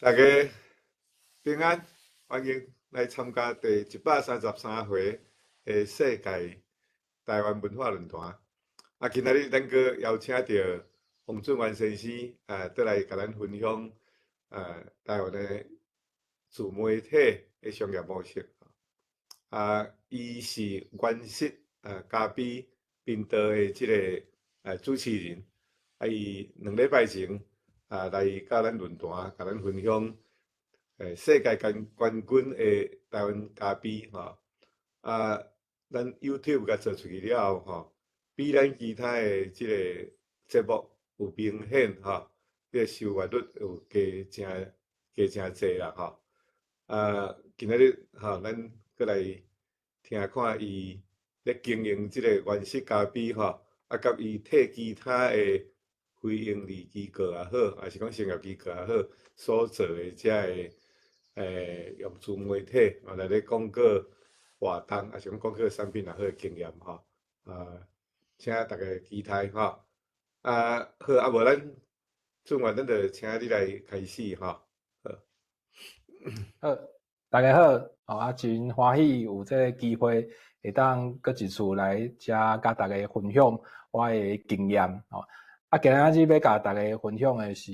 大家平安，歡迎來參加第133回的世界台灣文化論壇。啊，今仔日咱閣邀請著黃俊元先生，倒來共咱分享，台灣的自媒體的商業模式。啊，伊是原始咖啡頻道的這个主持人。啊，伊2禮拜前來佮咱論壇，共咱分享世界冠軍的台灣咖啡吼。啊，咱 YouTube 共做出去了後吼，比咱其他的這个節目有明顯吼，這个收閱率有加誠加誠濟啦吼。啊，今仔日吼，咱閣來聽看伊咧經營這个原始咖啡吼，啊，佮伊替其他的非營利機構也好，抑是講商業機構也好，所做的這个用自媒體來咧廣告活動，抑是講廣告產品也好的經驗吼。啊，請大家期待吼。啊，好，啊無咱俊元，咱就請你來開始吼。好。好，大家好，哦啊，真歡喜有這个機會會當閣一次來遮佮大家分享我的經驗吼。啊，今仔日欲共大家分享的是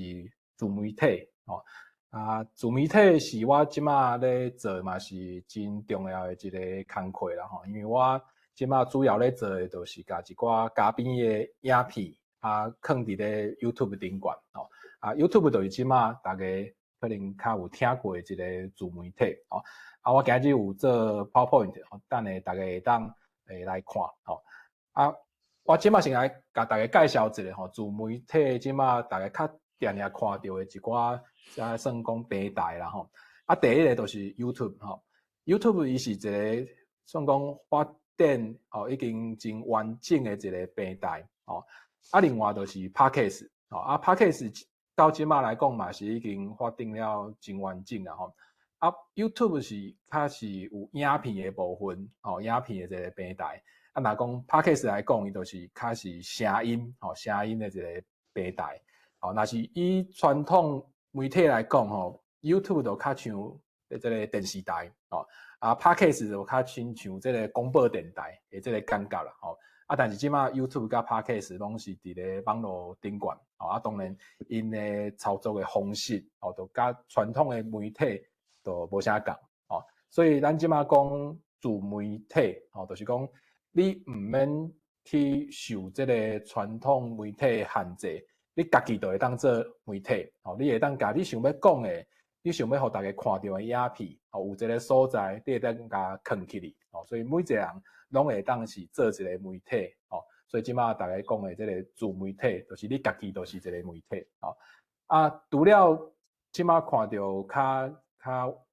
自媒體吼。啊，自媒體是我這馬咧做嘛是真重要的一个工課啦吼。因為我這馬主要咧做的就是共一寡咖啡的影片啊，囥佇咧 YouTube 頂懸吼。啊，YouTube 就是這馬大家可能較有聽過的一个自媒體吼。啊，我今日有做 PowerPoint，等下大家會當來看吼。啊，我這馬先來共大家介紹一下吼，自媒體這馬大家較定定看著的一寡，這算講平台啦吼。啊，第一个就是 YouTube 吼，YouTube 伊是一个算講發展吼已經真完整的一个平台吼。啊，另外就是 Podcast 吼，啊 Podcast 到這馬來講嘛是已經發展了真完整啦吼。啊，YouTube 是較是有影片的部分吼，影片的一个平台。啊，若講 Podcast 來講，伊就是較是聲音吼，聲音的一个平台。吼，若是以傳統媒體來講吼，YouTube 就較像這个電視台吼，啊 Podcast 就較親像這个廣播電台的這个感覺啦吼。啊，但是這馬 YouTube 佮 Podcast 攏是佇咧網路頂懸，吼啊，當然𪜶的操作的方式吼，就佮傳統的媒體就無啥仝吼。所以咱這馬講自媒體吼，就是講你毋免去受這个傳統媒體的限制，你家己就會當做媒體，吼，你會當共你想欲講的，你想欲予大家看著的影片，吼，有一个所在，你會當共囥起來，吼，所以每一个人攏會當是做一个媒體，吼，所以這馬大家講的這个自媒體，就是你家己就是一个媒體，吼。啊，除了這馬看著較較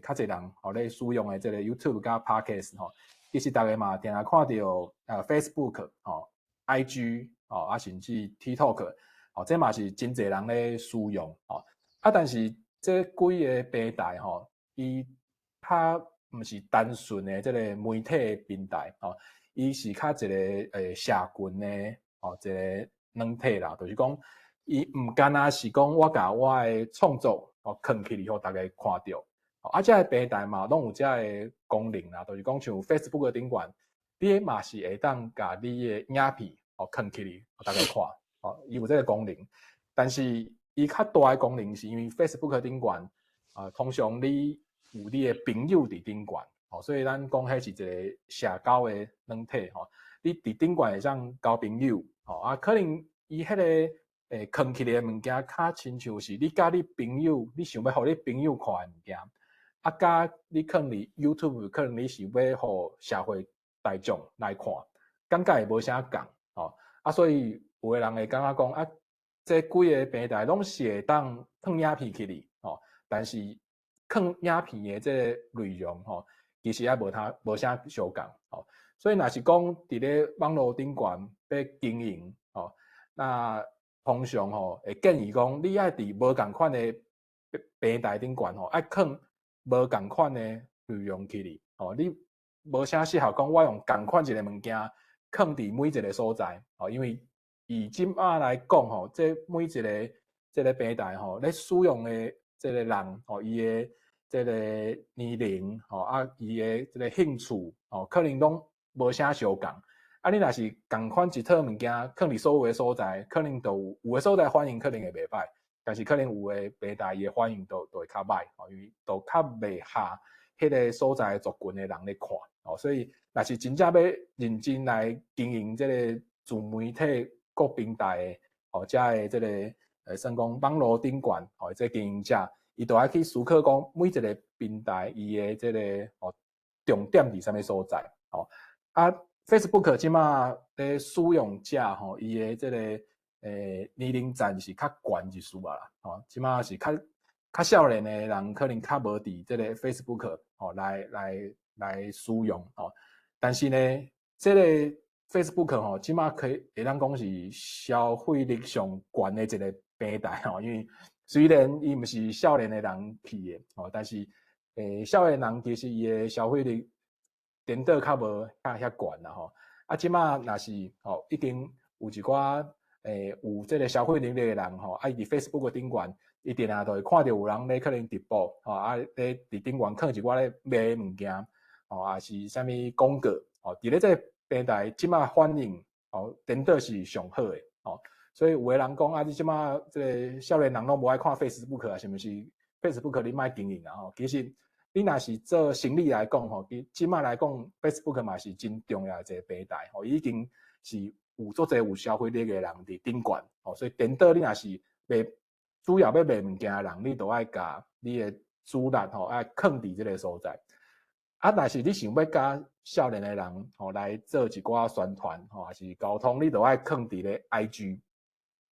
較濟人吼咧使用的這个 YouTube 佮 Podcast 吼，其實大家嘛定定看著Facebook 吼、IG 吼，啊甚至 TikTok，吼，這嘛是真濟人咧使用，吼。啊，但是這幾个平台吼，伊較毋是單純的這个媒體的平台，吼，伊是較一个社群的吼一个軟體啦，就是講伊毋干焦是講我共我的創作吼囥起來予大家看著，啊，這个平台嘛攏有這个功能啦，就是講像 Facebook 頂懸，你嘛是會當共你的影片吼囥起來予大家看，吼，伊有這个功能，但是伊較大的功能是因為 Facebook 頂懸啊，通常你有你的朋友佇頂懸，吼，所以咱講彼是一个社交的軟體吼，你佇頂懸會當交朋友，吼，啊，可能伊彼个囥起來的物件較親像是你佮你朋友，你想欲予你朋友看的物件，啊，佮你囥佇 YouTube，可能你是欲予社會大眾來看，感覺會無啥仝，吼，啊，所以有的人會感覺講啊，這幾个平台攏是會當囥影片起來，吼，但是囥影片的這个內容吼，其實也無他無啥相仝，吼，所以若是講佇咧網路頂懸欲經營，吼，那通常吼會建議講，你愛佇無仝款的平台頂懸吼，愛囥無仝款的內容起來，吼，你無啥適合講我用仝款一个物件囥佇每一个所在，吼，因為以這馬來講吼，這每一个這个平台吼，咧使用的這个人吼，伊的這个年齡吼，啊，伊的這个興趣吼，可能攏無啥相仝。啊，你若是仝款一套物件，囥佇所有的所在，可能就有有的所在反應可能會袂歹，但是可能有的平台伊的反應就會較歹，吼，因為就較袂合彼个所在族群的人咧看，哦，所以若是真正欲認真來經營這个自媒體各平台的，哦，遮的這个算講網路頂懸，哦，這個經營者，伊就愛去思考講每一个平台伊的這个哦重點佇啥物所在，哦，啊，Facebook 這馬咧使用者吼，伊的這个年齡層是較懸一絲仔啦，吼，這馬是較少年的人可能較無佇這个 Facebook 吼來使用吼，但是呢，這个 Facebook 吼，這馬可以會當講是消費力上懸的一个平台吼，因為雖然伊毋是少年的人起的吼，但是少年人其實伊的消費力顛倒較無遐懸啦吼。啊，這馬若是吼已經有一寡有這个消費能力的人吼，啊，伊佇 Facebook 頂懸，伊定定就會看著有人咧可能直播吼，啊，咧佇頂懸囥一寡咧賣的物件，吼，抑是啥物廣告，吼，佇咧這个平台這馬反應吼，顛倒是上好的吼。所以有的人講啊，你這馬這个少年人攏無愛看 Facebook 啊，是毋是？Facebook 你莫經營啊吼。其實你若是做生意來講吼，其這馬來講，Facebook 嘛是真重要的一个平台吼，已經是有足濟有消費力的人佇頂懸吼，所以顛倒你若是賣主要欲賣物件的人，你都愛共你的主力吼愛囥佇這个所在。啊，若是你想欲佮少年的人吼來做一寡宣傳吼，抑是溝通，你就愛囥佇咧 IG。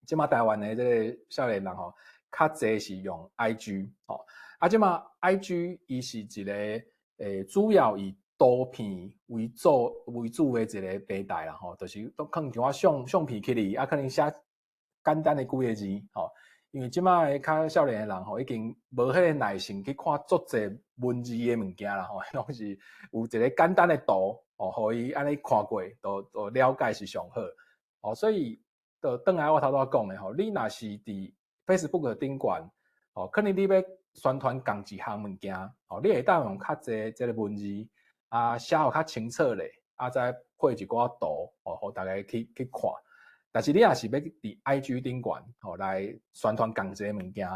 這馬台灣的這个少年人吼，較濟是用 IG 吼。啊，這馬 IG 伊是一个主要以圖片為主的一个平台啦吼，就是都囥一寡相片起來，啊，可能寫簡單的幾个字吼。因為這馬的較少年的人吼，已經無彼個耐性去看足濟文字的物件啦吼，攏是有一个簡單的圖哦，予伊按呢看過，就了解是上好。哦，所以就轉來我頭拄仔講的吼，你若是佇 Facebook 頂懸，哦，可能你欲宣傳仝一項物件，哦，你會當用較濟這个文字啊，寫予較清楚咧，啊，再配一寡圖，哦，予大家去看。但是你若是欲佇 IG 頂懸，吼來宣傳仝一个物件，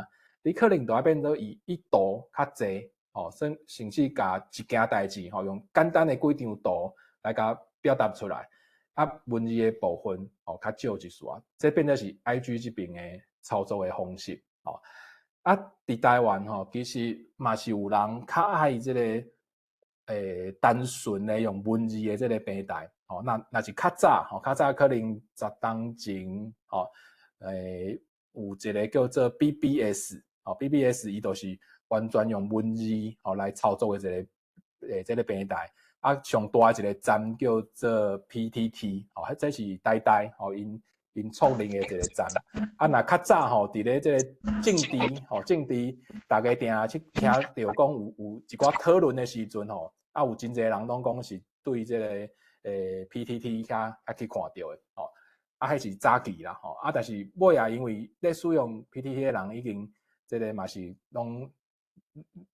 你可能就愛變做以圖較濟，吼，甚至共一件代誌，吼，用簡單的幾張圖來共表達出來，啊，文字的部分，吼，較少一絲仔，這變做是 IG 這邊的操作的方式，吼。啊，佇台灣吼，其實嘛是有人較愛這个單純的用文字的這个平台，吼，若是較早，吼，較早可能10冬前，吼，有一个叫做 BBS，吼，BBS 伊就是完全用文字吼來操作的一个這个平台。啊，上大一个站叫做 PTT，吼，這是台大吼𪜶創立的一个站。啊，若較早吼，佇咧這个政治吼，政治，大家定去聽著講有一寡討論的時陣吼，啊，有真濟人攏講是對這个PTT 較去看著的吼。啊，彼是早期啦吼，啊，但是尾仔因為咧使用 PTT 的人已經這个嘛是攏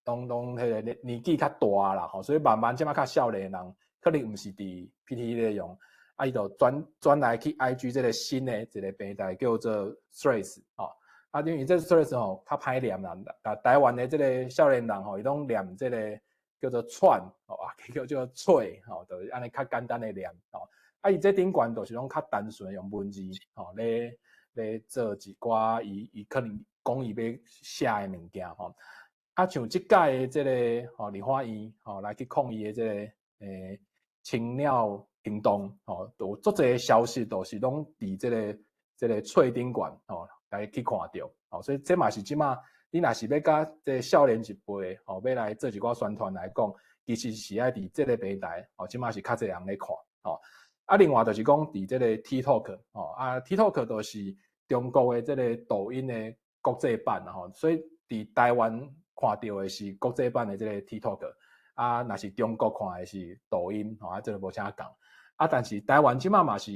彼个年紀較大啦吼，所以慢慢這馬較少年的人可能毋是佇 PTT 咧用，啊，伊就轉來去 IG 這个新的一个平台叫做 Threads 吼，啊，因為這 Threads 吼較歹念啦，啊，台灣的這个少年人吼，伊攏念這个叫做串吼啊，叫做脆吼，就是按呢較簡單的念吼。啊，伊這頂懸就是攏較單純用文字吼，咧做一寡伊可能講伊欲寫的物件吼。啊，像這擺的這个吼立法院吼來去抗議的這个青鳥行動吼，有足濟消息都是攏佇這个脆頂懸吼來去看著吼，所以這嘛是這馬你若是欲佮這少年一輩吼欲來做一寡宣傳來講，其實是愛佇這个平台吼，這馬是較濟人咧看吼。啊，另外就是講佇這個 TikTok 吼，啊 TikTok 就是中國的這个抖音的國際版吼，所以佇台灣看著的是國際版的這个 TikTok，啊，若是中國看的是抖音吼，啊，這个無啥仝。啊，但是台灣這馬嘛是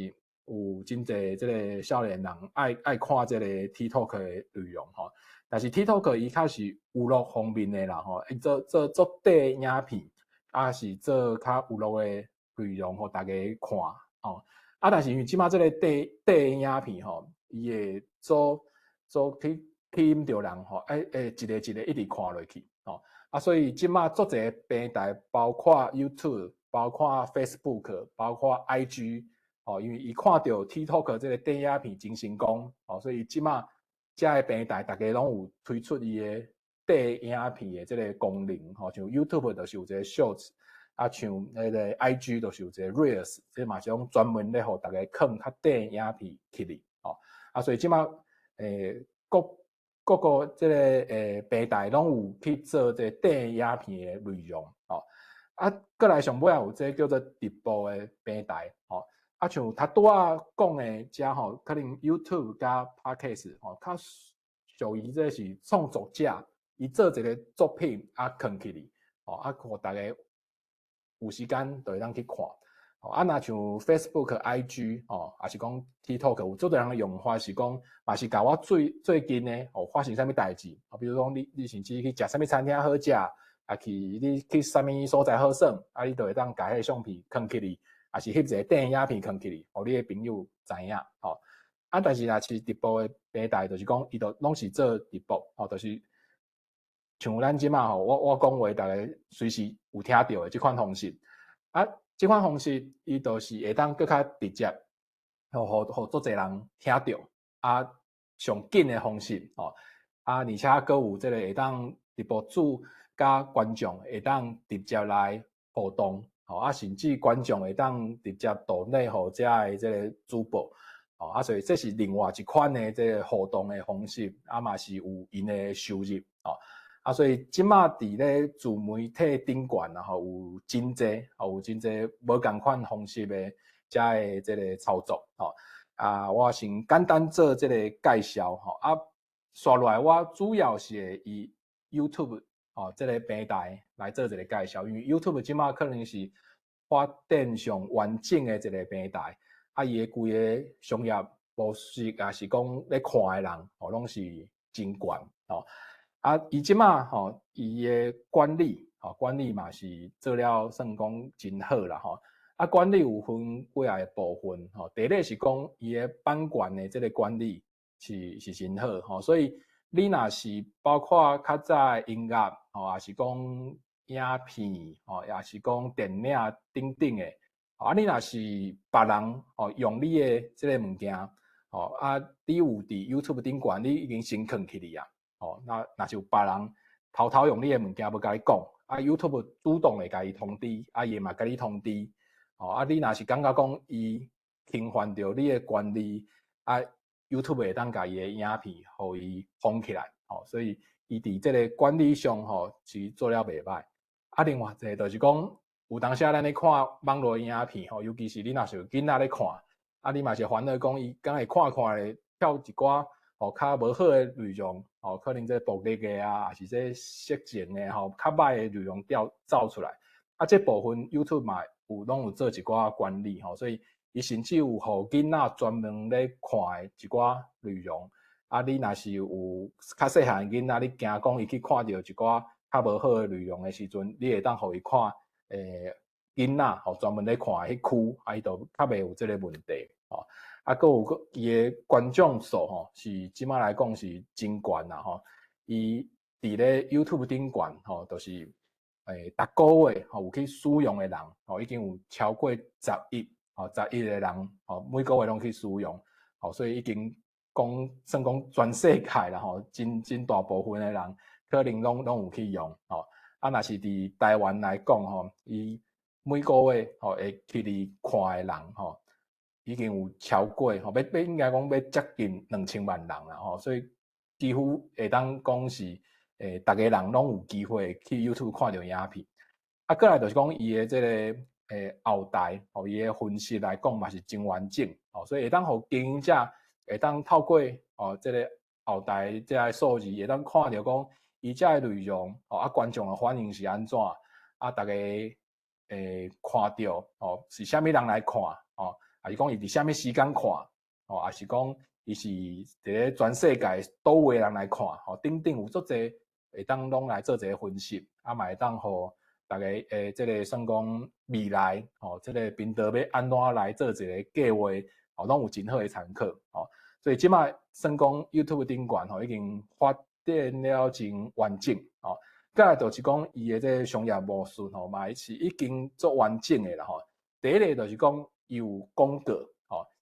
有真濟這个少年人愛看這个 TikTok 的內容吼。但是 TikTok 伊較是娛樂方面的啦吼，伊做做做短影片，啊是做較娛樂的內容，予大家看吼。啊，但是因為這馬這個短短影片吼，伊會做做去吸引著人吼，欸欸一个一个一直看落去吼。啊，所以這馬足濟平台，包括 YouTube，包括 Facebook，包括 IG，吼，因為伊看著 TikTok 這個短影片真成功，吼，所以這馬遮个平台，逐家攏有推出伊的短影片的這個功能，吼，像 YouTube 就是有一個 Shorts，啊，像彼个 IG 就是有一個 Reels，這嘛是講專門咧予逐家囥較短影片起來，吼，啊，所以這馬各各個這個平台攏有去做這個短影片的內容，吼，啊，閣來上尾仔有這個叫做直播的平台，吼，啊，像頭拄仔講的遮吼，可能 YouTube 佮 Podcast 吼，較屬於這是創作者，伊做一個作品啊，囥起來，吼，啊，予逐家有時間就會當去看。啊，若像 Facebook、IG 吼，抑是講 TikTok，有足濟人的用法是講，嘛是共我最最近的哦發生啥物代誌，哦，比如講你甚至去食啥物餐廳好食，啊去你去啥物所在好耍，啊，你就會當共彼个相片囥起來，抑是翕一個短影片囥起來，予你的朋友知影，吼。啊，但是若是直播的平台，就是講伊就攏是做直播，吼，就是像咱這馬吼，我講話，逐家隨時有聽著的這款方式，啊。這款方式，伊就是會當閣較直接，予予足濟人聽著，啊，上緊的方式，吼，啊，而且閣有這個會當直播主佮觀眾會當直接來互動，吼，啊，甚至觀眾會當直接抖內予遮的這個主播，吼，啊，所以這是另外一款的這個互動的方式，啊，嘛是有𪜶的收入，吼。啊，所以這馬佇咧自媒體頂懸啊，吼，有真濟，吼，有真濟無仝款方式的遮的這個操作，吼。啊，我先簡單做這個介紹，吼。啊，紲落來我主要是會以 YouTube 吼這個平台來做一個介紹，因為 YouTube 這馬可能是發展上完整的一個平台，啊，伊的規个商業模式，抑是講咧看的人，吼，攏是真懸，吼。啊，伊這馬吼，伊的管理，吼，管理嘛是做了算講真好啦，吼。啊，管理有分幾仔個部分，吼。第一個是講伊的版權的這個管理是真好，吼。所以你若是包括較早音樂，吼，抑是講影片，吼，抑是講電影等等的，啊，你若是別人吼用你的這個物件，吼，啊，你有佇 YouTube 頂懸，你已經先囥起來啊。吼，那若是有別人偷偷用你的物件，無共你講，啊，YouTube 主動會共伊通知，啊，伊嘛共你通知，吼，啊，你若是感覺講伊侵犯著你的權利，啊，YouTube 會當共伊的影片予伊封起來，吼，所以伊佇這個管理上吼是做了袂䆀。啊，另外一個就是講，有當時仔咱咧看網路影片吼，尤其是你若是有囡仔咧看，啊，你嘛是煩惱講伊敢會看看咧跳一寡吼較無好的內容，吼，可能這暴力的啊，抑是這色情的吼，較歹的內容調走出來。啊，這部分 YouTube 嘛有攏有做一寡管理吼，所以伊甚至有予囡仔專門咧看的一寡內容。啊，你若是有較細漢囡仔，你驚講伊去看著一寡較無好的內容的時陣，你會當予伊看，囡仔吼專門咧看的彼區，啊，伊就較袂有這個問題，吼。啊，閣有閣伊的觀眾數吼，是這馬來講是真懸啦吼。伊佇咧 YouTube 頂懸吼，就是逐個月吼有去使用的人吼，已經有超過十億吼，十億个人吼，每個月攏去使用，吼，所以已經講算講全世界啦吼，真真大部分的人可能攏攏有去用吼。啊，若是佇台灣來講吼，伊每個月吼會去佇看的人吼，已經有超過吼，欲欲應該講欲接近2000萬人啦吼，所以幾乎會當講是逐个人攏有機會去 YouTube 看著影片。啊，過來就是講伊的這個後台吼，伊的分析來講嘛是真完整吼，所以會當予經營者會當透過吼這個後台這个數字，會當看著講伊遮的內容吼，啊觀眾的反應是按怎，啊，逐家看著吼是啥物人來看吼，抑是講伊佇啥物時間看，吼，抑是講伊伊是佇咧全世界佗位人來看，吼，等等有足濟會當攏來做一個分析，啊嘛會當予逐家這个算講未來，吼，這個頻道欲按怎來做一个計劃，吼，攏有真好的參考，吼。所以這擺算講 YouTube 頂懸吼已經發展了真完整，吼。再來就是講伊的這个商業模式吼，嘛是已經足完整的啦，吼。第一个就是講伊有廣告。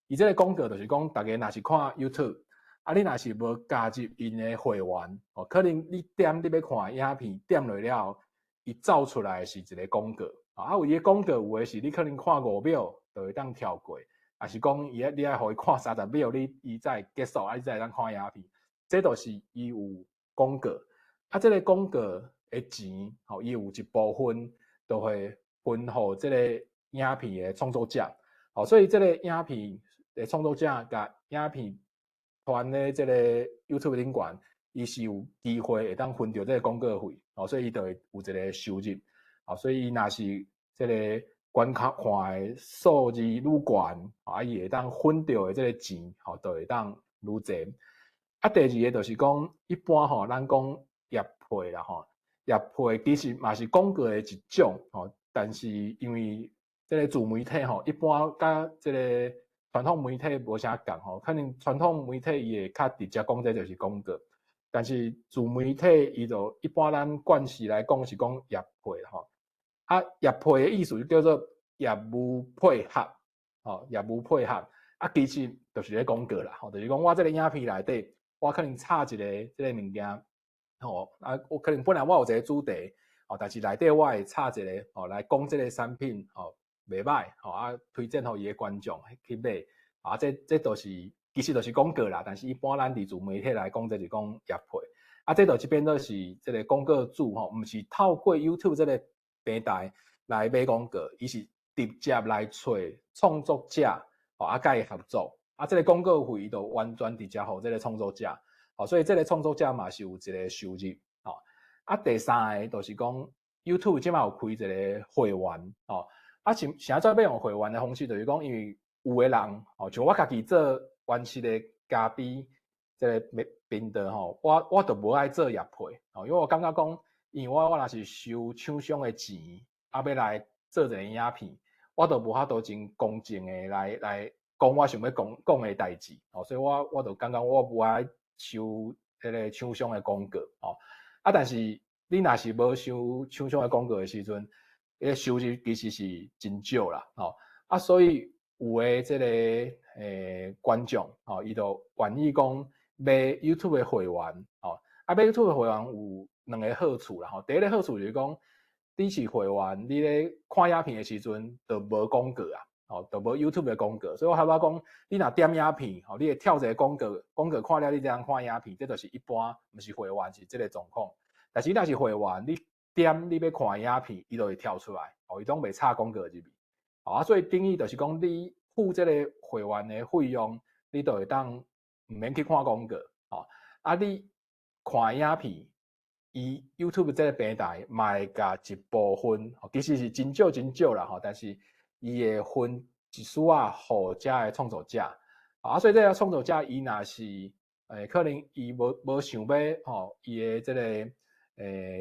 伊這个廣告就是講，逐家若是看 YouTube，啊，你若是無加入𪜶的會員，哦，可能你點你欲看影片，點落了後，伊走出來是一个廣告，啊，有伊的廣告有的是你可能看5秒就會當跳過，抑是講伊你愛予伊看30秒，你伊才會結束，啊，你才會當看影片，這就是伊有廣告，啊，這个廣告的錢，吼，伊有一部分就會分予這个影片的創作者，吼，所以這个影片的創作者共影片傳咧，這个 YouTube 頂懸，伊是有機會會當分著這个廣告費，哦，所以伊就會有一个收入，哦，所以伊若是這个觀看看的數字愈懸，啊，伊會當分著的這个錢，吼，就會當愈濟。啊，第二个就是講，一般吼，咱講業配啦，吼，業配其實嘛是廣告的一種，吼，但是因為這个自媒體吼，一般佮這个傳統媒體無啥仝吼，可能傳統媒體伊會較直接講這就是廣告，但是自媒體伊就一般咱慣勢來講是講業配吼。啊，業配的意思就叫做業務配合，吼，業務配合，啊，其實就是咧廣告啦，吼，就是講我這个影片內底，我可能插一个這个物件，吼，啊，我可能本來我有一個主題，吼，但是內底我會插一个，吼，來講這个產品，吼，袂䆀，吼，啊，推薦予伊的觀眾去買，啊，這都是其實就是廣告啦，但是一般咱佇自媒體來講，這是講業配，啊，這就這變做是這个廣告主吼，毋是透過 YouTube 這个平台來買廣告，伊是直接來揣創作者，吼，啊，佮伊合作，啊，這个廣告費伊就完全直接予這个創作者，吼，所以這个創作者嘛是有一个收入，吼，啊，第三个就是講 YouTube 這擺有開一个會員，吼。啊，是啥怎欲用會員的方式，就是講，因為有的人，吼，像我家己做原始的咖啡這个頻道吼，我就無愛做業配，吼，因為我感覺講，因為我若是收廠商的錢，啊，欲來做一个影片，我就無法度真公正的來講我想欲講講的代誌，吼，所以我就感覺我無愛收彼个廠商的廣告，吼，啊，但是你若是無收廠商的廣告的時陣，彼个收入其實是真少啦，吼，啊，所以有的這个觀眾，吼，伊就願意講買 YouTube 的會員，吼，啊，買 YouTube 的會員有兩个好處啦，吼，第一个好處就是講，你是會員，你咧看影片的時陣就無廣告啊，吼，就無 YouTube 的廣告，所以我頭拄仔講，你若點影片，吼，你會跳一个廣告，廣告看了你才通看影片，這就是一般毋是會員是這个狀況，但是你若是會員，你點你欲看影片，伊就會跳出來，哦，伊攏袂插廣告入去，啊，所以等於就是講，你付這个會員的費用，你就會當毋免去看廣告，哦，啊，你看影片，伊 YouTube 這个平台嘛會共一部分，其實是真少真少啦，吼，但是伊會分一絲仔予遮的創作者，啊，所以這个創作者伊若是，可能伊無想欲，吼，伊的這个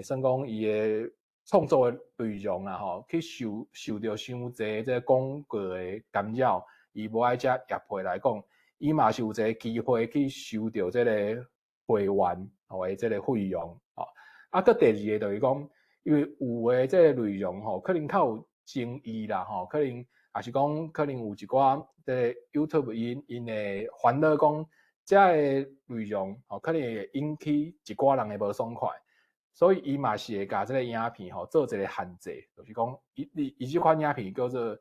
算講伊的創作的內容啊，吼，去受著傷濟這个廣告的干擾，伊無愛接業配來講，伊嘛是有一个機會去收著這个會員吼的這个費用，吼。啊，閣第二个就是講，因為有的這个內容吼，可能較有爭議啦，吼，可能也是講可能有一寡這个 YouTube 𪜶會煩惱講，這个內容吼，可能會引起一寡人的無爽快。所以伊嘛是會共這个影片吼做一个限制，就是講伊伊這款影片叫做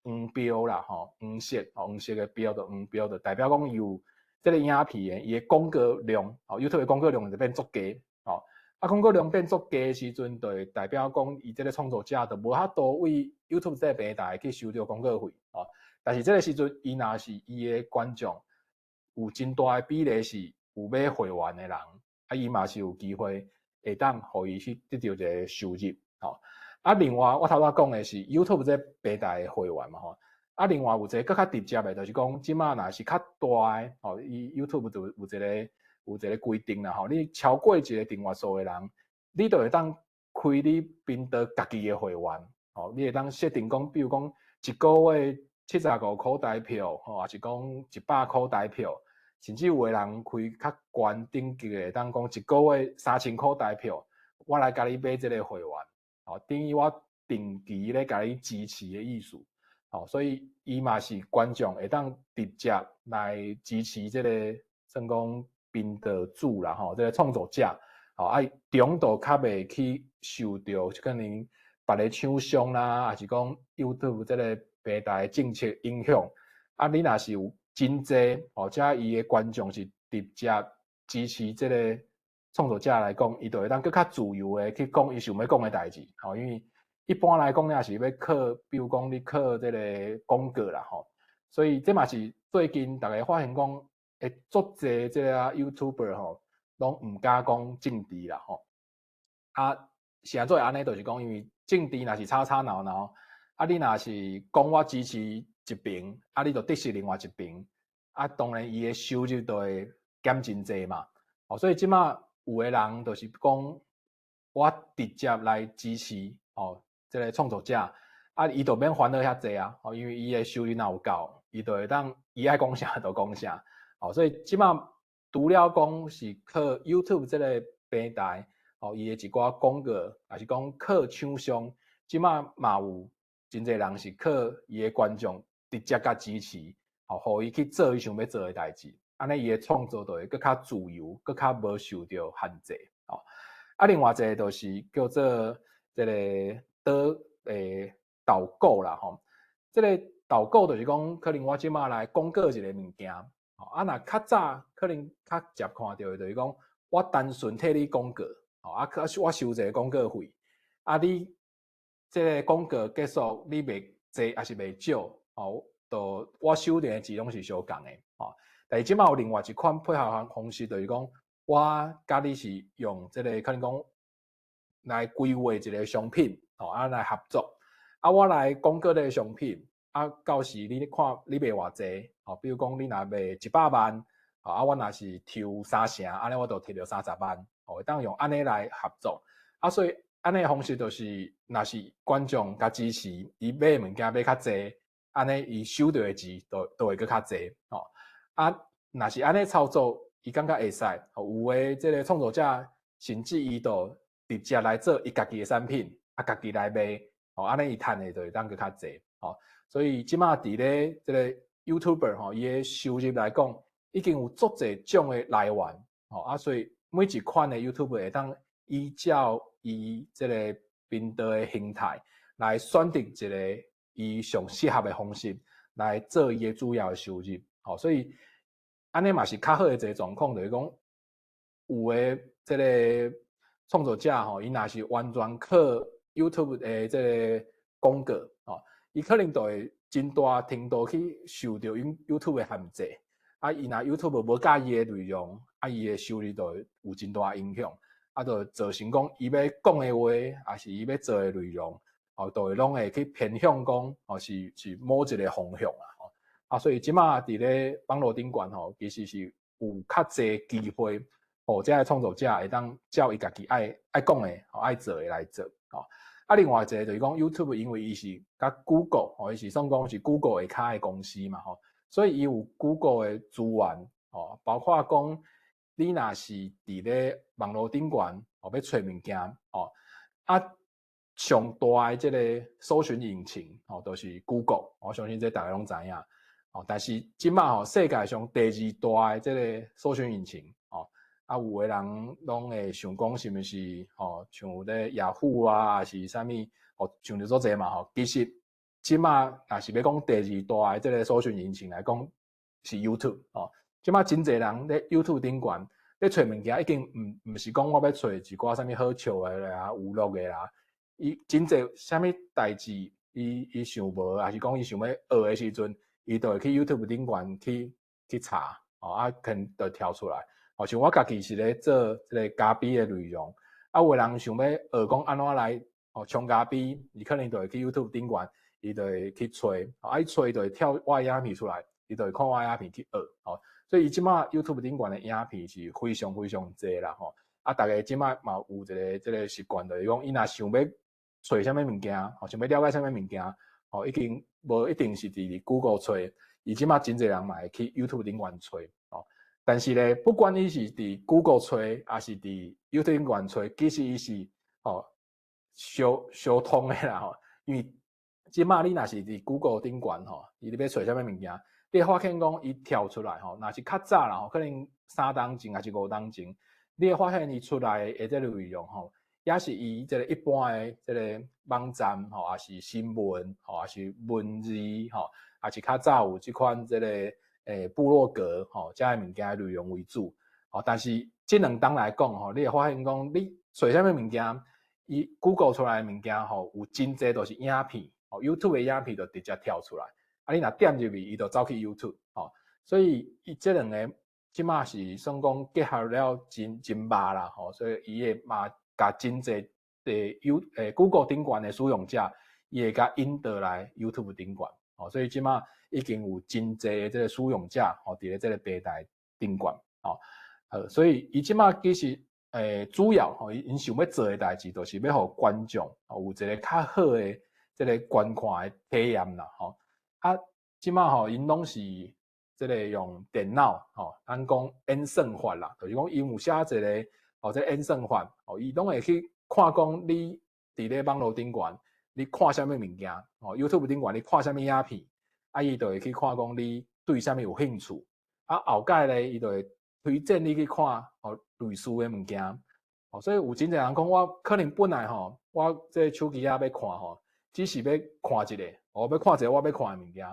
黃標啦，吼，黃色，黃色的標就黃標，就代表講伊有這个影片的伊的廣告量，吼，YouTube 的廣告量就變足低，吼，啊，廣告量變足低的時陣，就會代表講伊這个創作者就無法度為 YouTube 這个平台去收著廣告費，吼。但是這个時陣，伊若是伊的觀眾有真大的比例是有買會員的人，啊，伊嘛是有機會會當予伊去得著一个收入，吼。啊，另外我頭拄仔講的是 YouTube 這个平台的會員嘛，吼。啊，另外有一个閣較直接的，就是講這馬若是較大的，吼，伊 YouTube 就有一個規定啦，吼，你超過一個訂閱數的人，你就會當開你頻道家己的會員，吼，你會當設定講，比如講一個月75箍台票，吼，抑是講100箍台票，甚至有的人開較懸等級的，會當講一個月3000箍台票，我來共你買這個會員，吼，等於我定期咧共你支持的意思。吼，所以伊嘛是觀眾會當直接來支持這個算講頻道主啦，吼，這個創作者，吼，啊，中途較袂去受著可能別个廠商啦，抑是講 YouTube 這個平台政策影響。啊，你若是有真濟，或者伊的觀眾是直接支持這個創作者來講，伊就會當閣較自由的去講伊想欲講的代誌，吼，因為一般來講，你若是欲靠，比如講你靠這個廣告啦，吼，所以這嘛是最近逐家發現講，會足濟這個 YouTuber 吼，攏毋敢講政治啦，吼。啊，是按怎會按呢？就是講，因為政治若是吵吵鬧鬧，啊，你若是講我支持一邊，啊，你就得失另外一邊，啊，當然伊的收入就會減真濟嘛。哦，所以這馬有的人就是講，我直接來支持，哦，這個創作者，啊，伊就免煩惱遐濟啊，哦，因為伊的收入若有夠，伊就會當伊愛講啥就講啥，哦，所以這馬除了講是靠 YouTube 這個平台，哦，伊的一寡廣告，抑是講靠廠商，這馬嘛有真濟人是靠伊的觀眾直接共支持，哦，予伊去做伊想欲做的代誌，按呢伊的創作就會閣較自由，閣較無受著限制，哦。啊，另外一個就是叫做這個導購啦，吼，這個導購就是講，可能我這馬來廣告一個物件，吼，啊，若較早可能較捷看著的，就是講我單純替你廣告，吼，啊，我收一個廣告費，啊，你這個廣告結束，你賣濟抑是賣少，吼，就我收著的錢攏是相仝的，吼。但是這馬有另外一款配合方式，就是講我佮你是用這個可能講來規劃一個商品，吼，啊來合作，啊我來廣告這個商品，啊到時你看你賣偌濟，吼，比如講你若賣100萬，啊我若是抽三成，按呢我就提著30萬，吼，會當用按呢來合作，啊所以按呢方式就是，若是觀眾共支持，伊買的物件買較濟，按呢伊收著的錢就會閣較濟，吼，啊若是按呢操作，伊感覺會使，有的這個創作者甚至伊就直接來做伊家己的產品，啊家己來賣，吼，按呢伊趁的就會當閣較濟，吼，所以這馬佇咧這個 YouTuber 吼，伊的收入來講，已經有足濟種的來源，吼，啊所以每一款的 YouTuber 會當依照伊這個頻道的形態來選擇一個伊上適合的方式來做伊的主要的收入，吼，所以按呢嘛是較好的一個狀況，就是講有的這個創作者吼，伊若是完全靠 YouTube 的這個廣告，吼，伊可能就會真大程度去受著 YouTube 的限制，啊，伊若 YouTube 無佮意的內容，啊，伊的收入就會有真大影響，啊，就造成講伊欲講的話，抑是伊欲做的內容，哦，就會攏會去偏向講，哦，是某一個方向啦，吼，啊，所以這馬佇咧網路頂懸吼，其實是有較濟機會，予這个創作者會當照伊家己愛講的、愛做的來做，吼。啊，另外一個就是講 YouTube，因為伊是佮 Google，吼，伊是算講是 Google 下跤的公司嘛，吼，所以伊有 Google 的資源，吼，包括講你若是佇咧網路頂懸，吼，欲揣物件，吼，啊，上大的這個搜尋引擎，吼，就是 Google，我相信這逐家攏知影，吼，但是這馬吼世界上第二大的這個搜尋引擎，吼，啊，有的人攏會想講是毋是吼，像咧雅虎啊，抑是啥物，吼，想著足濟嘛，吼，其實這馬若是欲講第二大的這個搜尋引擎來講，是 YouTube，吼，這馬真濟人咧 YouTube 頂懸咧揣物件，已經毋是講我欲揣一寡啥物好笑的啦、娛樂的啦，伊真濟啥物代誌，伊想無，抑是講伊想欲學的時陣，伊就會去 YouTube 頂懸去查，吼，啊，可能就跳出來。吼，像我家己是咧做這個咖啡的內容，啊，有的人想欲學講按怎來哦沖咖啡，伊可能就會去 YouTube 頂懸，伊就會去揣，啊伊揣就會跳我的影片出來，伊就會看我的影片去學，吼。所以伊這馬 YouTube 頂懸的影片是非常非常濟啦，吼。啊，逐家這馬嘛有一个這个習慣，就是講伊若想欲揣啥物物件，吼，想欲了解啥物物件，吼，已經無一定是佇 Google 揣，伊這馬真濟人嘛會去 YouTube 頂懸揣，吼。但是咧，不管你是佇 Google 揣，抑是佇 YouTube 頂懸揣，其實伊是吼相相通的啦，吼。因為這馬你若是佇 Google 頂懸吼，你欲揣啥物物件，你會發現講伊跳出來吼，若是較早啦吼，可能3冬前抑是5冬前，你會發現伊出來的這个內容吼，也是以這个一般的這个網站吼，抑是新聞吼，抑是文字吼，抑是較早有這款這个部落格吼，這个物件的內容為主。吼，但是這2冬來講吼，你會發現講你揣啥物物件，伊 Google 出來的物件吼，有真濟都是影片，吼，YouTube 的影片就直接跳出來。啊，你若點入去，伊就走去 YouTube，吼，所以伊這兩个這馬是算講結合了真真密啦，吼，所以伊會嘛共真濟的 Google 頂懸的使用者，伊會共引導來 YouTube 頂懸，吼，所以這馬已經有真濟的這个使用者，吼，佇咧這个平台頂懸，吼，好，所以伊這馬其實主要吼，𪜶想欲做的代誌，就是欲予觀眾有一个較好的這个觀看的體驗啦，吼。啊，這馬吼，𪜶攏是這个用電腦吼，咱講演算法啦，就是講𪜶有寫一个吼，這个演算法，吼，伊攏會去看講你佇咧網路頂懸，你看啥物物件，吼，YouTube 頂懸你看啥物影片，啊，伊就會去看講你對啥物有興趣，啊，後蓋咧，伊就會推薦你去看吼類似的物件，吼，所以有真濟人講，我可能本來吼，我這个手機仔欲看吼，只是欲看一个，我欲看一个我欲看的物件，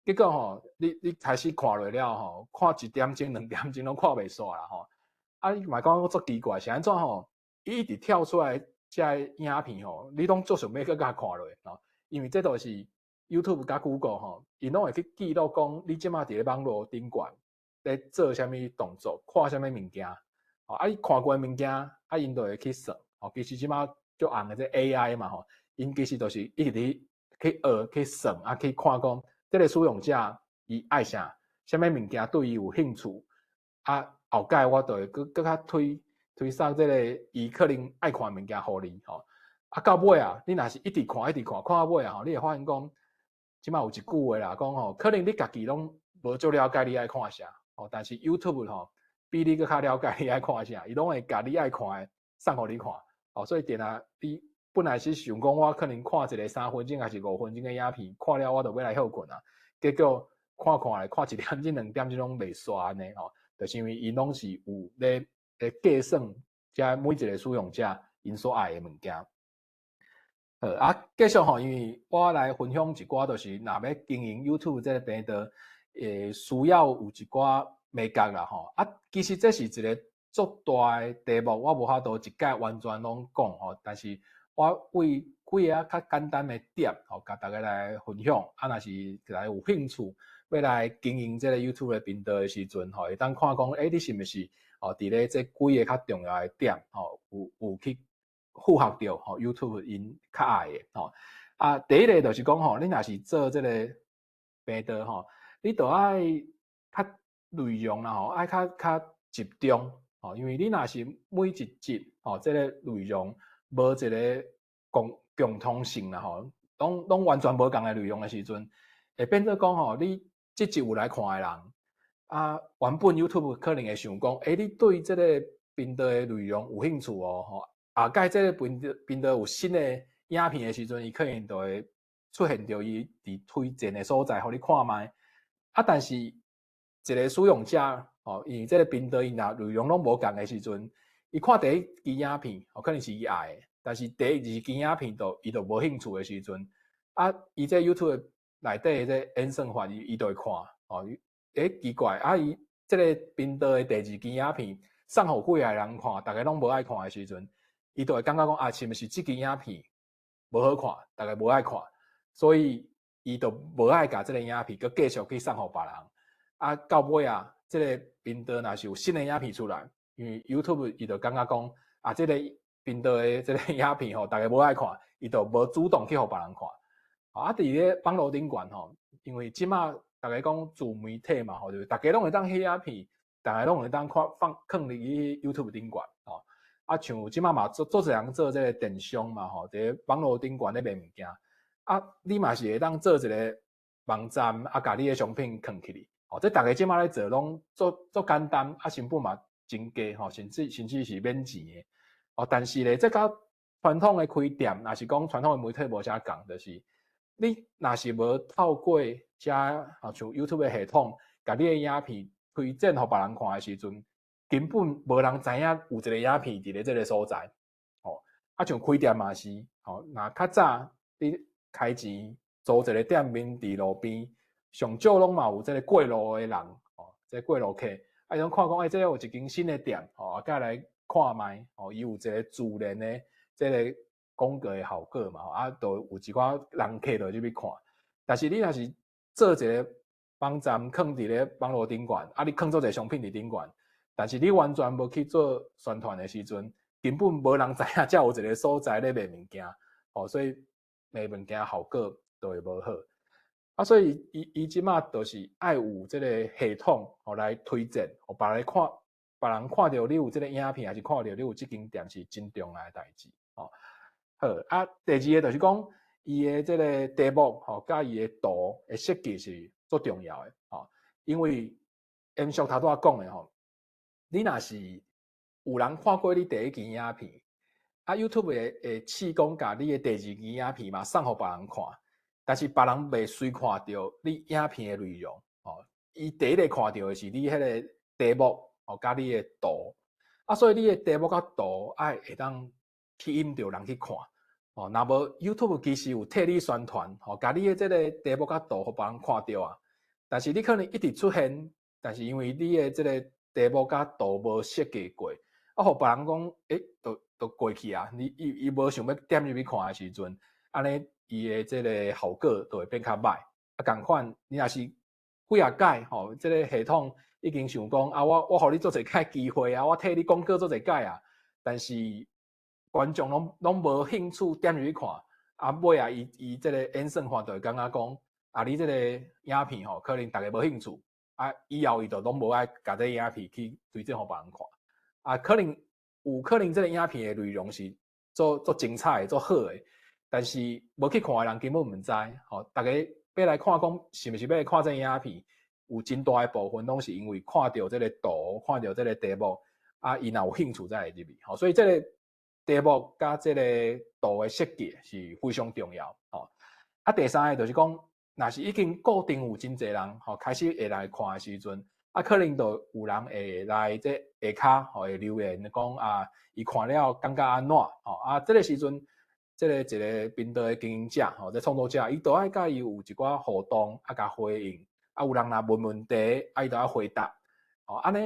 結果吼，你開始看落了吼，看一點鐘、2點鐘攏看袂煞啦吼。啊，你嘛講足奇怪，是按怎吼？伊一直跳出來這个影片吼，你攏足想欲閣共看落吼，因為這都是 YouTube 佮 Google 吼，𪜶攏會去記錄講你這馬佇咧網路頂懸咧做啥物動作，看啥物物件，吼，啊，你看過的物件，啊，𪜶就會去算，吼，其實這馬足紅的這 AI 嘛吼，𪜶其實就是一直佇去學、去算，啊，去看講這个使用者伊愛啥，啥物物件對伊有興趣，啊，後蓋我就會閣閣較推推送這个伊可能愛看的物件予你吼。啊，到尾啊，你若是一直看、一直看，看到尾啊吼，你會發現講，這馬有一句話啦，講吼，可能你家己攏無足了解你愛看啥，吼，但是 YouTube 吼，比你閣較了解你愛看啥，伊攏會共你愛看的送予你看，哦，所以定定你本來是想講我可能看一个3分鐘抑是5分鐘的影片，看了我就欲來歇睏啊，結果看看來看一點鐘、2點鐘攏袂煞按呢吼，就是因為𪜶攏是有咧計算遮每一个使用者𪜶所愛的物件。好啊，繼續吼，因為我來分享一寡，就是若欲經營 YouTube 這个頻道，會需要有一寡眉角啦吼。啊，其實這是一个足大的題目，我無法度一概完全攏講吼。但是我為幾个較簡單的點吼，共大家來分享。啊，若是大家有興趣欲來經營這个 YouTube 的頻道的時陣吼，會當看講，欸，你是毋是吼佇咧這幾个較重要的點吼，有去符合著吼 YouTube 𪜶較愛的吼。啊，第一个就是講吼，你若是做這个頻道吼，你著愛較內容啦吼，愛較較集中吼，因為你若是每一集吼，這个內容無一个共通性啦吼，攏完全無仝的內容的時陣，會變做講吼，你這集有來看的人，啊，原本 YouTube 可能會想講，欸，你對這个頻道的內容有興趣哦，吼，後蓋這个頻道有新的影片的時陣，伊可能就會出現著伊佇推薦的所在，予你看覓。啊，但是一个使用者吼，因為這个頻道伊若內容攏無仝的時陣，伊看第一支影片，哦，可能是伊愛的，但是第二支影片就伊就無興趣的時陣，啊，伊這 YouTube 內底的這演算法，伊就會看，哦，欸，奇怪，啊，伊這个頻道的第二支影片送予幾个人看，逐家攏無愛看的時陣，伊就會感覺講啊，是毋是這支影片無好看，逐家無愛看，所以伊就無愛共這个影片閣繼續去送予別人。啊，到尾啊，這个頻道若是有新的影片出來，因為 YouTube 伊就感覺講啊，這个頻道的這个影片吼，逐家無愛看，伊就無主動去予別人看。啊，佇咧網路頂懸吼，因為這馬逐家講自媒體嘛吼，就是逐家攏會當翕影片，逐家攏會當看放囥入去 YouTube 頂懸吼。啊，像這馬嘛足足濟人做這個電商嘛吼，佇咧網路頂懸咧賣物件。啊，你嘛是會當做一個網站，啊，共你的商品囥起去。吼，這逐家這馬咧做攏足足簡單，啊，成本嘛真低吼，甚至是免錢的。哦，但是咧，這佮傳統的開店，若是講傳統的媒體無啥仝，就是你若是無透過遮啊，像 YouTube 的系統，共你的影片推薦予別人看的時陣，根本無人知影有一個影片佇咧這个所在。吼，啊，像開店嘛是，吼，若較早你開錢租一個店面佇路邊，上少攏嘛有這个過路的人，吼，這個過路客，啊，伊攏看講，欸，這有一間新的店，吼，啊，過來看覓，吼，伊有一個自然的這个廣告的效果嘛，啊，就有一寡人客就入去看。但是你若是做一個網站，囥佇咧網路頂懸，啊，你囥做一个商品佇頂懸，但是你完全無去做宣傳的時陣，根本無人知影遮有一个所在咧賣物件，吼，所以賣物件效果就會無好。啊，所以伊這馬就是愛有這个系統，吼，來推薦，予別人看，別人看著你有這个影片，抑是看著你有這間店是真重要的代誌，吼。好，啊，第二个就是講，伊的這个題目，吼，佮伊的圖的設計是足重要的，吼，因為延續頭拄仔講的吼，你若是有人看過你第一支影片，啊，YouTube 會試講共你的第二支影片嘛送予別人看，但是別人袂隨看著你影片的內容，吼，伊第一个看著的是你彼个題目，吼，佮你的圖，啊，所以你的題目佮圖愛會當吸引著人去看，哦，若無 YouTube 其實有替你宣傳，吼，共你的這个題目佮圖予別人看著啊，但是你可能一直出現，但是因為你的這个題目佮圖無設計過，啊，予別人講，欸，就過去啊，你伊伊無想欲點入去看的時陣，按呢伊的這个效果就會變較䆀。啊，仝款你若是幾仔擺吼，這个系統已經想講啊，我予你足濟擺機會啊，我替你廣告足濟擺啊，但是觀眾攏無興趣點入去看，啊，尾仔伊伊這个演算法就會感覺講，啊，你這个影片吼，可能逐家無興趣，啊，以後伊就攏無愛共這个影片去推薦予別人看，啊，可能有可能這个影片的內容是足足精彩的、足好的，但是無去看的人根本毋知，吼，逐家欲來看講是毋是欲來看這个影片，有真大的部分攏是因為看著這个圖，看著這个題目，啊，伊若有興趣才會入去，吼，所以這个題目佮這个圖的設計是非常重要，吼。啊，第三个就是講，若是已經固定有真濟人，吼，開始會來看的時陣，啊，可能就有人會來這下跤，吼，會留言講啊，伊看了感覺按怎，吼，啊，這个時陣，這个一个頻道的經營者，吼，這創作者，伊都愛佮伊有一寡互動，啊，共回應，啊，有人若問問題，啊，伊都愛回答，吼，按呢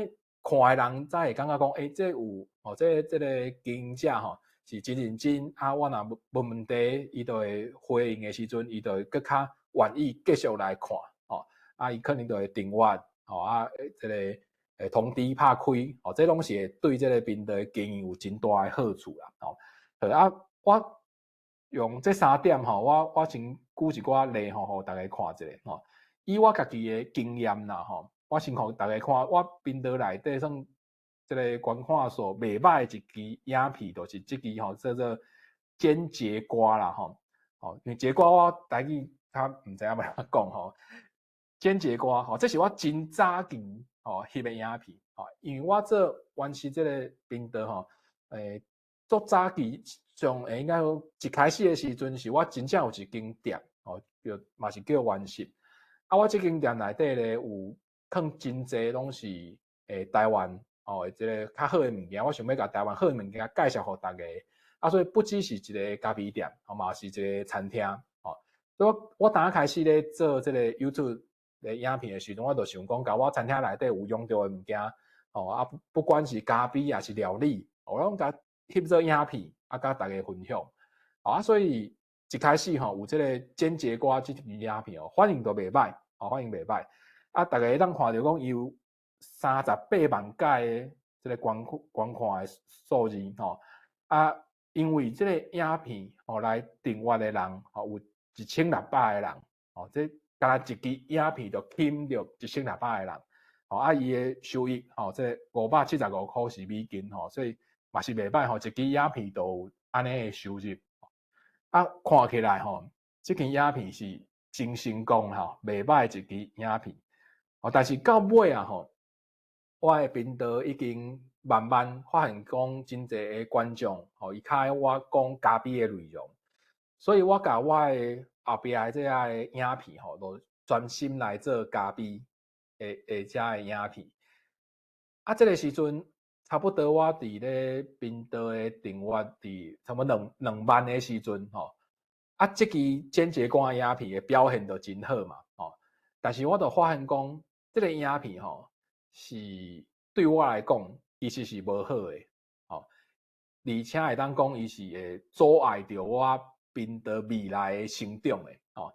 看的人才會感覺講，欸，這有，吼，這個經營者吼是真認真，啊，我若問問題，伊就會回應的時陣，伊就會閣較願意繼續來看，吼，啊，伊可能就會訂閱，吼，啊，這个通知拍開，吼，這攏是會對這个頻道的經營有真大的好處啦，吼。好啊，我用這三點吼，我先舉一寡例吼，予大家看一下吼。以我家己的經驗啦吼，我先予大家看，我頻道內底算這个觀看數袂䆀的一支影片，就是這支吼叫做煎節瓜啦吼。吼，因為節瓜我台語較毋知影欲按怎講吼。煎節瓜吼，這是我真早期吼翕的影片吼，因為我做原始這个頻道吼，足早期上應該講一開始的時陣，是我真正有一間店吼，叫嘛是叫原始。啊，我這間店內底咧有囥真濟攏是台灣吼，這个較好的物件，我想欲共台灣好的物件介紹予大家。啊，所以不只是一个咖啡店，吼嘛是一个餐廳吼。所以我當開始咧做這个 YouTube 的影片的時陣，我就想講，共我餐廳內底有用著的物件，吼啊，不管是咖啡抑是料理，我攏共翕做影片，啊，共大家分享。啊，所以一開始吼有這个煎節瓜這支影片哦，反應都袂䆀，吼反應袂䆀。啊，大家會當看著講伊有38萬蓋的這个觀看的數字吼。啊，因為這个影片吼來訂閱的人吼有1600个人，哦，這敢若一支影片就吸引著1600個人，哦，啊，伊的收益，吼，這575箍是美金，吼，所以嘛是袂䆀，吼，一支影片就有按呢的收入，啊，看起來吼，這支影片是真成功，吼，袂䆀一支影片，哦，但是到尾啊，吼，我的頻道已經慢慢發現講真濟的觀眾，吼，伊較愛我講咖啡的內容，所以我共我的後壁的這个影片吼，都專心來做咖啡的這个影片。啊，這个時陣差不多我佇咧頻道的訂閱佇差不多兩萬的時陣吼，啊，這支剪輯歌的影片的表現就真好嘛，吼。但是我就發現講，這个影片吼是對我來講，其實是無好的，吼。而且會當講，伊是會阻礙著我頻道未來的成長的，吼。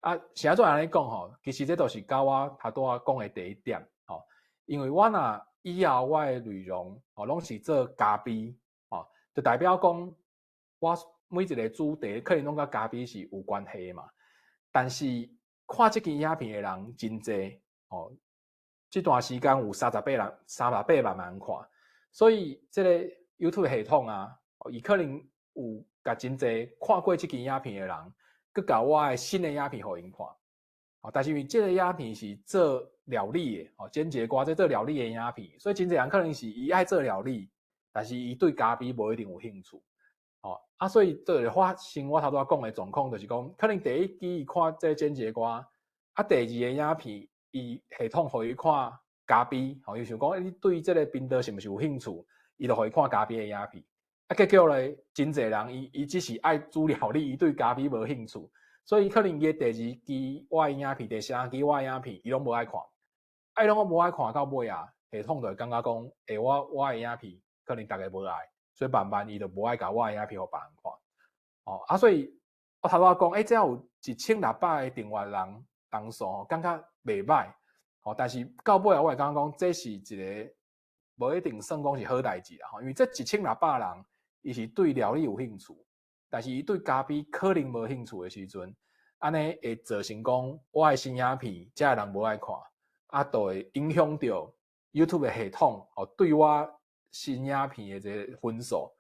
啊，是按怎按呢講吼？其實這都是佮我頭拄仔講的第一點，吼。因為我若以後我的內容，吼，攏是做咖啡，吼，就代表講我每一個主題可能攏佮咖啡是有關係的嘛。但是看這支影片的人真濟，吼，這段時間有38萬人看，所以這個 YouTube 系統啊，伊可能有共真濟看過這支影片的人，閣共我的新的影片予𪜶看，哦，但是因為這個影片是做料理的，哦，剪輯歌這做料理的影片，所以真濟人可能是伊愛做料理，但是伊對咖啡無一定有興趣，哦，啊，所以就會發生我頭拄仔講的狀況，就是講，可能第一支伊看這剪輯歌，啊，第二個影片伊系統予伊看咖啡，吼，伊想講，你對這個頻道是毋是有興趣？伊就予伊看咖啡的影片。啊，結果咧，真濟人伊只是愛煮料理，伊對咖啡無興趣，所以可能伊的第二支我的影片，第三支我的影片，伊攏無愛看。啊，伊攏無愛看到尾啊，系統就會感覺講，欸，我的影片可能逐家無愛，所以慢慢伊就無愛共我的影片予別人看。哦，啊，所以我頭拄仔講，欸，這有1600个訂閱人數吼，感覺袂䆀。哦，但是到尾啊，我會感覺講，這是一個無一定算講是好代誌啦，吼，因為這1600人，伊是對料理有興趣，但是伊對咖啡可能無興趣的時陣，按呢會造成講我的新影片，這个人無愛看，啊，就會影響著 YouTube 的系統哦，對我新影片的這個分數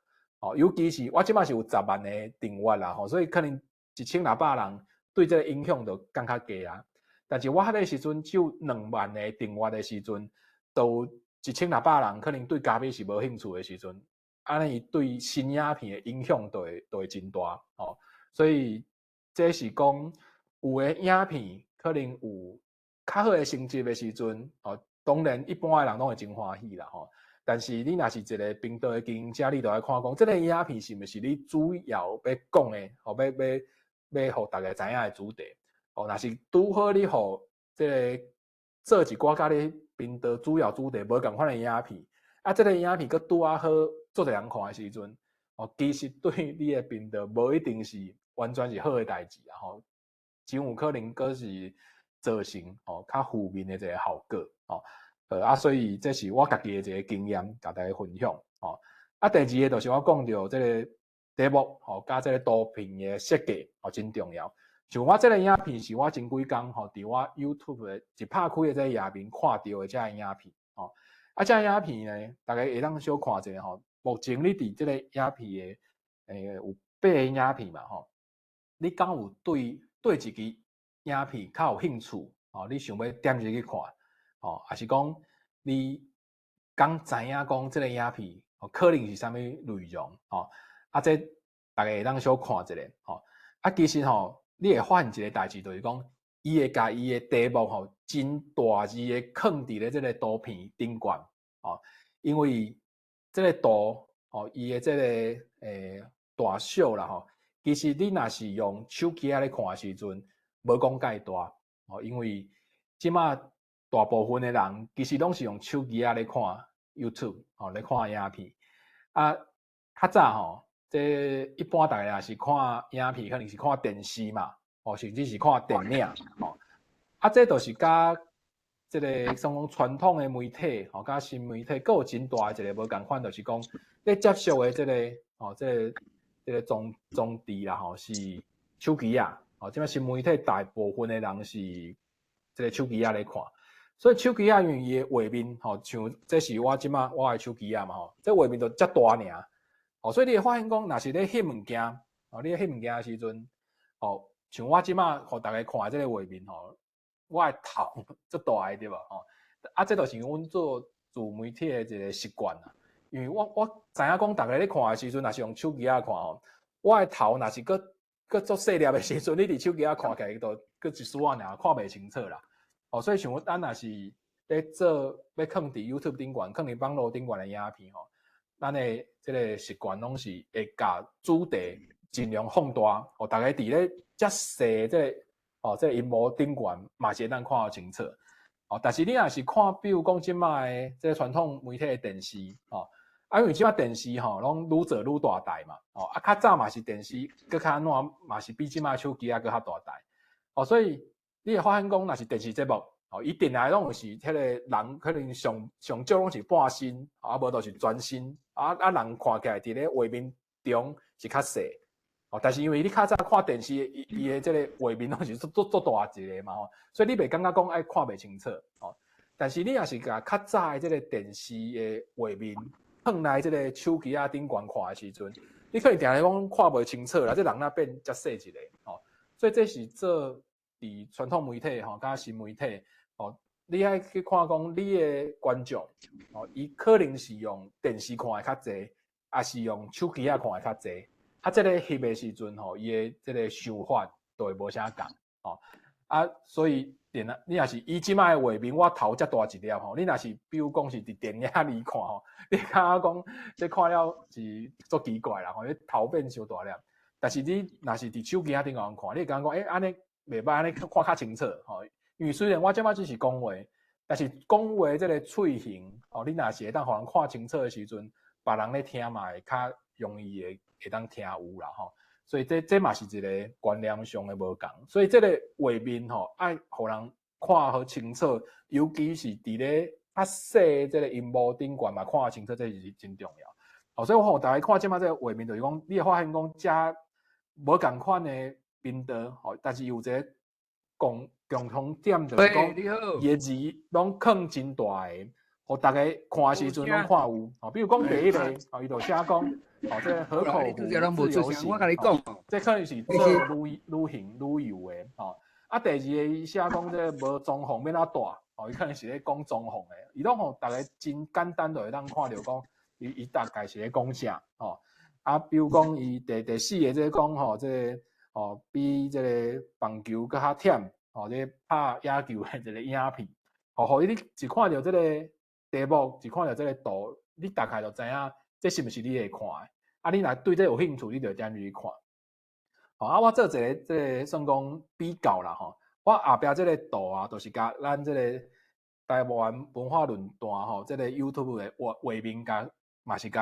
哦，尤其是我這擺是有10萬個訂閱啦吼，所以可能1600人對這個影響就降較低啊。但是我彼個時陣只有2萬個訂閱的時陣，都1600人可能對咖啡是無興趣的時陣，按呢伊對新影片的影響就會真大哦。所以這是講有的影片可能有較好的成績的時陣，哦，當然一般的人攏會真歡喜啦吼。但是你若是一個頻道的經營者，你就愛看講，這個影片是毋是你主要欲講的，吼，欲予大家知影的主題。哦，若是拄好你予這個做一寡佮你頻道主要主題無仝款的影片，啊，這個影片閣拄仔好足濟人看的時陣，哦，其實對你的頻道無一定是完全是好的代誌啊吼，真有可能閣是造成哦較負面的一個效果哦。啊，所以這是我家己的一個經驗，共大家分享哦。啊，第二个就是我講著這個題目吼，佮這個圖片的設計哦，真重要。像我這個影片是我前幾工吼，佇我 YouTube 的一拍開的這個頁面看著的這个影片吼。啊，這个影片呢，大家會當小看一下吼。目前你佇這個影片的有八个影片嘛吼，你敢有對一支影片較有興趣吼？你想欲點入去看吼，抑是講你敢知影講這個影片可能是啥物內容吼？啊，這大家會當小看一下吼。啊，其實吼，你會發現一個代誌，就是講，伊會共伊的題目吼，真大字的囥佇咧這個圖片頂懸吼，因為這個圖吼，伊的這個大小啦吼，其實你若是用手機仔咧看的時陣，無講蓋大吼，因為這馬大部分的人其實攏是用手機仔咧看 YouTube 吼，咧看影片。啊，較早吼，這一般大家若是看影片，可能是看電視嘛，哦，甚至是看電影吼。啊，這就是佮這個算講傳統的媒體吼，佮新媒體閣有真大的一個無仝款，就是講你接觸的這個吼，這個裝置啦吼，是手機仔，哦，這擺新媒體大部分的人是這个手機仔咧看，所以手機仔因為伊的畫面吼，像這是我這擺我的手機仔嘛吼，這畫面就遮大爾，哦，所以你會發現講，若是咧翕物件，哦，你咧翕物件的時陣，哦，像我這擺予大家看的這个畫面吼，我的頭足大的對無吼？啊，這就是阮做自媒體的一个習慣啦。因為我知影講，逐家咧看的時陣，若是用手機仔看吼，我的頭若是閣閣足細粒的時陣，你佇手機仔看起來就閣一絲仔爾，看袂清楚啦。哦，所以像咱若是咧做欲囥佇 YouTube 頂懸，囥佇網路頂懸的影片吼，咱的這个習慣攏是會共主題盡量放大，予逐家佇咧遮細這个哦，這个螢幕頂懸嘛是會當看得清楚。哦，但是你若是看，比如講這擺的這个傳統媒體的電視，哦，啊，因為這擺電視吼，攏愈做愈大台嘛，哦，啊，較早嘛是電視，閣較按怎嘛是比這擺手機仔閣較大台，哦，所以你會發現講，若是電視節目，哦，伊定來攏是彼个人可能上上少攏是半身，啊，無就是全身，啊啊，人看起來佇咧畫面中是較細，哦，但是因為你較早看電視，伊伊的這个畫面攏是足足足大一个嘛吼，所以你袂感覺講愛看袂清楚，哦，但是你若是共較早的這个電視的畫面放來這个手機仔頂懸看的時陣，你可能定定講看袂清楚啦，這人若變遮細一个，哦，所以這是做佇傳統媒體吼，佮新媒體，哦，你愛去看講你的觀眾，哦，伊可能是用電視看的較濟，抑是用手機仔看的較濟，啊，這个翕的時陣吼，伊的這个想法就會無啥仝，哦，啊，所以電啊，你若是以這擺的畫面，我頭遮大一粒吼，你若是比如講是佇電影裡看吼，你感覺講這看了是足奇怪啦吼，你頭變傷大粒，但是你若是佇手機仔頂懸看，你會感覺講，欸，按呢袂䆀，按呢看較清楚吼。因為雖然我這擺只是講話，但是講話這个喙型，哦，你若是會當予人看清楚的時陣，別人咧聽嘛會較容易會會當聽有啦吼。所以這這嘛是一个觀念上的無仝。所以這个畫面吼，愛予人看予清楚，尤其是佇咧較細這个螢幕頂懸嘛看清楚，這是真重要。哦，所以我予大家看這擺這个畫面，就是講你會發現講遮無仝款的頻道，吼，但是有一个共共同點，就是講伊的字攏囥真大个，予逐家看的時陣攏看有。哦，比如講第一个，哦，伊就寫講，哦，這个河口湖自由行，哦，這可能是做旅旅行旅遊的，吼。啊，第二个伊寫講這个無裝潢欲按怎蹛，哦，伊可能是咧講裝潢的，伊攏予逐家真簡單就會當看著講，伊伊大概是咧講啥，吼。啊，比如講伊第第四个這個講吼，這个哦比這个棒球閣較忝，吼，這个拍野球的一个影片，吼，予你一看著這个題目，一看著這个圖，你大概就知影這是毋是你會看的。啊，你若對這有興趣，你就會點入去看。吼，啊，我做一个這个算講比較啦吼，我後壁這个圖啊，就是共咱這个台灣文化論壇吼，這个 YouTube 的畫畫面共嘛是共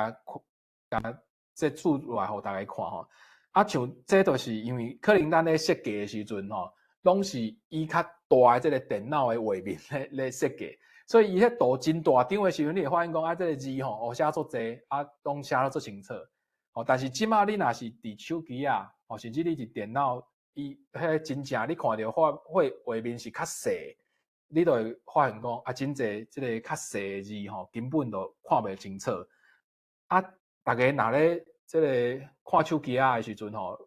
共這出來予大家看吼。啊，像這就是因為可能咱咧設計的時陣吼，攏是以較大的這个電腦的畫面咧咧設計，所以伊彼圖真大張的時陣，你會發現講啊，這个字吼，哦寫足濟，啊攏寫得足清楚。哦，但是這擺你若是佇手機仔，哦，甚至你佇電腦，伊彼个真正你看著畫畫畫面是較細，你就會發現講啊，真濟這个較細的字吼，根本就看袂清楚。啊，逐家若咧這个看手機仔的時陣吼，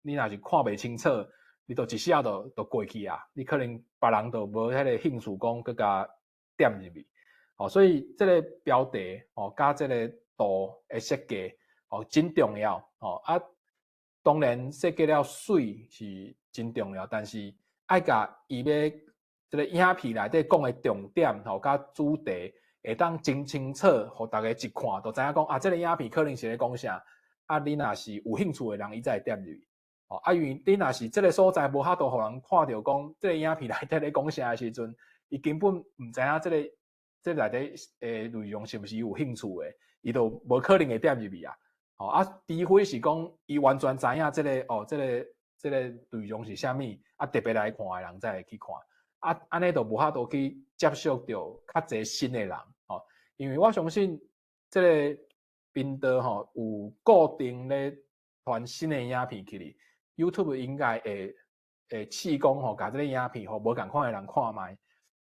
你若是看袂清楚，你就一下就就過去啊，你可能別人就無彼个興趣講閣共點入去。哦，所以這个標題吼，佮這个圖的設計哦，真重要哦。啊，當然設計了媠是真重要，但是愛共伊欲這个影片內底講的重點吼，佮主題會當真清楚，予逐家一看就知影講啊，這个影片可能是咧講啥。啊，你若是有興趣的人，伊才會點入去。哦，啊，因為你若是這个所在無法度予人看著講這个影片內底咧講啥的時陣，伊根本毋知影這个這內底的內容是毋是有興趣的，伊就無可能會點入去啊。哦，啊，除非是講伊完全知影這个哦，這个這个內容是啥物，啊，特別來看的人才會去看。啊，按呢就無法度去接觸著較濟新的人，吼。因為我相信這个頻道吼有固定咧傳新的影片起來，YouTube 應該會會試講吼，共這个影片予無仝款的人看覓，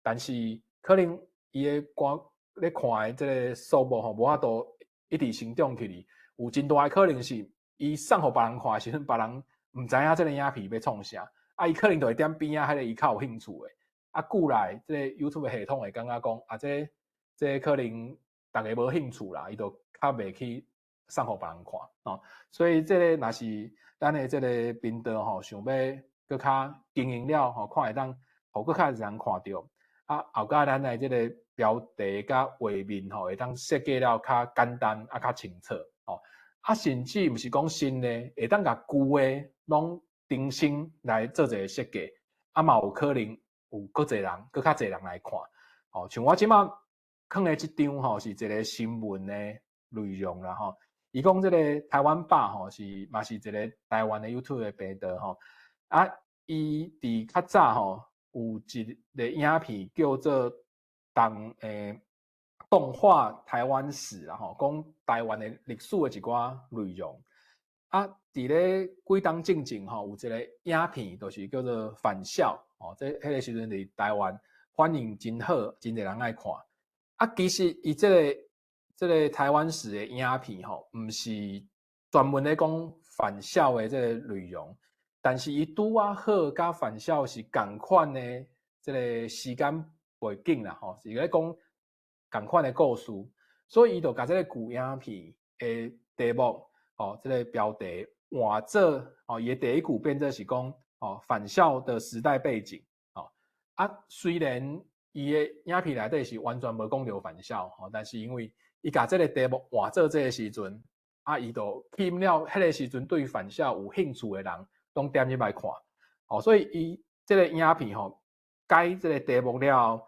但是可能伊的觀咧看的這个數目吼，無法度一直成長起去，有真大的可能是伊送予別人看的時陣，別人毋知影這个影片欲創啥，啊，伊可能就會點邊仔彼个伊較有興趣的，啊，久來這个 YouTube 系統會感覺講，啊，這可能逐家無興趣啦，伊就較袂去送予別人看，哦，所以這个若是咱的這个頻道吼，想欲閣較經營了吼，看會當予閣較濟人看著，啊，後蓋咱的這个標題佮畫面吼，會當設計了較簡單啊，較清楚，吼，啊，甚至毋是講新的，會當共舊的攏重新來做一个設計，啊，嘛有可能有閣濟人，閣較濟人來看，吼，像我這馬囥的這張吼，是一个新聞的內容啦，吼，伊講這个台灣吧吼，是嘛是一個台灣的 YouTube 的頻道吼，啊，伊佇較早吼有一个影片叫做動畫台灣史啦吼，講台灣的歷史的一寡內容。啊，佇咧幾冬進前吼，有一个影片，就是叫做返校哦，這彼个時陣佇台灣反應真好，真濟人愛看。啊，其實伊這个台灣史的影片吼，毋是專門咧講返校的這个內容，但是伊拄仔好佮返校是仝款的這个時間背景啦吼，是咧講仝款的故事，所以伊就共這个舊影片的題目，哦，這个標題換做哦，伊的第一句變做是講哦，返校的時代背景，哦，啊，雖然伊的影片內底是完全無講著返校，吼，但是因為伊共這个題目換做這个時陣，啊，伊就吸引了彼个時陣對返校有興趣的人，攏點入來看，哦，所以伊這个影片吼改這个題目了後，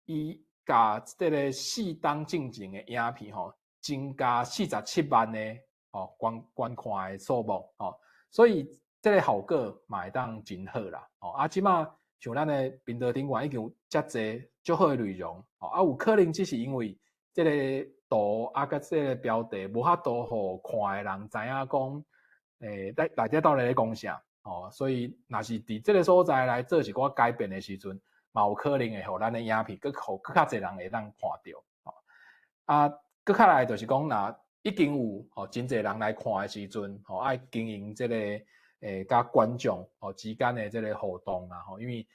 伊共這个4冬進前的影片吼，增加47萬的哦觀看的數目，哦，所以這个效果嘛會當真好啦，哦，啊，這馬像咱的頻道頂懸已經有遮濟足好的內容，哦，啊，有可能只是因為這个圖啊，佮這个標題無法度予看的人知影講，內底到底咧講啥，哦，所以若是佇這个所在來做一寡改變的時陣，嘛有可能會予咱的影片閣予閣較濟人會當看著，哦，啊，閣較來就是講，若已經有吼真濟人來看的時陣，吼愛經營這个佮觀眾吼之間的這个互動啦，吼，因為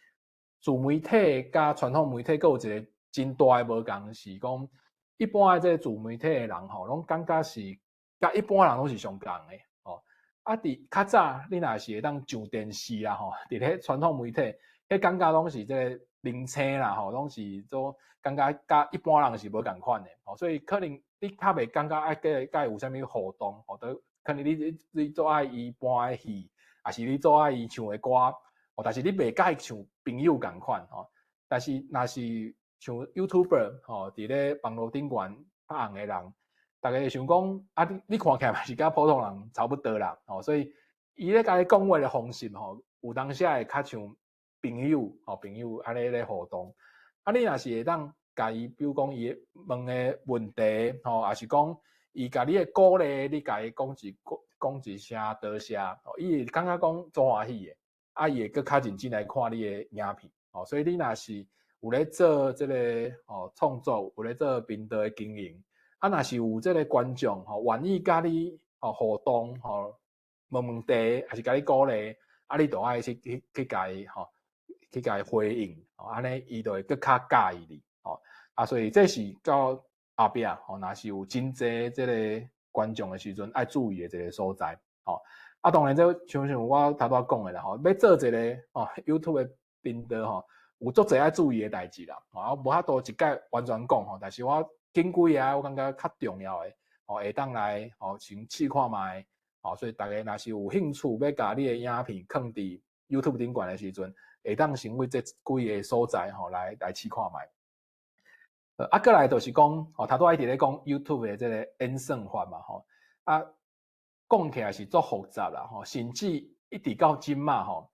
自媒體佮傳統媒體閣有一個真大的無仝是講，一般的這个自媒體的人吼，攏感覺是佮一般人攏是相仝的，吼。啊，佇較早你若是會當上電視啦，吼，佇咧傳統媒體，彼感覺攏是這个明星啦，吼，攏是做感覺佮一般人是無仝款的，吼，所以可能你較袂感覺愛佮伊有啥物互動，吼，都可能你做愛伊搬的戲，抑是你做愛伊唱的歌，哦，但是你袂佮伊像朋友仝款，吼。但是若是像 YouTuber 吼，佇咧網路頂懸較紅的人，逐家會想講，啊，你看起來嘛是佮普通人差不多啦，吼，所以伊咧共你講話的方式吼，有當時會較像朋友，吼，朋友按呢咧互動。啊，你若是會當共伊，比如講伊問的問題，吼，抑是講伊共你的鼓勵，你共伊講一聲多謝，吼，伊會感覺講足歡喜的，啊，伊會閣較認真來看你的影片，吼，所以你若是有咧做這个吼創作，有咧做頻道的經營，啊，若是有這个觀眾吼願意佮你吼互動吼問問題，抑是共你鼓勵，啊，你就愛去共伊吼去共伊回應，按呢伊就會閣較佮意你，吼，啊，所以這是到後壁吼，若是有真濟這个觀眾的時陣，愛注意的一个所在，吼，啊，當然這像我頭拄仔講的啦，吼，欲做一个吼 YouTube 的頻道吼，有足濟愛注意的代誌啦，吼，啊，無法度一概完全講吼，但是我揀幾个我感覺較重要的，吼，會當來吼先試看覓，吼，所以逐家若是有興趣欲共你的影片囥佇 YouTube 頂懸的時陣，會當先對這幾个所在吼來試看覓。啊，過來就是講，吼，頭拄仔一直咧講 YouTube 的這个演算法嘛，吼，啊，講起來是足複雜啦，吼，甚至一直到這馬吼，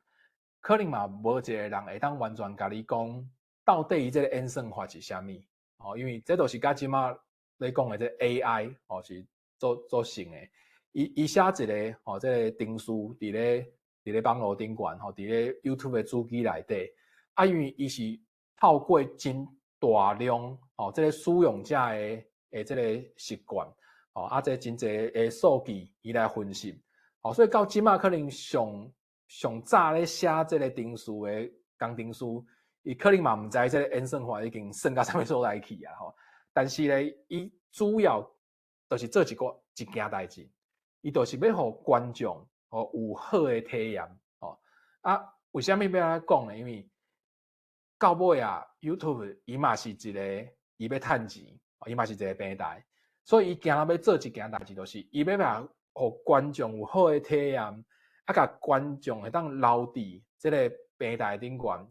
可能嘛無一個人會當完全共你講，到底伊這个演算法是啥物，吼，因為這就是佮這馬咧講的這 AI 吼是做做成的，伊寫一个吼，這个程式佇咧佇咧網路頂懸吼，佇咧 YouTube 的主機內底，啊，因為伊是透過真大量吼，這個使用者的這個習慣，吼，啊，這真濟的數據伊來分析，吼，所以到這馬可能上上早咧寫這個程式的工程師，伊可能嘛毋知這個演算法已經算到啥物所在去啊，吼，但是咧，伊主要就是做一個一件代誌，伊就是欲予觀眾吼有好的體驗，吼，啊，為啥物欲按呢講呢？因為到尾啊，YouTube 伊嘛是一個伊欲趁錢，伊嘛是一個平台，所以伊今仔欲做一件代誌，就是伊欲予觀眾有好的體驗，啊，共觀眾會當留佇這個平台頂懸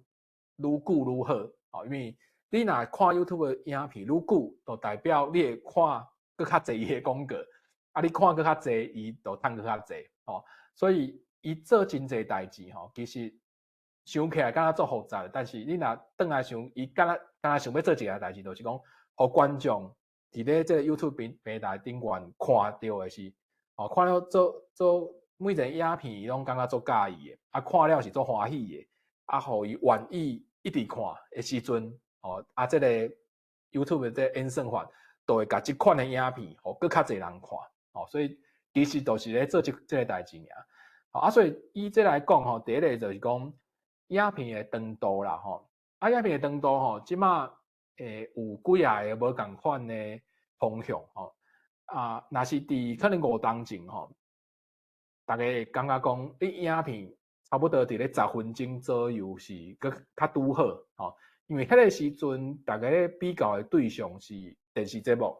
愈久愈好，吼，因為你若看 YouTube 的影片愈久，就代表你會看閣較濟伊的廣告，啊，你看閣較濟，伊就趁閣較濟，吼，所以伊做真濟代誌，吼，其實想起來敢若足複雜，但是你若轉來想，伊敢若敢若想欲做一件代誌，就是講，予觀眾佇咧這個 YouTube 平台頂懸看著的是，吼，看了做做每一個影片，伊攏感覺足佮意的，啊，看了是足歡喜的，啊，予伊願意一直看的時陣，吼，啊，這個 YouTube 的這個演算法，就會共這款的影片，予閣較濟人看，吼，所以其實就是咧做這個代誌爾。啊，所以以這來講吼，第一个就是講影片的長度啦，吼，啊，影片的長度吼，這馬有幾仔个無仝款的方向，吼，啊，若是佇可能5冬前吼，逐家會感覺講，你影片差不多佇咧十分鐘左右是閣較拄好，吼，因為彼个時陣逐家咧比較的對象是電視節目，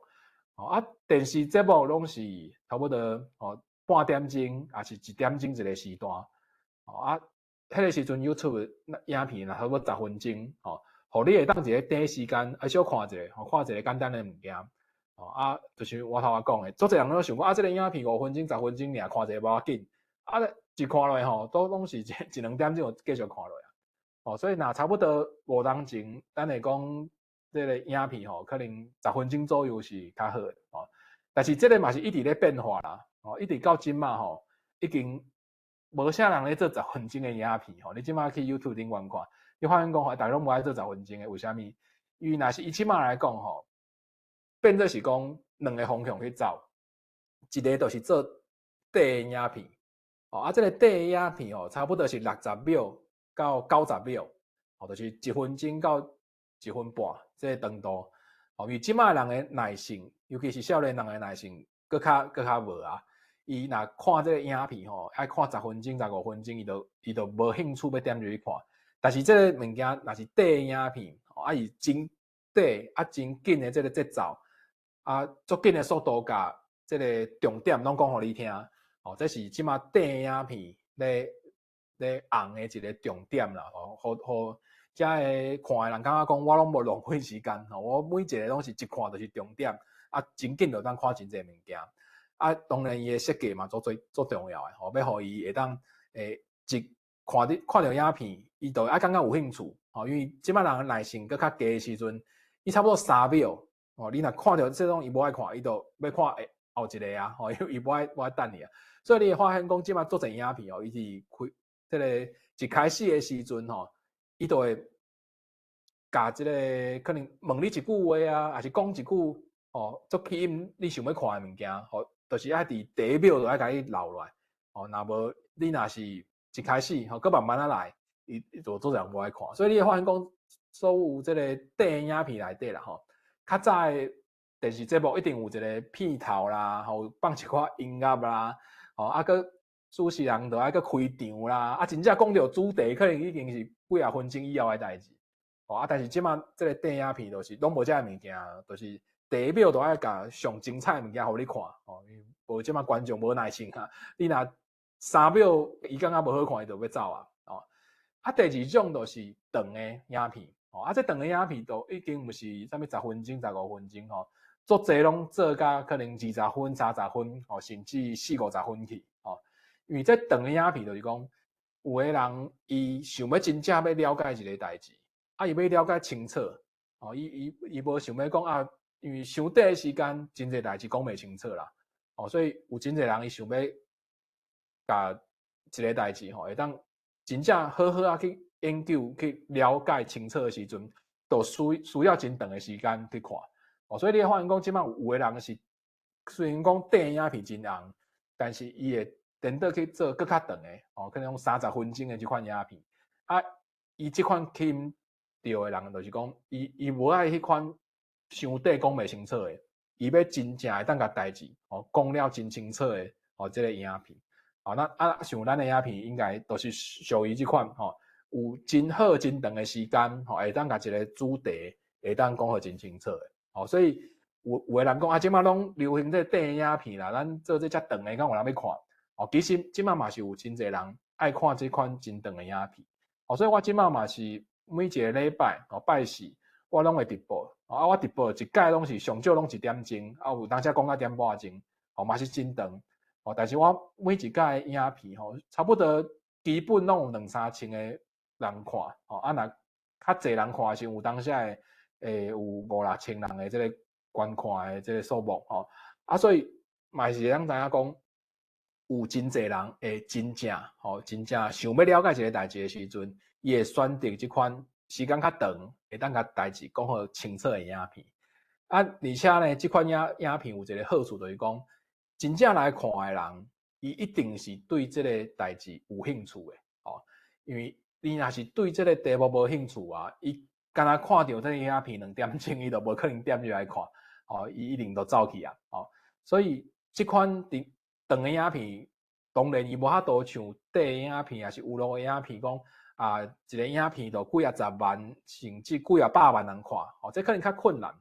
吼，啊，電視節目攏是差不多吼半點鐘，抑是一點鐘一個時段，吼，啊，彼个時陣 YouTube 影片若差不多十分鐘，吼，予你會當一个短時間啊小看一下，吼，看一个簡單的物件，吼，啊，就是我頭仔講的，足濟人攏想講啊，這個影片5分鐘、十分鐘爾看一下無要緊，啊，一看落吼，都攏是一一兩點鐘就繼續看落啊，吼，所以若差不多5冬前，咱會講這個影片吼，可能十分鐘左右是較好的，吼，但是這個嘛是一直咧變化啦，吼，一直到這馬吼，已經無啥人咧做十分鐘的影片吼，你這馬去 YouTube 頂懸看，你發現講吼，逐家攏無愛做十分鐘的，為啥物？因為若是以這馬來講吼，變做是講兩个方向去走，一个就是做短的影片，吼，啊，這個短的影片吼，差不多是60秒到90秒，吼，就是一分鐘到一分半這个長度，吼，因為這馬人的耐性，尤其是少年人的耐性，閣較無啊。伊若看這个影片吼，愛看十分鐘、15分鐘，伊就無興趣欲點入去看。但是這个物件若是短的影片，啊，伊真短啊，真緊的這个節奏，啊，足緊的速度共這个重點攏講予你聽，吼，這是這馬短的影片咧紅的一个重點啦，吼，予遮个看的人感覺講，我攏無浪費時間，吼，我每一个攏是一看就是重點，啊，真緊就當看真濟物件。啊，當然伊的設計嘛，足最足重要的，吼，欲予伊會當一看著看著影片，伊就愛感覺有興趣，吼，因為這馬人的耐性閣較低的時陣，伊差不多3秒，吼，你若看著這種伊無愛看，伊就欲看後一个啊，吼，伊無愛等你啊，所以你會發現講這馬足濟影片哦，伊是開這个一開始的時陣吼，伊就會共這个可能問你一句話啊，抑是講一句吼，足吸引你想欲看的物件，吼，就是愛佇第一秒就愛共你留落來，吼，若無你若是一開始吼，閣慢慢仔來，伊就足濟人無愛看，所以你會發現講，所有這个短影片內底啦，吼，較早的電視節目一定有一个片頭啦，吼，放一寡音樂啦，吼，啊，閣主持人就愛閣開場啦，啊，真正講著主題，可能已經是幾仔分鐘以後的代誌，吼，啊，但是這馬這个短影片就是攏無這个物件，就是第一秒就愛共上精彩的物件予你看，吼，因為無這馬觀眾無耐性啊，你若3秒伊感覺無好看，伊就欲走啊，吼，啊，第二種就是長的影片，吼，啊，這長的影片都已經毋是啥物十分鐘、15分鐘，吼，足濟攏做甲可能20分、30分，吼，甚至四五十分去，吼，因為這長的影片就是講，有的人伊想欲真正欲了解一个代誌，啊，伊欲了解清楚，吼，伊無想欲講啊，因為傷短的時間，真濟代誌講袂清楚啦，吼，所以有真濟人伊想欲共一个代誌吼，會當真正好好仔去研究、去了解清楚的時陣，就需要真長的時間去看。哦，所以你會發現講，這擺有的人是雖然講短影片真紅，但是伊會顛倒去做閣較長的，哦，可能講30分鐘的這款影片。啊，伊這款吸引著的人，就是講，伊無愛彼款傷短講袂清楚的，伊欲真正會當共代誌，哦，講了真清楚的，哦，這个影片。哦，那啊，像咱的影片應該都是屬於這款，吼，有真好真長的時間，吼，會當共一个主題會當講予真清楚的。哦，所以有的人講啊，這擺攏流行這短影片啦，咱做這遮長的，敢有人欲看？哦，其實這擺嘛是有真濟人愛看這款真長的影片。哦，所以我這擺嘛是每一个禮拜，哦，拜四我攏會直播。啊，我直播一擺攏是上少攏一點鐘，啊，有當時講到點半鐘，哦，嘛是真長。哦，但是我每一擺影片吼，差不多基本攏有兩三千個人看，哦，啊，若較濟人看的時陣，有當時會有五六千人的這个觀看的這个數目，吼，啊，所以嘛是會當知影講，有真濟人會真正，吼，真正想欲了解一个代誌的時陣，伊會選擇這款時間較長，會當共代誌講予清楚的影片。啊，而且呢，這款影片有一个好處，就是講，真正來看的人，伊一定是對這个代誌有興趣的，哦，因為你若是對這个題目無興趣啊，伊敢若看著這个影片2點鐘，伊就無可能點入來看，哦，伊一定就走去啊，哦，所以這款長長的影片，當然伊無法度像短影片，抑是有路的影片講啊，一个影片就幾仔十萬，甚至幾仔百萬人看，哦，這可能較困難。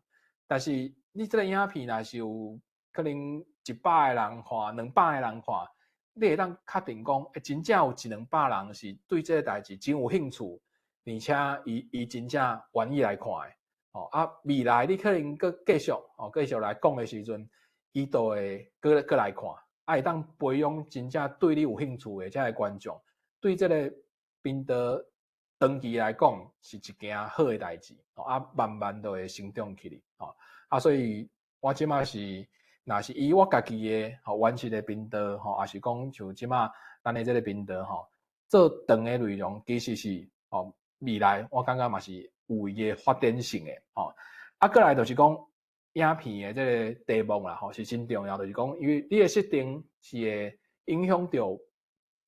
但是你這个影片若是有可能100個人看，200個人看，你會當確定講，欸，真正有一兩百人是對這个代誌真有興趣，而且伊真正願意來看的，哦啊，未來你可能閣繼續，哦，繼續來講的時陣，伊就會閣閣來看，啊，會當培養真正對你有興趣的這个觀眾，對這个頻道長期來講是一件好的代誌，哦啊，慢慢就會成長起來，哦啊，所以我這擺是，若是以我家己的吼原始的頻道吼，抑是講像這擺咱的這个頻道吼，做長的內容其實是吼未來我感覺嘛是有伊的發展性的吼。啊，過來就是講影片的這个題目啦吼，是真重要，就是講因為你的設定是會影響著，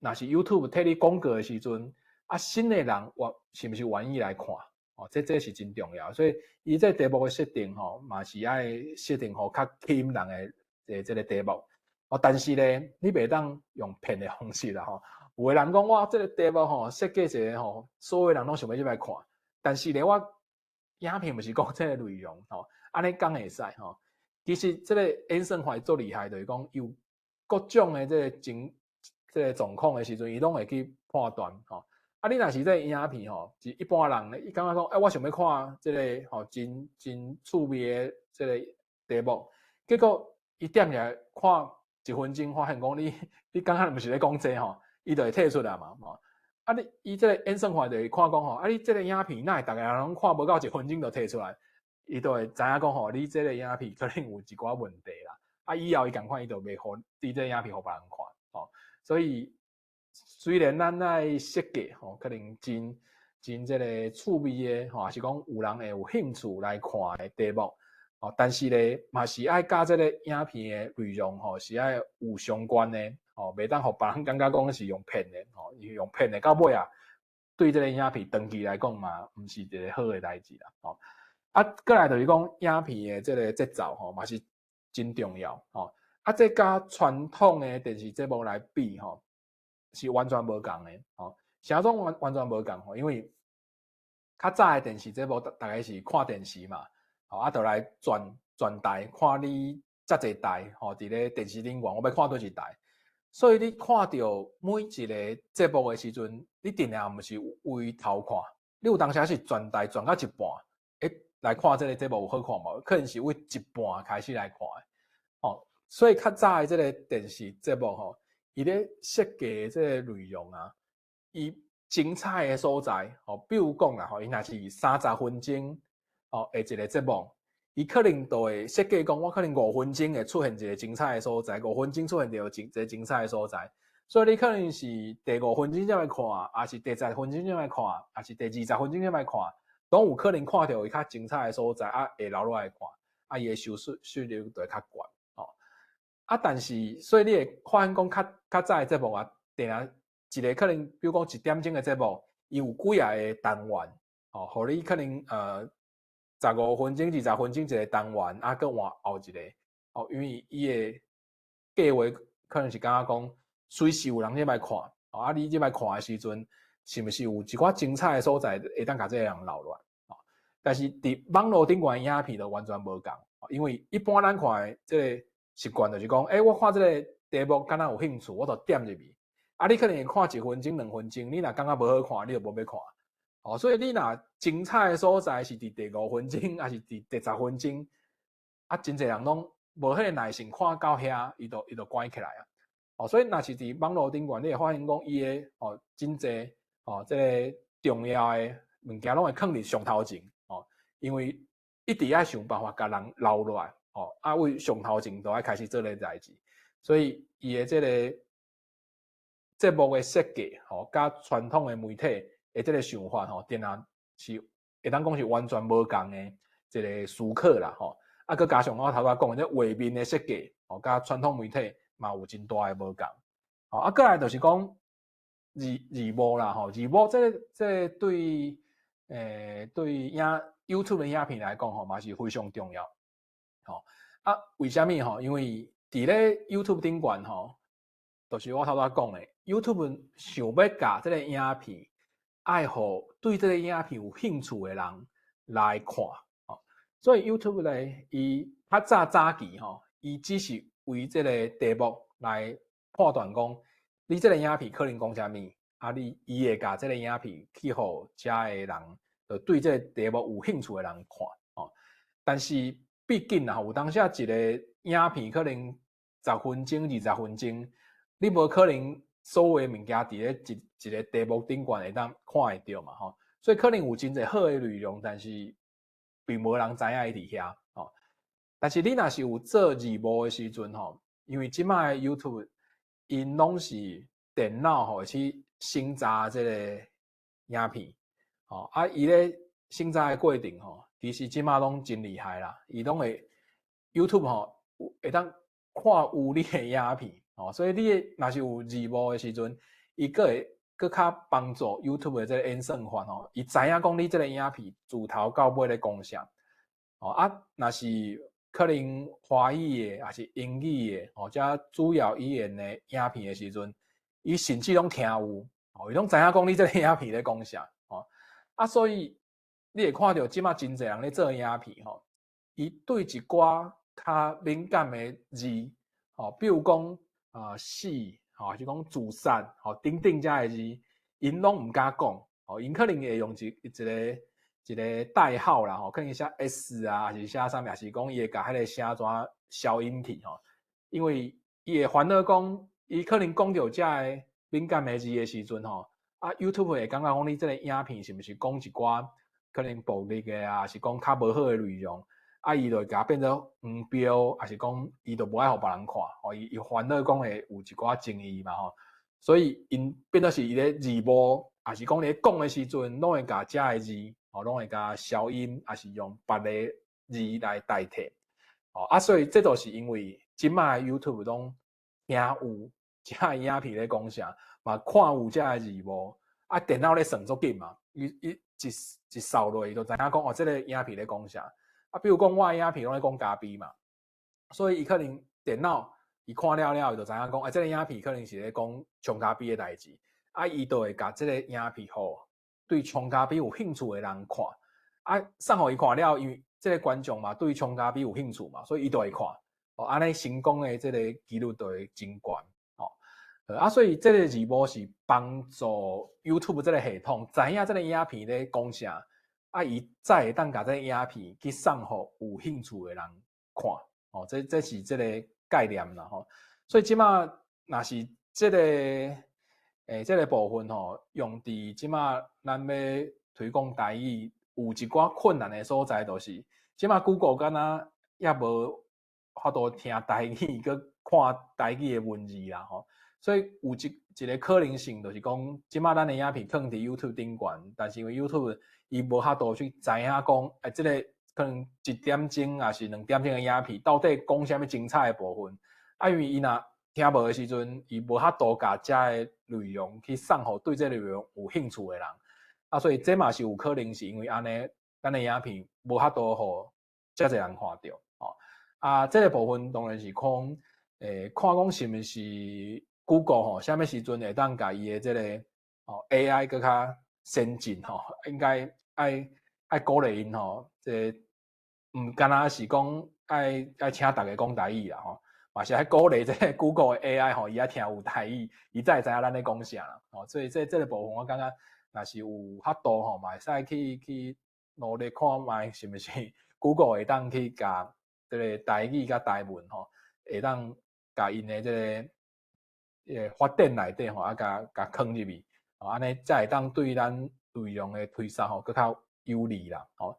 若是 YouTube 替你廣告的時陣，啊，新的人我是毋是願意來看？哦，這是真重要，所以伊這題目的設定吼，嘛是愛設定予較吸引人的這个題目。哦，但是咧，你袂當用騙的方式啦吼。有的人講我這个題目吼設計一个吼，所有人攏想欲入來看，但是咧，我影片毋是講這个內容吼，按呢講會使吼。其實這个演算法足厲害，就是講有各種的這个情這个狀況的時陣，伊攏會去判斷吼。啊，你若是這个影片吼，是一般人咧，伊感覺講，欸，我想欲看這个吼，真真趣味的這个題目，結果伊點入來看一分鐘，發現講你感覺毋是咧講這吼，伊就會退出來嘛，吼。啊，你伊這个演算法就會看講吼，啊，你這个影片哪會逐个人攏看無夠一分鐘就退出來，伊就會知影講吼，你這个影片可能有一寡問題啦。啊，以後伊仝款伊就袂予你這个影片予別人看，吼。所以雖然咱愛設計吼，可能真真這个趣味的吼，抑是講有人會有興趣來看的題目，吼，但是咧嘛是愛佮這个影片的內容吼，是愛有相關的，吼，袂當予別人感覺講是用騙的，吼，因為用騙的到尾啊，對這个影片長期來講嘛，毋是一个好的代誌啦，吼。啊，過來就是講影片的這个節奏吼，嘛是真重要，吼。啊，這佮傳統的電視節目來比吼，是完全無仝的，吼。啥種完全無仝吼？因為較早的電視節目，逐家是看電視嘛，吼，啊，就來轉轉台，看你遮濟台，吼，佇咧電視頂懸，我欲看佗一台。所以你看著每一个節目的時陣，你定定毋是為頭看，你有當時是轉台轉到一半，欸，來看這个節目有好看無？可能是為一半開始來看的，吼。所以較早的這个電視節目吼，伊咧設計這个內容啊，伊精彩的所在，吼，比如講啦，吼，伊若是30分鐘，吼，的一个節目，伊可能就會設計講，我可能五分鐘會出現一个精彩的所在，五分鐘出現著一個精彩的所在。所以你可能是第五分鐘才來看，抑是第十分鐘才來看，抑是第20分鐘才來看，攏有可能看著伊較精彩的所在，啊，會留落來看，啊，伊的收視率就會較懸，吼。啊，但是所以你會發現講較較早的節目啊，定定一个可能，比如講一點鐘的節目，伊有幾仔个單元，吼，予你可能15分鐘、20分鐘一个單元，啊，閣換後一个，哦，因為伊的計劃可能是感覺講，隨時有人入來看，哦，啊，你入來看的時陣，是毋是有一寡精彩的所在會當共這个人留落來？哦，但是佇網路頂懸的影片就完全無仝，因為一般咱看的這个習慣就是講，欸，我看這个題目敢若有興趣，我就點入去。啊，你可能會看一分鐘、2分鐘，你若感覺無好看，你就無欲看。哦，所以你若精彩的所在是佇第五分鐘，抑是佇第十分鐘，啊，真濟人攏無彼个耐性看到遐，伊就關起來啊。哦，所以若是佇網路頂懸，你會發現講伊的哦真濟哦這个重要的物件攏會囥佇上頭前哦，因為一直愛想辦法共人留落來哦，啊，為上頭前就愛開始做這个代誌，所以伊的這个節目的設計吼，佮傳統的媒體的這个想法吼，定定是會當講是完全無仝的一个思考啦吼。啊，閣加上我頭拄仔講的這畫面的設計吼，佮傳統媒體嘛有真大的無仝。吼，啊，過來就是講字幕啦吼，字幕這个這个對YouTube 的影片來講吼，嘛是非常重要。吼，啊，為啥物吼？因為佇咧 YouTube 頂懸吼，就是我頭拄仔講的，YouTube 想欲共這个影片，愛予對這个影片有興趣的人來看，吼，所以 YouTube 咧，伊較早早期吼，伊只是為這个題目來判斷講，你這个影片可能講啥物，啊，你伊會共這个影片去予遮的人，就對這个題目有興趣的人看，吼。但是畢竟啊，有當時一个影片可能十分鐘、20分鐘，你無可能所有的物件佇咧一一个題目頂懸會當看會著嘛，吼。所以可能有真濟好的內容，但是並無人知影伊佇遐，吼。但是你若是有做字幕的時陣，吼，因為這擺的 YouTube 𪜶攏是電腦吼去審查這个影片，吼，啊，伊咧審查的過程吼，其實這擺攏真厲害啦，伊攏會 YouTube 吼會當看有你的影片，吼，所以你的若是有字幕的時陣，伊閣會閣較幫助 YouTube 的這个演算法吼，伊知影講你這个影片自頭到尾咧講啥，吼，啊，若是可能華語的，抑是英語的，吼，遮主要語言的影片的時陣，伊甚至攏聽有，吼，伊攏知影講你這个影片咧講啥，吼，啊，所以你會看著這擺真濟人咧做影片，吼，伊對一寡較敏感的字，吼，比如講啊死，吼，抑是講自殺，吼，等等遮的字，𪜶攏毋敢講，吼，𪜶可能會用一個代號啦，吼，可能寫 S 啊，抑是寫啥物，抑是講伊會共彼个聲怎消音去，吼，因為伊會煩惱講，伊可能講著遮个敏感的字的時陣，吼，啊，YouTube 會感覺講你這个影片是毋是講一寡可能暴力的啊，抑是講較無好的內容，啊，伊就會共變做黃標，抑是講伊就無愛予別人看，吼，伊煩惱講會有一寡爭議嘛，吼，所以𪜶變做是伊咧字幕，抑是講咧講的時陣，攏會共遮个字，吼，攏會共消音，抑是用別个字來代替，吼，啊，所以這就是因為這擺 YouTube 攏聽有遮影片咧講啥，嘛看有遮个字幕，啊，電腦咧算足緊嘛，伊一掃落去就知影講哦，這个影片咧講啥，啊，比如講我的影片攏咧講咖啡嘛，所以伊可能電腦伊看了了，伊就知影講，啊，這个影片可能是咧講沖咖啡的代誌，啊，伊就會共這个影片予對沖咖啡有興趣的人看，啊，送予伊看了，因為這个觀眾嘛對沖咖啡有興趣嘛，所以伊就會看，哦，按呢成功的這个幾率就會真懸，吼，啊，所以這个字幕是幫助 YouTube 這个系統知影這个影片咧講啥，啊，伊才會當共這个影片去送予有興趣的人看，哦，這是這个概念啦，吼，所以這擺若是這个這个部分吼，用佇這擺咱欲推廣台語，有一寡困難的所在，就是這擺 Google 敢若猶無法度聽台語，閣看台語的文字啦，吼，所以有一個可能性，就是講，這馬咱的影片囥佇 YouTube 頂懸，但是因為 YouTube 伊無法度去知影講，欸，這個可能一點鐘抑是2點鐘的影片，到底講啥物精彩的部分？啊，因為伊若聽無的時陣，伊無法度共遮的內容去送予對這個內容有興趣的人。啊，所以這嘛是有可能是因為按呢，咱的影片無法度予遮濟人看著。吼，啊，這個部分當然是講，看講是毋是 Google 吼，啥物時陣會當共伊的這個AI 閣較先進吼，應該愛鼓勵𪜶吼，這個毋干焦是講愛請逐家講台語啦吼，嘛是愛鼓勵這個 Google 的 AI 吼，伊愛聽有台語，伊才會知影咱咧講啥啦。吼，所以這個部分我感覺若是有法度吼，嘛會使去努力看覓是毋是 Google 會當去共這個台語佮台文吼，會當共𪜶的這個發展內底吼，啊，共囥入去，吼，按呢才會當對咱內容的推送吼，閣較有利啦，吼。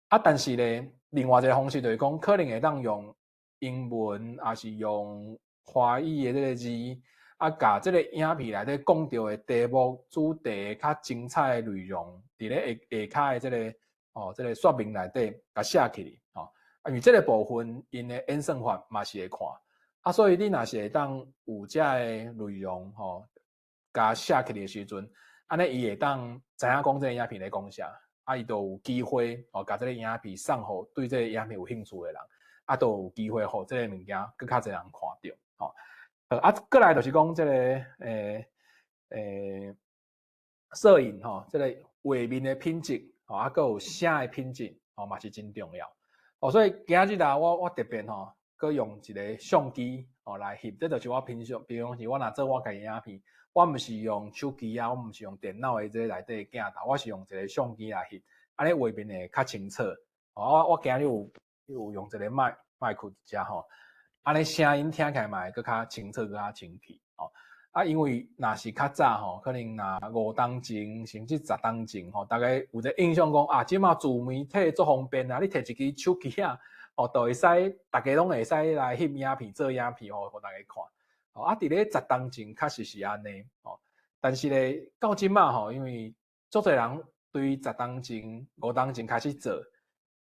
啊，但是咧，另外一個方式就是講，可能會當用英文，抑是用華語的這個字，啊，共這個影片內底講著的題目、主題較精彩的內容，佇咧下下跤的這個這個說明內底共寫起來，吼。啊，因為這個部分𪜶的演算法嘛是會看。啊，所以你若是會當有遮个內容吼，共寫起來的時陣，按呢伊會當知影講這個影片咧講啥，啊，伊就有機會吼，共這個影片送予對這個影片有興趣的人，啊，就有機會予這個物件閣較濟人看著，吼。啊，過來就是講這個攝影吼，這個畫面的品質，吼，啊，閣有聲的品質，吼，嘛是真重要。哦，所以今仔日啊，我特別吼，閣用一個相機吼來翕，這就是我平常時我若做我家己影片，我毋是用手機啊，我毋是用電腦的這個內底鏡頭，我是用一個相機來翕，按呢畫面會較清楚。哦，我今日有用一個麥克遮吼，按呢聲音聽起來嘛會閣較清楚，閣較清氣。哦，啊，因為若是較早吼，可能若5冬前甚至10冬前吼，逐家有一個印象講啊，這馬自媒體足方便啊，你提一支手機啊，哦，就會使，逐家攏會使來翕影片、做影片，予逐家看。哦，啊，佇咧十冬前確實是按呢，哦，但是咧到這馬吼，因為足濟人對十冬前、5冬前開始做，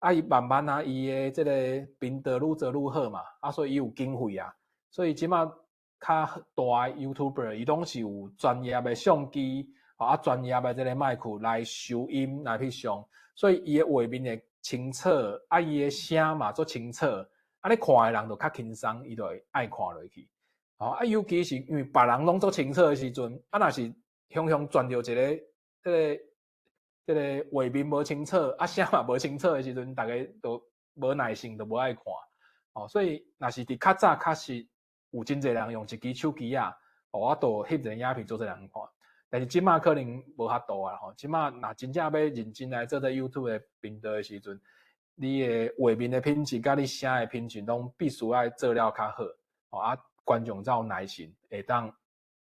啊，伊慢慢啊，伊的這個頻道愈做愈好嘛，啊，所以伊有經費啊，所以這馬較大的 YouTuber，伊攏是有專業的相機，啊，專業的這個麥克來收音來翕相，所以伊的畫面會清楚，啊，伊的聲嘛足清楚，啊，你看的人就較輕鬆，伊就會愛看落去。吼，啊，尤其是因為別人攏足清楚的時陣，啊，若是雄雄轉著一個這個畫面無清楚，啊，聲嘛無清楚的時陣，逐家都無耐性，就無愛看。哦，所以若是佇較早確實有真濟人用一支手機仔，哦，我就翕一個影片做濟人看。但是這馬可能無法度啊，吼，這馬若真正欲認真來做這 YouTube 的頻道的時陣，你的畫面的品質佮你聲的品質攏必須愛做了較好，哦啊，觀眾才有耐心會當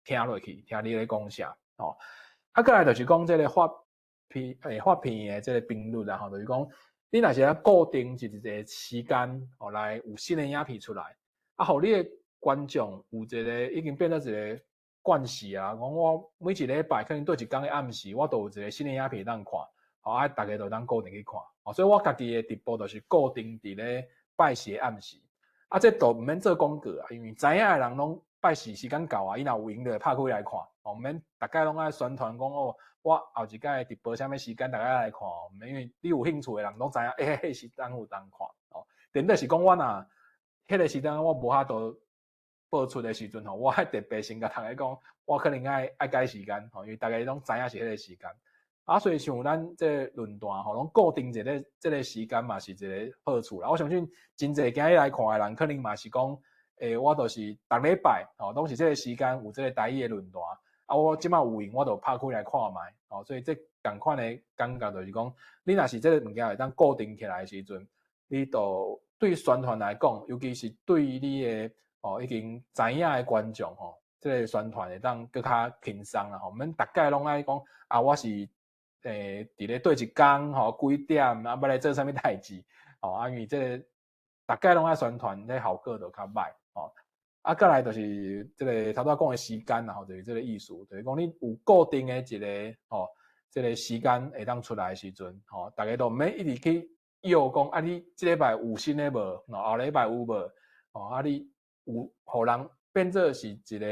聽落去，聽你咧講啥，吼。啊，過來就是講這個發片的這個頻率啦，吼，就是講你若是愛固定一個時間，哦，來有新的影片出來，啊，予你的觀眾有一個已經變做一個慣勢啊，講我每一禮拜可能佗一工的暗時，我都有一個新的影片會當看，吼，啊，逐家就當固定去看，哦，所以我家己的直播就是固定佇咧拜四的暗時，啊，這都毋免做廣告啊，因為知影的人攏拜四時間到啊，伊若有閒就會拍開來看，哦，毋免逐擺攏愛宣傳講哦，我後一擺直播啥物時間，逐家來看，毋免，因為你有興趣的人攏知影，欸，彼時間有當看，哦，頂底是講我若彼個時間我無法度播出的時陣吼，我愛特別先共逐家講，我可能愛改時間吼，因為逐家攏知影是彼個時間。啊，所以像咱這個論壇吼，攏固定一個這個時間嘛，是一個好處啦。我相信真濟今日來看的人，可能嘛是講，欸，我就是逐禮拜吼，攏是這個時間有這個台語的論壇。啊，我這馬有閒，我就拍開來看覓。吼，所以這仝款的感覺就是講，你若是這個物件會當固定起來的時陣，你就對宣傳來講，尤其是對你的哦，已經知影的觀眾吼，這個宣傳會當閣較輕鬆啦吼。毋免逐擺攏愛講啊，我是佇咧佗一工吼幾點啊，欲來做啥物代誌吼啊，因為這個逐擺攏愛宣傳，這效果就較䆀吼。啊，閣來就是這个頭拄仔講的時間啦吼，就是這个意思，就是講你有固定的一个吼，這个時間會當出來的時陣，吼，逐家都毋免一直去約講啊，你這禮拜有新的無？後禮拜有無？吼，啊，你有予人變做是一个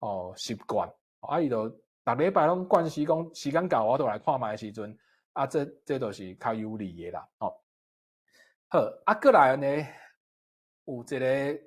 哦習慣，啊，伊就逐禮拜攏慣勢講時間到，我就來看覓的時陣，啊，這就是較有利的啦，吼。好，啊，閣來呢，有一个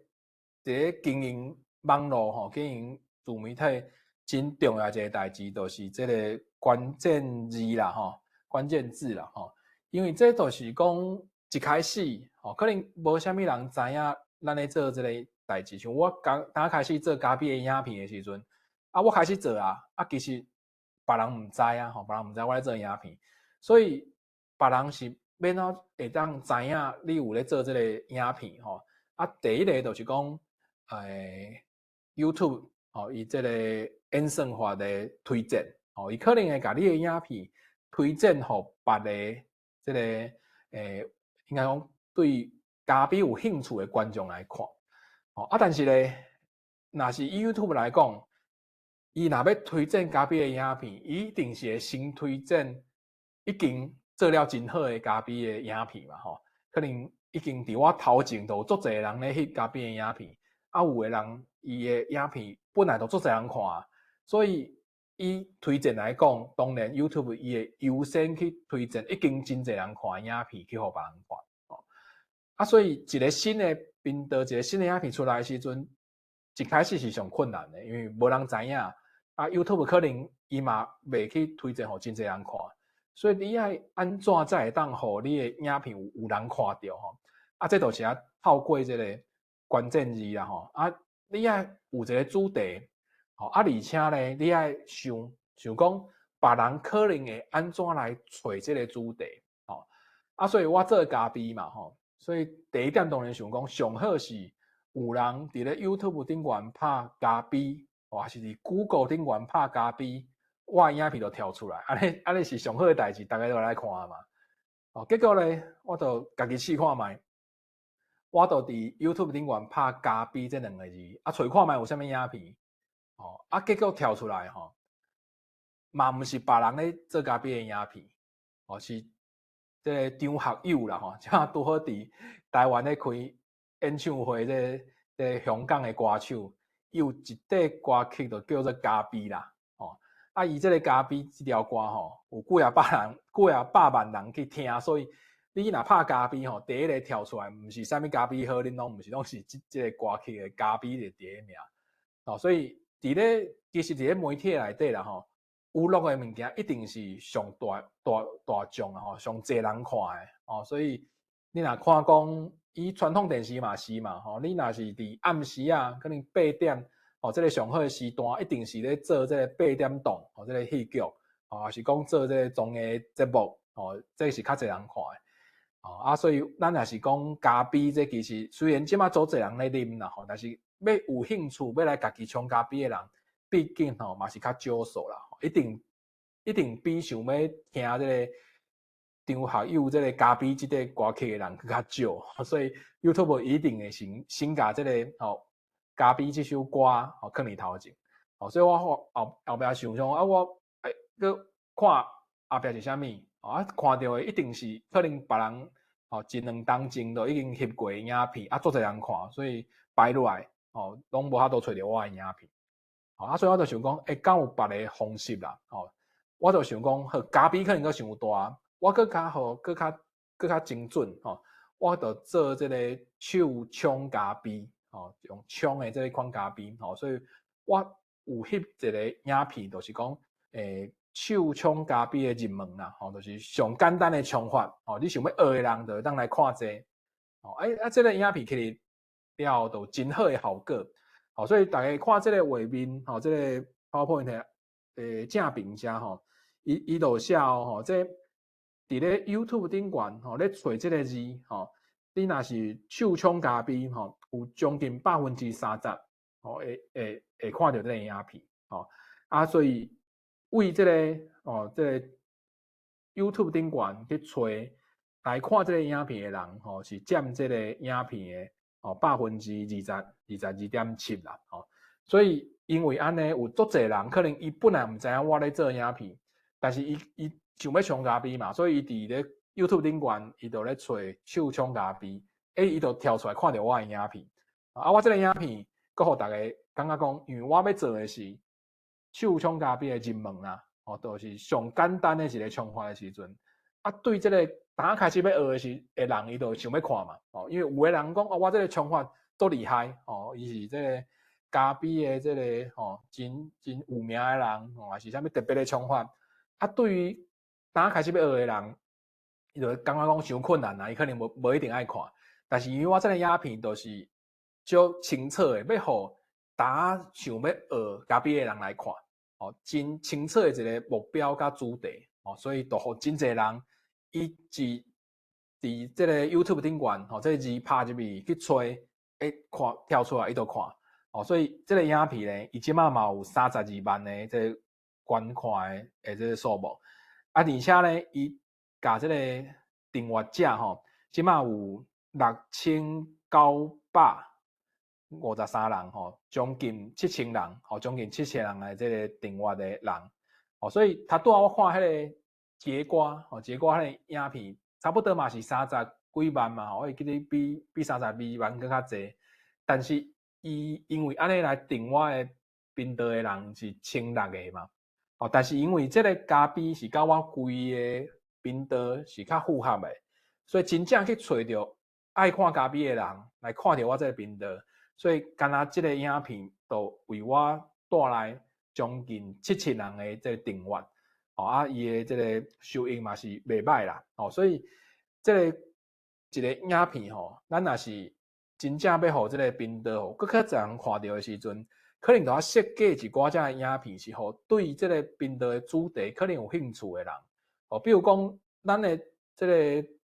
佇咧經營網路吼，經營自媒體真重要一个代誌，就是這个關鍵字啦吼，關鍵字啦吼。因為這就是講一開始吼，可能無啥物人知影咱咧做這个代誌。像我剛剛開始做咖啡的影片的時陣，啊，我開始做啊，啊，其實別人毋知啊，吼，別人毋知我咧做影片，所以別人是欲按怎會當知影你有咧做這个影片吼？啊，第一个就是講，YouTube 吼，伊這个演算法的推薦，吼，伊可能會共你的影片推薦予別个這个應該講對咖啡有興趣的觀眾來看，吼啊，但是咧，若是以 YouTube 來講，伊若欲推薦咖啡的影片，伊一定是會先推薦已經做了真好的咖啡的影片嘛，吼，可能已經佇我頭前就有足濟人咧翕咖啡的影片。啊，有的人伊的影片本來就足濟人看，所以以推薦來講，當然 YouTube 伊會優先去推薦已經真濟人看的影片去予別人看。哦，啊，所以一個新的頻道，一個新的影片出來的時陣，一開始是上困難的，因為無人知影。啊，YouTube 可能伊嘛袂去推薦予真濟人看，所以你愛按怎才會當予你的影片有人看著吼？啊，這就是愛透過這個關鍵字啦吼，啊，你愛有一個主題，吼，啊，而且咧，你愛想想講，別人可能會按怎來揣這个主題，吼，啊，所以我做咖啡嘛，吼，所以第一點當然想講，上好是有人佇咧 YouTube 頂懸拍咖啡，或是佇 Google 頂懸拍咖啡，我的影片就跳出來，按呢按呢是上好的代誌，逐家都來看嘛，哦，結果咧，我就家己試看覓。我就佇 YouTube 頂懸拍咖啡這兩个字，啊，揣看覓有啥物影片，哦，啊，結果跳出來吼，嘛毋是別人咧做咖啡的影片，哦，是這个張學友啦吼，這拄好佇台灣咧開演唱會，這個香港的歌手，伊有一塊歌曲就叫做咖啡啦，吼，啊，伊這个咖啡這條歌吼，有幾仔百人，幾仔百萬人去聽，所以你若拍咖啡吼，第一个跳出來毋是啥物咖啡好啉，攏毋是，攏是這個歌曲的咖啡的第一名。哦，所以佇咧其實佇咧媒體內底啦吼，娛樂的物件一定是上大大大眾啊吼，上濟人看的哦。所以你若看講以傳統電視嘛是嘛吼，你若是佇暗時啊，可能八點哦，這个上好的時段一定是咧做這個八點檔哦，這个戲劇哦，抑是講做這个綜藝節目哦，這是較濟人看的。哦啊，所以咱若是講咖啡，這其實雖然這馬足濟人咧啉啦吼，但是欲有興趣欲來家己沖咖啡的人，畢竟吼嘛是較少數啦，一定一定比想欲聽這个張學友這个咖啡這塊歌曲的人閣較少，所以 YouTube 一定會先先共這个吼咖啡這首歌吼囥佇頭前，哦，所以我後後壁想想啊，我欸閣看後壁是啥物？啊，看著的一定是可能別人吼一兩冬前就已經翕過的影片，啊，足濟人看，所以擺落來吼，攏無法度揣著我的影片。啊，所以我就想講，欸，敢有別个方式啦？吼，我就想講，好，咖啡可能閣傷大，我閣較好，閣較精準吼，我就做這个手沖咖啡，吼，用沖的這个款咖啡，吼，所以我有翕一个影片，就是講，手沖咖啡的入門啦，吼，就是上簡單的沖法，吼，你想欲學的人就會當來看這個，吼，欸，啊，這个影片起來了後，就有真好的效果，吼，所以逐家看這个畫面，吼，這个 PowerPoint 正邊遮吼，伊就寫哦，吼，這佇咧 YouTube 頂懸吼，咧揣這个字，吼，你若是手沖咖啡，吼，有將近30%，吼，會看著這个影片，吼，啊，所以為這个哦，這个 YouTube 頂懸去揣來看這个影片的人，吼，是佔這个影片的哦，22.7%啦，吼，所以因為按呢有足濟人可能伊本來毋知影我咧做影片，但是伊想欲沖咖啡嘛，所以伊佇咧 YouTube 頂懸，伊就咧揣手沖咖啡，伊就跳出來看著我的影片。啊，我這个影片，閣予逐家感覺講，因為我欲做的是手沖咖啡的入門啦，哦，就是上簡單的一个沖法的時陣，啊，對這个剛開始欲學的時的人，伊就想欲看嘛，哦，因為有的人講，哦，我這个沖法足厲害，哦，伊是這个咖啡的這个吼，真真有名的人，哦，還是啥物特別的沖法，啊，對於剛開始欲學的人，伊就會感覺講傷困難啊，伊可能無一定愛看，但是因為我這个影片就是足清楚的，欲予逐想欲學咖啡的人來看，哦，真清楚的一个目標佮主題，哦，所以就予真濟人伊是佇這个 YouTube 頂懸，吼，這个字拍入去去揣，看跳出來伊就看，哦，所以這个影片咧，伊這馬嘛有32萬的這个觀看的這个數目，啊，而且咧，伊共這个訂閱者吼，這馬有6953人吼，將近七千人，吼，將近七千人的這个訂閱的人，哦，所以頭拄仔我看彼个節瓜，吼，節瓜彼個影片，差不多嘛是三十幾萬嘛，我會記得比32萬閣較濟，但是伊因為按呢來訂我的頻道的人是千六个嘛，哦，但是因為這个咖啡是佮我規个頻道是較符合的，所以真正去揣著愛看咖啡的人來看著我這个頻道。所以，敢若這个影片，就為我帶來將近七千人的這个訂閱，哦啊，伊的這个收益嘛是袂䆀啦，哦，所以這个一个影片吼，咱若是真正欲予這个頻道予閣較濟人看著的時陣，可能就愛設計一寡這的影片，是予對這个頻道的主題可能有興趣的人，哦，比如講，咱的這个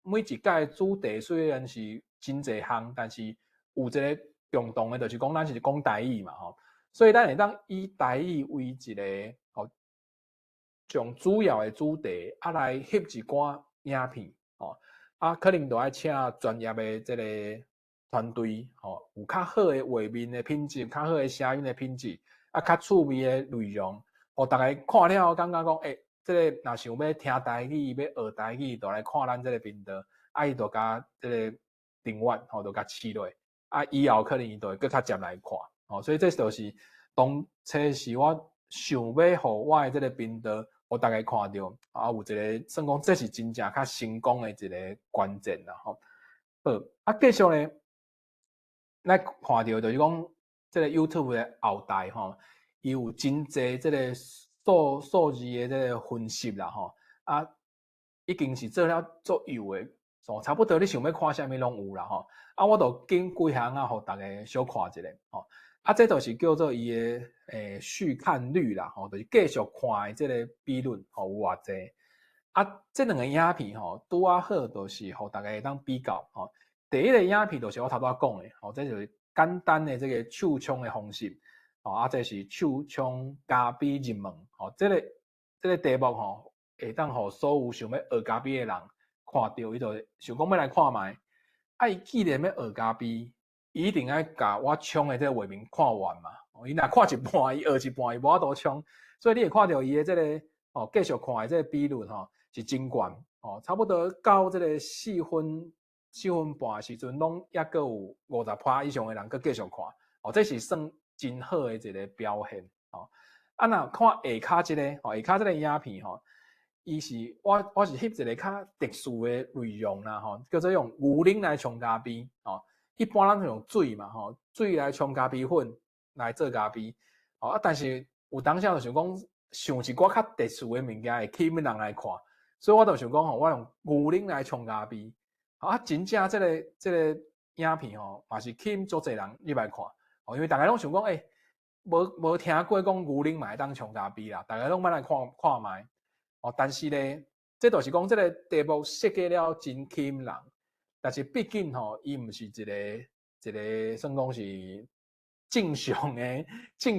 每一屆主題雖然是真濟項，但是有一个共同的，就是講咱是講台語嘛，吼，所以咱會當以台語為一个吼上主要的主題，啊來翕一寡影片，吼，啊可能就愛請專業的這个團隊，吼，有較好的畫面的品質，較好的聲音的品質，啊較趣味的內容，予逐家看了後感覺講，這个若想欲聽台語，欲學台語，就來看咱這个頻道，啊伊就共這个訂閱，吼，就共飼落。啊，以後可能伊就會閣較捷來看，哦，所以這就是當初是我想欲予我的這个頻道，予逐家看著，啊，有一个算講這是真正較成功的一个關鍵啦，吼。好，啊，繼續咧，咱看著就是講，這个 YouTube 的後台吼，伊有真濟這个數字的這个分析啦，吼，啊，已經是做了足幼的。哦，差不多你想欲看啥物攏有啦吼，啊，我就揀幾項啊，予逐家小看一下吼。啊，這就是叫做伊的續看率啦，吼，就是繼續看的這个比率吼有偌濟。啊，這兩个影片吼，拄仔好就是予逐家會當比較吼。第一个影片就是我頭拄仔講的，吼，這就是簡單的這个手沖的方式，吼，啊，這是手沖咖啡入門，吼，這个題目吼，會當予所有想欲學咖啡的人看著，伊就想講欲來看覓。啊，伊既然欲學咖啡，伊一定愛共我沖的這个畫面看完嘛。伊若看一半，伊學一半，伊無法度沖。所以你會看著伊的這个哦，繼續看的這个比率吼是真懸哦，差不多到這个4分半的時陣，攏猶閣有50%以上的人閣繼續看。哦，這是算真好的一个表現。哦，啊，若看下跤這个，吼，下跤這个影片吼。伊是我是翕一个較特殊的內容啦，吼，叫做用牛奶來沖咖啡，吼。一般咱是用水嘛，吼，水來沖咖啡粉來做咖啡，吼啊，但是有當時就想講，想一寡較特殊的物件會吸引人來看，所以我就想講吼，我用牛奶來沖咖啡，啊，真正這个影片吼，嘛是吸引足濟人入來看，哦，因為逐家攏想講，無聽過講牛奶嘛會當沖咖啡啦，逐家攏欲來看看覓。哦，但是咧，這就是講這个題目設計了真吸引人，但是畢竟吼，伊毋是一个算講是正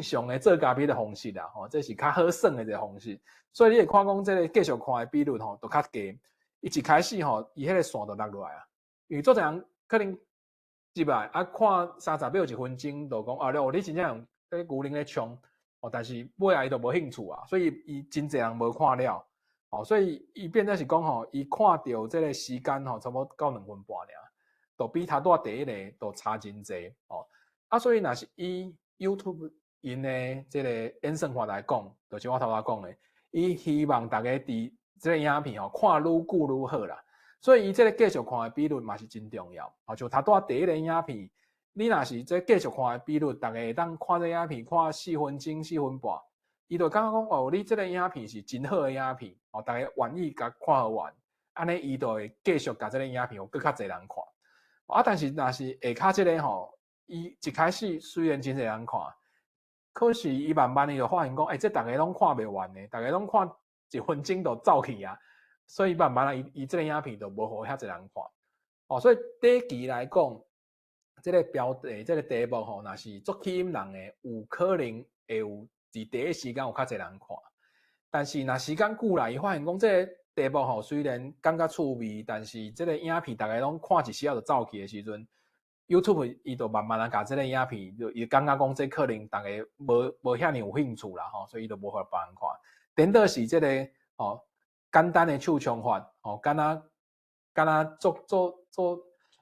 常的做咖啡的方式啦，吼，這是較好耍的一个方式。所以你會看講這个繼續看的比率吼，都較低。伊一開始吼，伊彼个線就落落來啊，因為足濟人可能入來啊，看30秒一分鐘，就講啊，你真正用咧牛奶咧衝，哦，但是尾仔伊就無興趣啊，所以伊真濟人無看了，哦，所以伊變做是講吼，伊看著這個時間吼，差不多到2分半爾，就比頭拄仔第一個就差真濟，哦，啊，所以若是以 YouTube 𪜶的這個演算法來講，就是我頭拄仔講的，伊希望逐家佇這個影片吼看愈久愈好啦。所以伊這個繼續看的比率嘛是真重要。哦，像頭拄仔第一個影片，你若是這繼續看的比率，逐家會當看這影片看4分鐘、4分半，伊就感覺講哦，你這個影片是真好的影片，哦，逐家願意共看予完，按呢伊就會繼續共這個影片予閣較濟人看。啊，但是若是下跤這個吼，伊一開始雖然真濟人看，可是伊慢慢伊就發現講，欸，這逐家攏看袂完的，逐家攏看1分鐘就走去啊。所以慢慢啊，伊這個影片就無予遐濟人看，哦，所以短期來講，這個標題、這個題目吼，若是足吸引人的，有可能會有佇第一時間有較濟人看。但是若時間久來，伊發現講這個題目吼，雖然感覺趣味，但是這個影片逐家攏看一時仔就走去的時陣，YouTube 伊就慢慢啊，共這個影片就伊感覺講這可能逐家無遐爾有興趣啦吼，所以伊就無予別人看。顛倒是這個吼，簡單的手衝法，吼，敢若做做做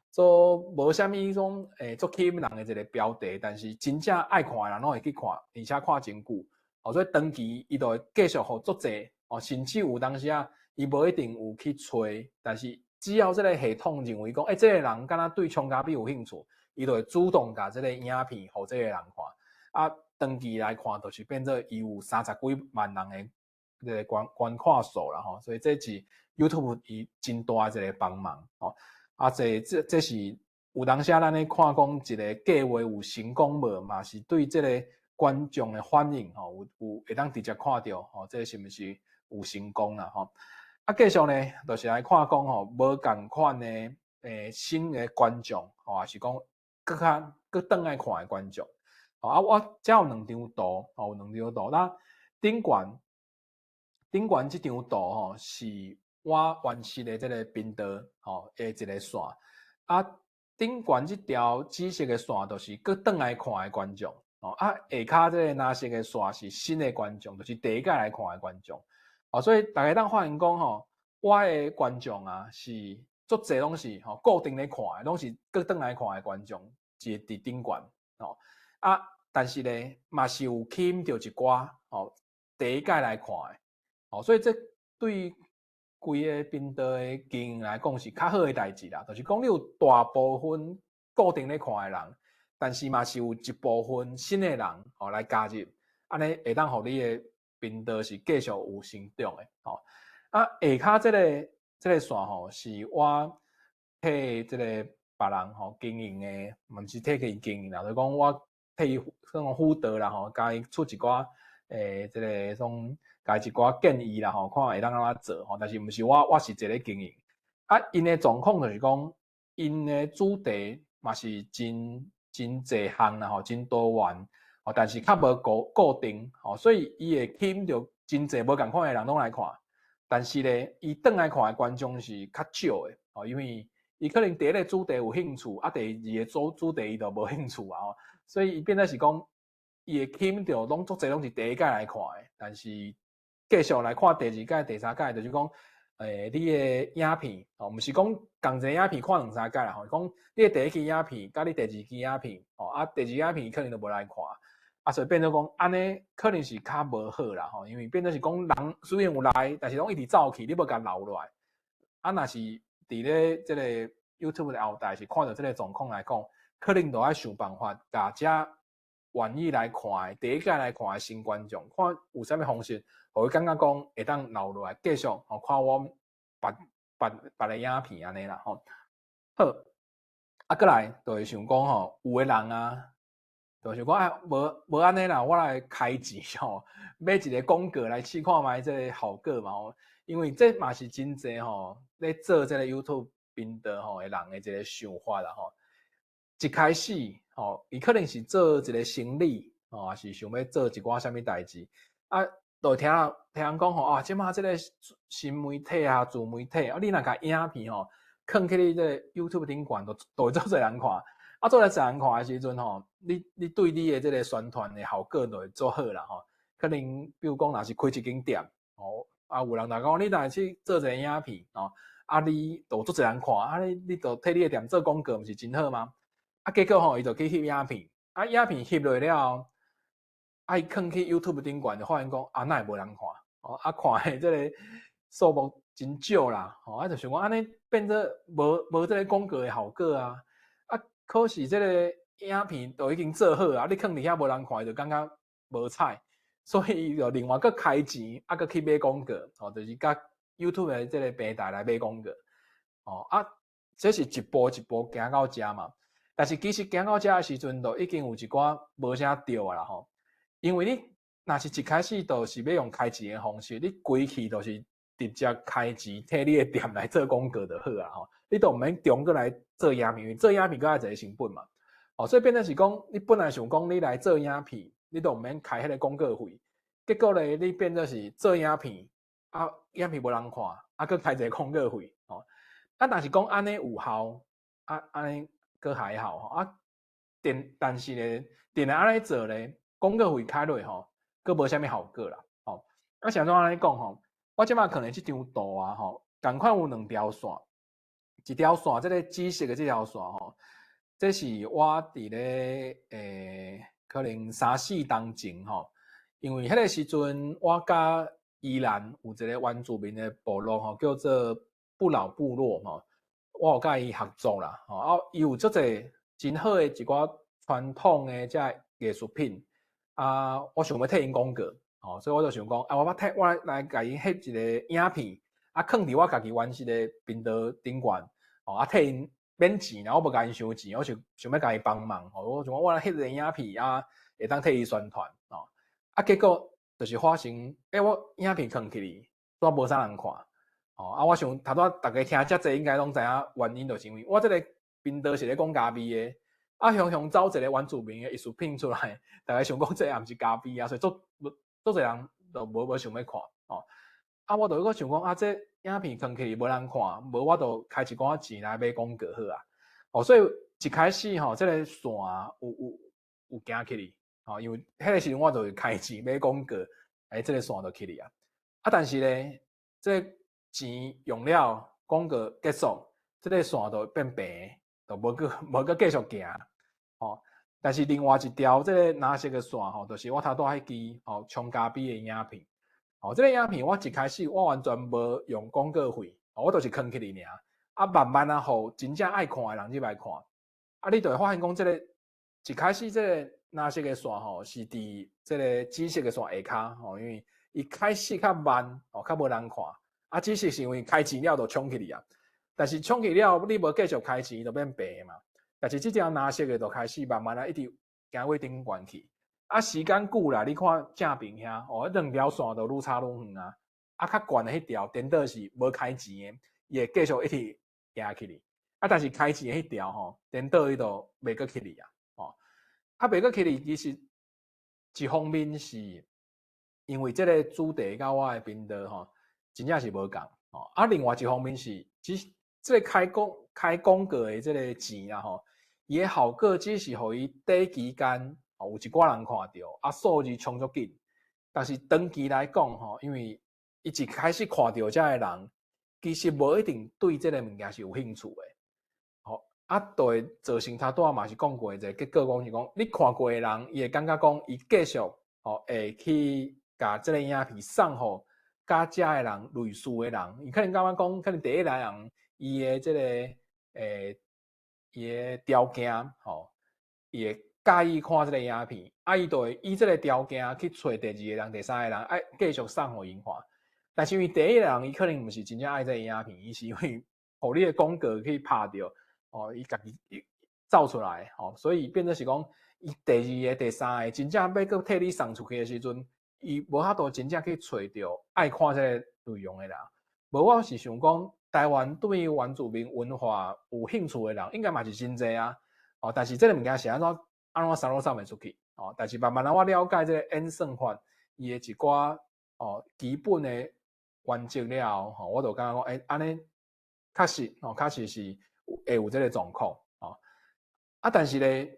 做無啥物種足吸引人的一個標題，但是真正愛看的人攏會去看，而且看真久，哦，所以長期伊就會繼續予足濟，哦，甚至有當時啊，伊無一定有去揣，但是只要這個系統認為講，欸，這個人敢若對沖咖啡有興趣，伊就會主動共這個影片予這個人看，啊，長期來看，就是變做伊有30幾萬人的這個觀看數啦吼，所以這是 YouTube 伊真大一個幫忙吼。啊，這是有當時咱咧看講一個計劃有成功無嘛，是對這個觀眾的反應吼，有會當直接看著吼，這是毋是有成功啦吼。啊，繼續呢，就是來看講吼，無仝款的新的觀眾吼，抑是講閣較閣轉來看的觀眾。啊，我遮有兩張圖，吼，有兩張圖，那頂懸。頂懸這張圖吼，是我原始的這個頻道吼的一個線。啊，頂懸這條紫色的線，就是閣轉來看的觀眾。哦，啊，下跤這個藍色的線是新的觀眾，就是第一擺來看的觀眾。哦，所以逐家當發現講吼，我的觀眾啊是足濟攏是吼固定咧看的，攏是閣轉來看的觀眾，是佇頂懸。哦，啊，但是咧嘛是有吸引著一寡吼第一擺來看的。哦，所以這對規個頻道的經營來講是較好的代誌啦。就是講你有大部分固定咧看的人，但是嘛是有一部分新的人吼來加入，按呢會當予你的頻道是繼續有成長的。吼，啊，下跤這個線吼是我替這個別人吼經營的，毋是替伊經營啦，就是講我替伊算講輔導啦吼，共伊出一寡這個種。共伊一寡建議啦吼，看會當按怎做吼，但是毋是我，我是一個經營。啊，𪜶的狀況就是講，𪜶的主題嘛是真真濟項啦吼，真多元，哦，但是較無固定，吼，所以伊會吸引著真濟無仝款的人攏來看。但是咧，伊轉來看的觀眾是較少的，哦，因為伊可能第一個主題有興趣，啊，第二個主題伊就無興趣啊，吼，所以伊變做是講，伊會吸引著攏足濟攏是第一擺來看的，但是繼續來看第二擺、第三擺，就是講，你的影片哦，毋是講仝一個影片看兩三擺啦吼，講你的第一支影片佮你第二支影片，哦，啊，第二支影片可能就無來看，啊，所以變做講，按呢可能是較無好啦吼，因為變做是講人雖然有來，但是攏一直走去，你無共留落來。啊，若是佇咧這個 YouTube 的後台是看著這個狀況來講，可能就愛想辦法，共遮願意來看的，第一擺來看的新觀眾，看有啥物方式，予伊感覺講會當留落來繼續吼看阮別個影片按呢啦吼。好，啊，閣來就會想講吼，有的人啊，就想講啊，無按呢啦，我來開錢吼，買一個廣告來試看覓這個效果嘛吼。因為這嘛是真濟吼，咧做這個 YouTube 頻道吼的人的一個想法啦吼。一開始吼，伊可能是做一個生意吼，抑是想欲做一寡啥物代誌啊，就會聽人講吼啊，這馬這個新媒體啊、自媒體啊，你若共影片吼，囥去你這個 YouTube 頂懸，就會足濟人看。啊，做來濟人看的時陣吼，你對你的這个宣傳的效果就會做好啦吼。可能比如講，若是開一間店，哦，啊，有人若講你若去做一个影片，哦，啊，你就足濟人看，啊，你就替你的店做廣告，毋是真好嗎？啊，結果吼，伊就去翕影片，啊，影片翕落了後，啊，伊囥去 YouTube 頂懸，就發現講，啊，哪會無人看？哦，啊，看的這个數目真少啦，吼，啊，就想講按呢變做無這个廣告的效果啊，啊，可是這个影片都已經做好啊，你囥佇遐無人看，就感覺無彩，所以伊就另外閣開錢，啊，閣去買廣告，吼，就是佮 YouTube 的這个平台來買廣告，哦，啊，這是一步一步行到遮嘛。但是其實行到遮的時陣，就已經有一寡無啥對啊啦吼，因為你若是一開始就是欲用開錢的方式，你規氣就是直接開錢替你的店來做廣告就好啊吼，你都毋免重閣來做影片，因為做影片閣愛一个成本嘛，哦，所以變成是講，你本來想講你來做影片，你都毋免開彼个廣告費，結果咧，你變做是做影片，啊，影片無人看，啊，閣開一个廣告費，哦，啊，若是講按呢有效，啊，按呢閣還好吼，啊，但是咧，定定按呢做咧，廣告費開落吼，閣無啥物效果啦，吼，啊，是按怎按呢講吼？我這擺囥的這張圖啊，吼，仝款有兩條線，一條線這个紫色的這條線吼，這是我佇咧可能三四冬前吼，因為彼个時陣我佮宜蘭有一个原住民的部落吼，叫做不老部落吼，我有佮伊合作啦，吼，啊，伊有足濟真好的一寡傳統的這藝術品，啊，我想欲替𪜶廣告。哦，所以我就想講，啊，我替我來共𪜶翕一个影片，啊，囥佇我家己原始的頻道頂懸，哦，啊，替𪜶免錢啦，我無共𪜶收錢，我是想欲共伊幫忙，哦，我想講我來翕一个影片啊，會當替伊宣傳，哦，啊，結果就是發生，欸，我影片囥起去，煞無啥人看，哦，啊，我想頭拄仔逐家聽遮濟，應該攏知影原因，就是因為我這个頻道是咧講咖啡的，啊，雄雄走一个原住民的藝術品出來，逐家想講這也毋是咖啡啊，所以足濟人都無想欲看，哦，啊，我就閣想講，啊，這影片囥起無人看，無我就開一寡錢來買廣告好啊，哦，所以一開始吼，這个線有行起去，哦，因為彼个時陣我就開錢買廣告，欸，這个線就起去啊，啊，但是咧，這個錢用了，廣告結束，這个線就變平，就無閣繼續行，哦。但是另外一條這个藍色的線吼，就是我頭拄仔彼支吼沖咖啡的影片。哦，這个影片我一開始我完全無用廣告費，我就是囥起來爾。啊，慢慢啊，予真正愛看的人入來看。啊，你就會發現講，這个一開始這个藍色的線吼，是佇這个紫色的線下跤吼，因為伊開始較慢，哦，較無人看。啊，只是是因為開錢了就衝起去啊。但是衝起了，你無繼續開錢，就變白嘛。但是這條藍色的就開始慢慢啊，一直行過頂懸去。啊，時間久啦，你看正邊遐，哦，兩條線就愈差愈遠啊。啊，較懸的彼條，顛倒是無開錢的，伊會繼續一直行起去。啊，但是開錢的彼條吼，顛倒伊就袂閣起去啊。哦，啊，袂閣起去，其實一方面是因為這个主題佮我的頻道吼，真正是無仝。哦，啊，另外一方面是，只這个開廣告的這个錢啊吼，伊的效果只是予伊短期間哦有一寡人看著，啊數字衝足緊。但是長期來講吼，因為伊一開始看著遮的人，其實無一定對這个物件是有興趣的。吼，啊，就會造成頭拄仔嘛是講過一个結果，講是講你看過的人，伊會感覺講伊繼續吼會去共這个影片送予佮遮的人類似的人，伊可能感覺講，可能第一來人伊的這个伊的條件吼，伊會佮意看這个影片，啊，伊就會以這个條件去揣第二个人、第三个人，愛繼續送予𪜶看。但是因為第一个人伊可能毋是真正愛這个影片，伊是因為予你的廣告去拍著，哦，伊家己走出來，吼，所以變做是講，伊第二个、第三个真正欲閣替你送出去的時陣，伊無法度真正去揣著愛看這个內容的人。無，我是想講，台灣對原住民文化有興趣的人，應該嘛是真濟啊。哦，但是這个物件是按怎按怎送攏送袂出去。哦，但是慢慢仔我了解這个演算法，伊的一寡哦基本的原則了後，吼，我就感覺講，欸，按呢確實，哦，確實是會有這个狀況。哦，啊，但是咧，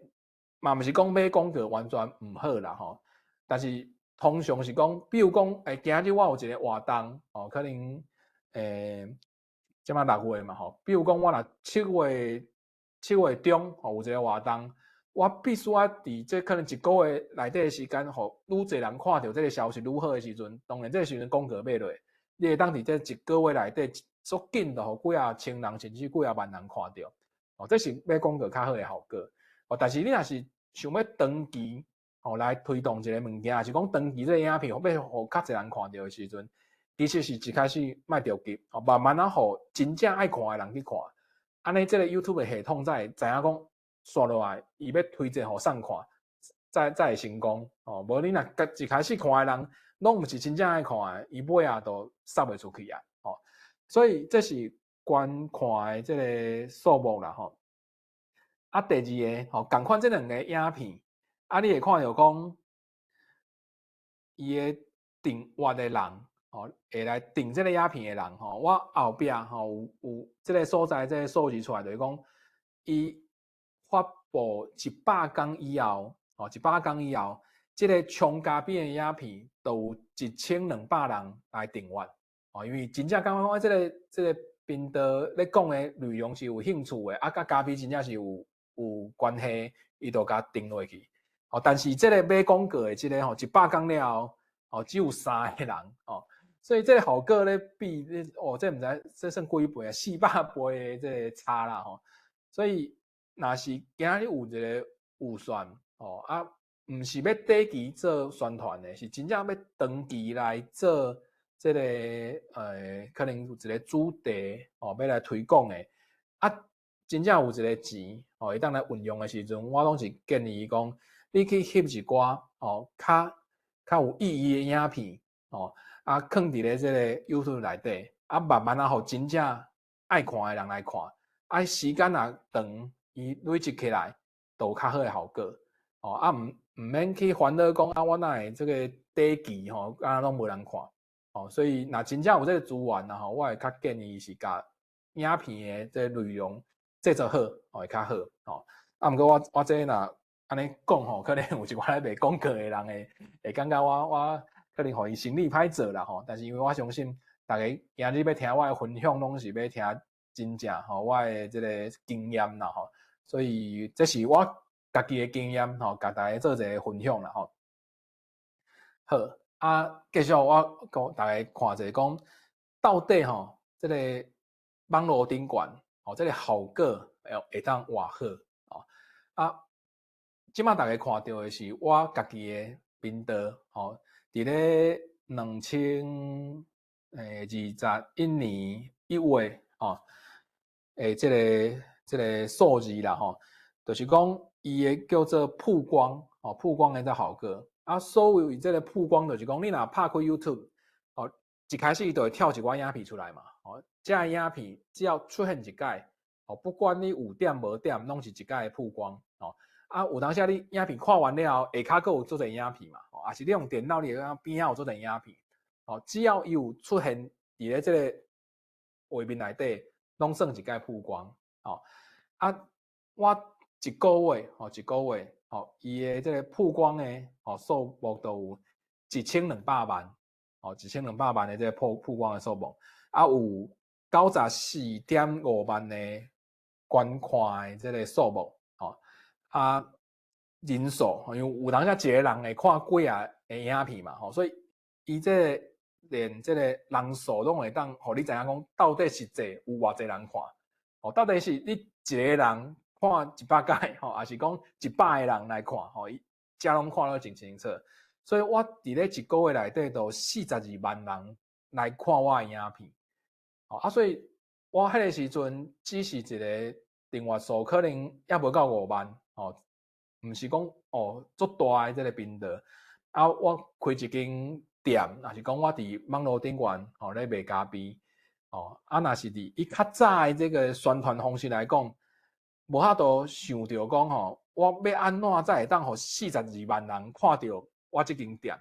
嘛毋是講買廣告完全毋好啦吼。但是通常是講，比如講，今日我有一個活動，哦，可能這擺6月嘛吼。比如講，我若7月中吼有一個活動，我必須愛佇這可能一個月內底的時間，予愈濟人看著這個消息愈好的時陣，當然這個時陣廣告買落，你會當佇這一個月內底足緊就予幾仔千人甚至幾仔萬人看著，哦，這是買廣告較好的效果。哦，但是你若是想欲長期哦來推動一個物件，抑是講長期這個影片欲予較濟人看著的時陣，其實是一開始莫著急，哦，慢慢仔予真正愛看的人去看，按呢這個 YouTube 的系統才會知影講，紲落來伊欲推薦予誰看，才會成功。哦，無你若一開始看的人，攏毋是真正愛看的，伊尾仔都殺袂出去啊。哦，所以這是觀看的這個數目啦，吼。啊，第二個吼，仝款這兩個影片，啊，你會看著講，伊的訂閱的人，吼，會來訂這個影片的人，吼，我後壁吼有這個所在，這個數字出來，就是講，伊發布100工以後，吼，100工以後，這個衝咖啡的影片都有1200人來訂閱，哦，因為真正感覺講這個頻道咧講的內容是有興趣的，啊，佮咖啡真正是有關係，伊就共訂落去。哦，但是這個買廣告的這個吼，100工了後，哦，只有三個人，哦，所以這個效果咧比，哦，這毋知這算幾倍啊？400倍的這個差啦，吼。所以，若是今仔日有一個預算，哦，啊，毋是欲短期做宣傳的，是真正欲長期來做這個，可能有一個主題，哦，欲來推廣的，啊，真正有一個錢，哦，會當來運用的時陣，我攏是建議講，你去翕一寡，哦，較有意義的影片，哦，啊，囥佇咧這個 YouTube 內底，啊，慢慢仔予真正愛看的人來看，啊，時間若長，伊累積起來，就有較好的效果，哦，啊，毋免去煩惱講，啊，我哪會這個短期吼，啊，攏無人看，哦，所以若真正有這個資源啊吼，我會較建議是共影片的這個內容製作好，哦，會較好，哦，啊，毋過我這若按呢講吼，可能有一寡咧賣廣告的人會感覺我可能予伊生意歹做啦吼，但是因為我相信逐家今日欲聽我的分享，攏是欲聽真正吼我的這個經驗啦吼，所以這是我家己的經驗吼，共大家做一個分享啦吼。好，啊，繼續我共大家看一下講，到底吼這個網路頂懸吼，這個效果會當偌好哦？啊，這擺大家看著的是我家己的頻道吼，佇咧2021年1月吼，這個數字啦吼，就是講伊的叫做曝光吼，曝光的這效果。啊，所謂這個曝光，就是講你若拍開 YouTube，哦，一開始伊就會跳一寡影片出來嘛，哦，這個影片只要出現一擺，哦，不管你有點無點，攏是一擺的曝光，哦，啊，有當時你影片看完了後，下跤閣有足濟影片嘛，哦，抑是你用電腦，你會感覺邊仔有足濟影片，哦，只要伊有出現佇咧這個畫面內底，攏算一擺曝光，哦，啊，我一個月，哦，一個月，哦，伊的這個曝光的哦數目都有1200萬，哦，1200萬的這個曝光的數目，啊，有94.5萬的觀看的這個數目，哦，啊，人數，因為有當時一個人會看幾仔个影片嘛，吼，所以伊這個連這個人數攏會當予你知影講，到底實際有偌濟人看，哦，到底是你一個人看100擺，吼，抑是講100個人來看，吼，伊遮攏看得真清楚。所以我佇咧一個月內底都42萬人來看我的影片，哦，啊，所以我彼個時陣只是一個訂閱數可能猶無夠5萬，哦，毋是講哦足大的這個頻道，啊，我開一間店，抑是講我佇網路頂懸吼咧賣咖啡，哦，啊，若是佇以較早的這個宣傳方式來講，無法度想著講吼，我欲按怎才會當予42萬人看著我這間店，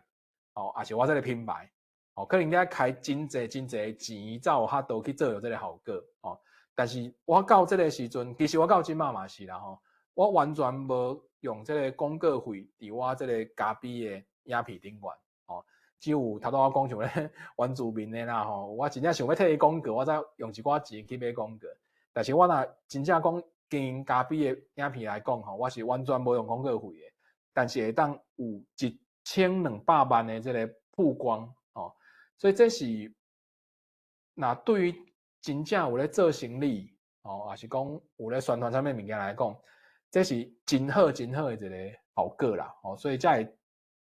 哦，抑是我這個品牌，哦，可能你愛開真濟真濟的錢，才有法度去做著這個效果，哦。但是我到這個時陣，其實我到這擺嘛是啦吼，我完全無用這个廣告費佇我這个咖啡的影片頂懸，吼，只有頭拄我講像咧原住民的啦吼，我真正想欲替伊廣告，我才用一寡錢去買廣告。但是我若真正講經營咖啡的影片來講吼，我是完全無用廣告費的，但是會當有1200萬的這个曝光，吼，所以這是若對於真正有咧做生意，吼，抑是講有咧宣傳啥物物件來講，這是真好真好的一个效果啦，吼，所以才會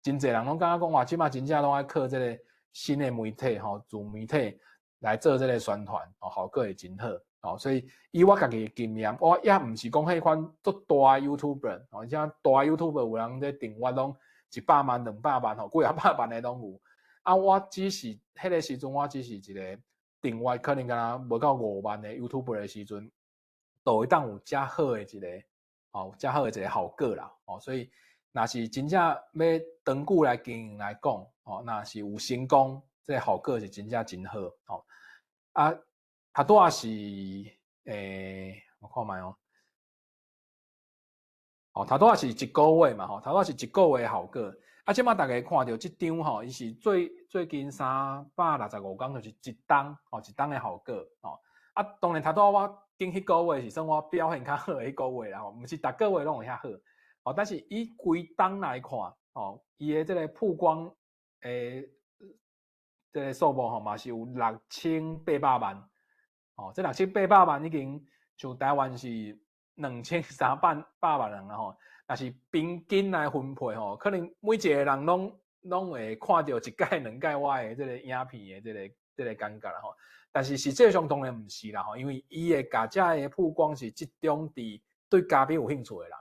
真濟人攏感覺講，哇，這擺真正攏愛靠這个新的媒體，吼，自媒體來做這个宣傳，吼，效果會真好，吼，所以以我家己的經驗，我也毋是講彼款足大 YouTuber，吼，像大 YouTuber 有人咧訂閱攏100萬、200萬，吼，幾仔百萬的攏有，啊，我只是彼个時陣，我只是一个訂閱可能敢若無夠5萬的 YouTuber 的時陣，都會當有遮好的一個。哦，遮好的一个效果啦，哦，所以若是真正欲長久來經營來講，哦，若是有成功，這个效果是真正真好，哦。啊，頭拄仔是，我看覓哦，哦，頭拄仔是一个月嘛，吼，頭拄仔是一个月的效果。啊，這擺大家看著這張吼，伊是最近365工，就是一冬，吼，一冬的效果，吼。啊，當然頭拄仔我揀彼个月是算我表現較好的彼个月啦，吼，毋是逐个月攏會遐好，哦，但是以規冬來看，吼，伊的這个曝光的這个數目吼，嘛是有6800萬，哦，這6800萬已經像台灣是2300萬人啊吼，若是平均來分配吼，可能每一個人攏會看著一擺兩擺我的這个影片的這个感覺啦吼。但是實際上當然毋是啦吼，因為伊會共遮个曝光是集中佇對咖啡有興趣的人，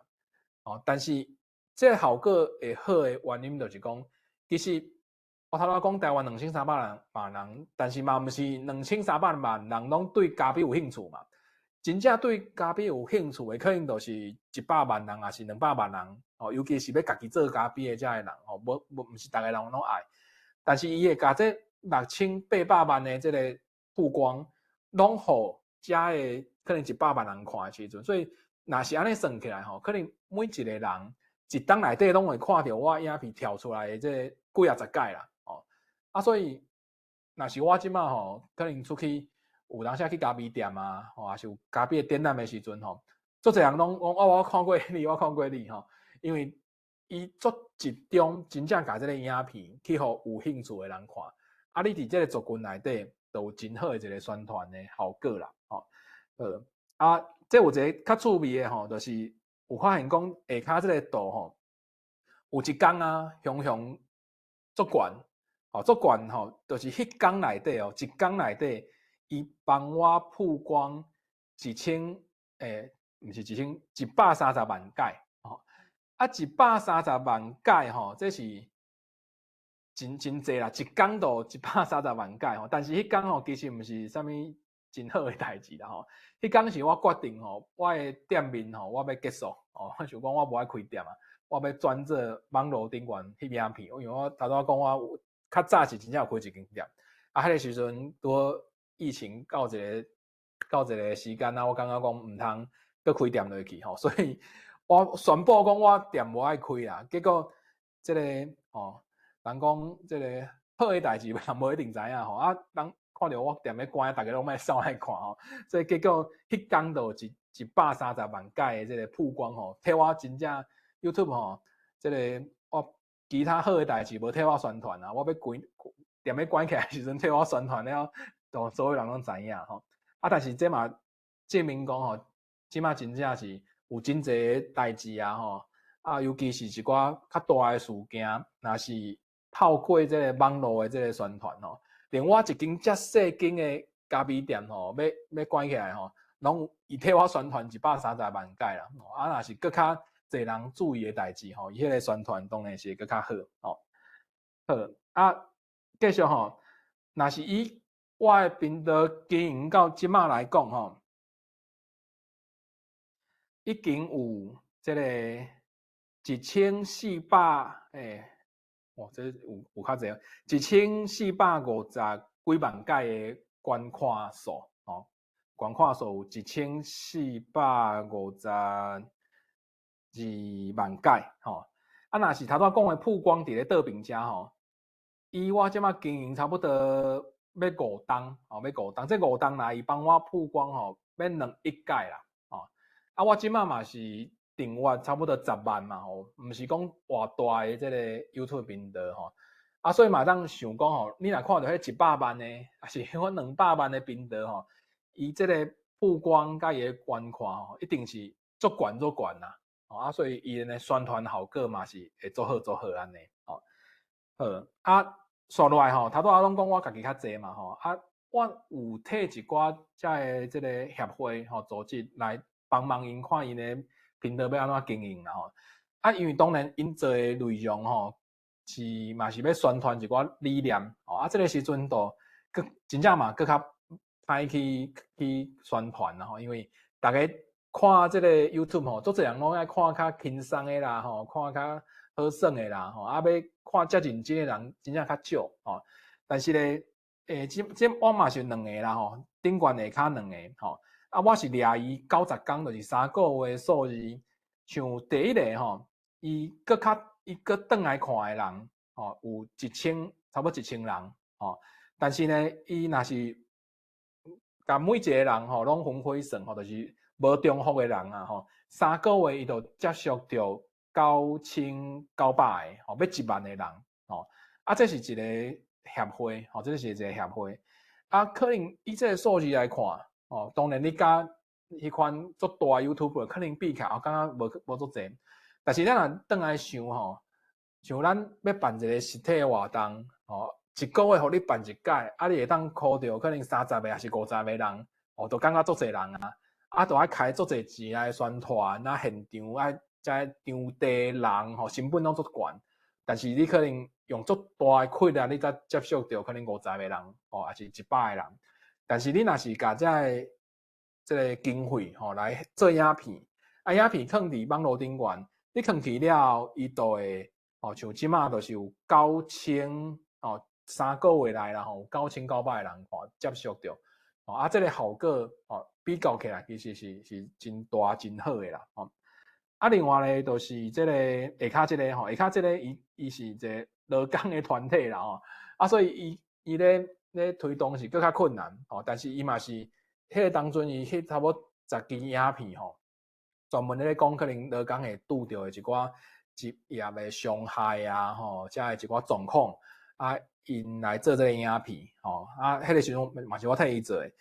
哦，但是這个效果會好的原因就是講，其實我頭拄仔講台灣2300萬人，但是嘛毋是2300萬人攏對咖啡有興趣嘛。真正對咖啡有興趣的，可能就是100萬人，抑是200萬人，哦，尤其是欲家己做咖啡的遮个人，吼，無無毋是逐个人攏愛。但是伊會共這6800萬的這个曝光，攏予遮个可能100萬人看的時陣，所以若是按呢算起來吼，可能每一個人一冬內底攏會看著我影片跳出來的這幾仔十擺啦，哦，啊，所以若是我這擺吼，可能出去有當時去咖啡店啊，吼，抑是有咖啡的展覽的時陣吼，足濟人攏講哦，我看過你，我看過你吼，因為伊足集中，真正共這个影片去予有興趣的人看，啊，你佇這个族群內底，就有真好的一个宣傳的效果啦，吼，啊，這有一个較趣味的吼，就是有發現講下跤這个圖吼，有一工啊，雄雄足懸，吼，足懸吼，就是彼工內底哦，一工內底，伊幫我曝光一千，毋是一千，130萬擺，吼，啊，130萬擺吼，這是真真濟啦，一工就130萬擺吼，但是彼工吼其實毋是啥物真好的代誌啦吼。彼工是我決定吼，我的店面吼，我欲結束哦，我想講我無愛開店啊，我欲轉做網路頂懸翕影片，因為我頭拄仔講我較早是真正有開一間店，啊，彼个時陣拄好疫情到一個時間啊，我感覺講毋通閣開店落去吼，所以我宣布講我店無愛開啦，結果這个吼，人講這个好的代誌人無一定知影吼，啊，人看著我店欲關，逐家攏欲掃來看吼，所以結果彼工就有130萬擺的這个曝光吼，替我真正 YouTube 吼，這个我其他好的代誌無替我宣傳啊，我欲關店欲關起來的時陣替我宣傳了，都所有人攏知影吼。啊，但是這嘛證明講吼，這馬真正是有真濟代誌啊吼，啊，尤其是一寡較大的事件，若是透過這个網路的這个宣傳吼，連我一間遮細間的咖啡店吼，欲關起來吼，攏伊替我宣傳130萬擺啦。啊，若是閣較濟人注意的代誌吼，伊彼个宣傳當然是會閣較好吼。好，啊，繼續吼，若是以我的頻道經營到這馬來講吼，已經有這個1400，哇，這有較濟，1450幾萬擺的觀看數，吼，觀看數有一千四百五十。2萬改吼。啊，若是頭拄仔講的曝光佇咧桌邊遮吼，以我這馬經營差不多欲5冬吼，欲五冬，這五冬來伊幫我曝光吼，欲2億改啦吼。啊，我這馬嘛是訂閱差不多10萬嘛吼，毋是講偌大的這个 YouTube 頻道吼。啊，所以嘛會當想講吼，你若看著彼100萬的，抑是彼款200萬的頻道吼，伊這个曝光佮伊的觀看吼，一定是足懸足懸啦。啊，所以伊的宣傳效果嘛是會足好足好按呢。吼，好，啊，紲落來吼，頭拄仔攏講我家己較濟嘛吼，啊，我有替一寡遮的這个協會吼組織來幫忙𪜶看𪜶的頻道欲按怎經營啦吼。啊，因為當然𪜶做的內容吼，是嘛是欲宣傳一寡理念，吼，啊，這个時陣就閣真正嘛閣較歹去宣傳啦吼，因為逐家看這个 YouTube 吼，足濟人攏愛看較輕鬆的啦吼，看較好耍的啦吼，啊，欲看遮認真的人真正較少吼。但是咧，這我嘛是有兩個啦吼，頂懸下跤兩个吼。啊，我是掠伊90工，就是3個月的數字。像第一个吼，伊閣較伊閣轉來看的人吼，有一千，差不多一千人吼。但是呢，伊若是共每一个人吼攏分開算吼，就是無重複的人啊吼，3個月伊就接觸著9900個吼，欲1萬个人吼。啊，這是一個協會吼，這是一個協會。啊，可能以這个數字來看，吼，當然你佮彼款足大 YouTuber 可能比起來，我感覺無足濟。但是咱若轉來想吼，像咱欲辦一个實體的活動，吼，一個月予你辦一擺，啊，你會當箍著可能30個抑是50個人，哦，就感覺足濟人啊，啊，就愛開足濟錢來宣傳，啊，現場愛遮場地人吼，成本攏足懸。但是你可能用足大的氣力，你才接觸著可能50個人，吼，抑是100個人。但是你若是共遮个這个經費吼來做影片，啊，影片囥佇網路頂懸，你囥去了後，伊就會吼，像這馬就是有九千吼，3個月內啦吼，9900個人看接觸著，吼，啊，這个效果吼比較起來，其實是真大真好的啦，吼。啊，另外咧，就是這个下跤這个吼，下跤這个伊是一个勞工的團體啦吼，啊，所以伊咧推動是閣較困難吼，但是伊嘛是彼个當陣伊翕差不多10支影片吼，專門咧講可能勞工會拄著的一寡職業的傷害啊吼，遮的一寡狀況，啊，𪜶來做這个影片吼，啊，彼个時陣嘛是我替伊做的，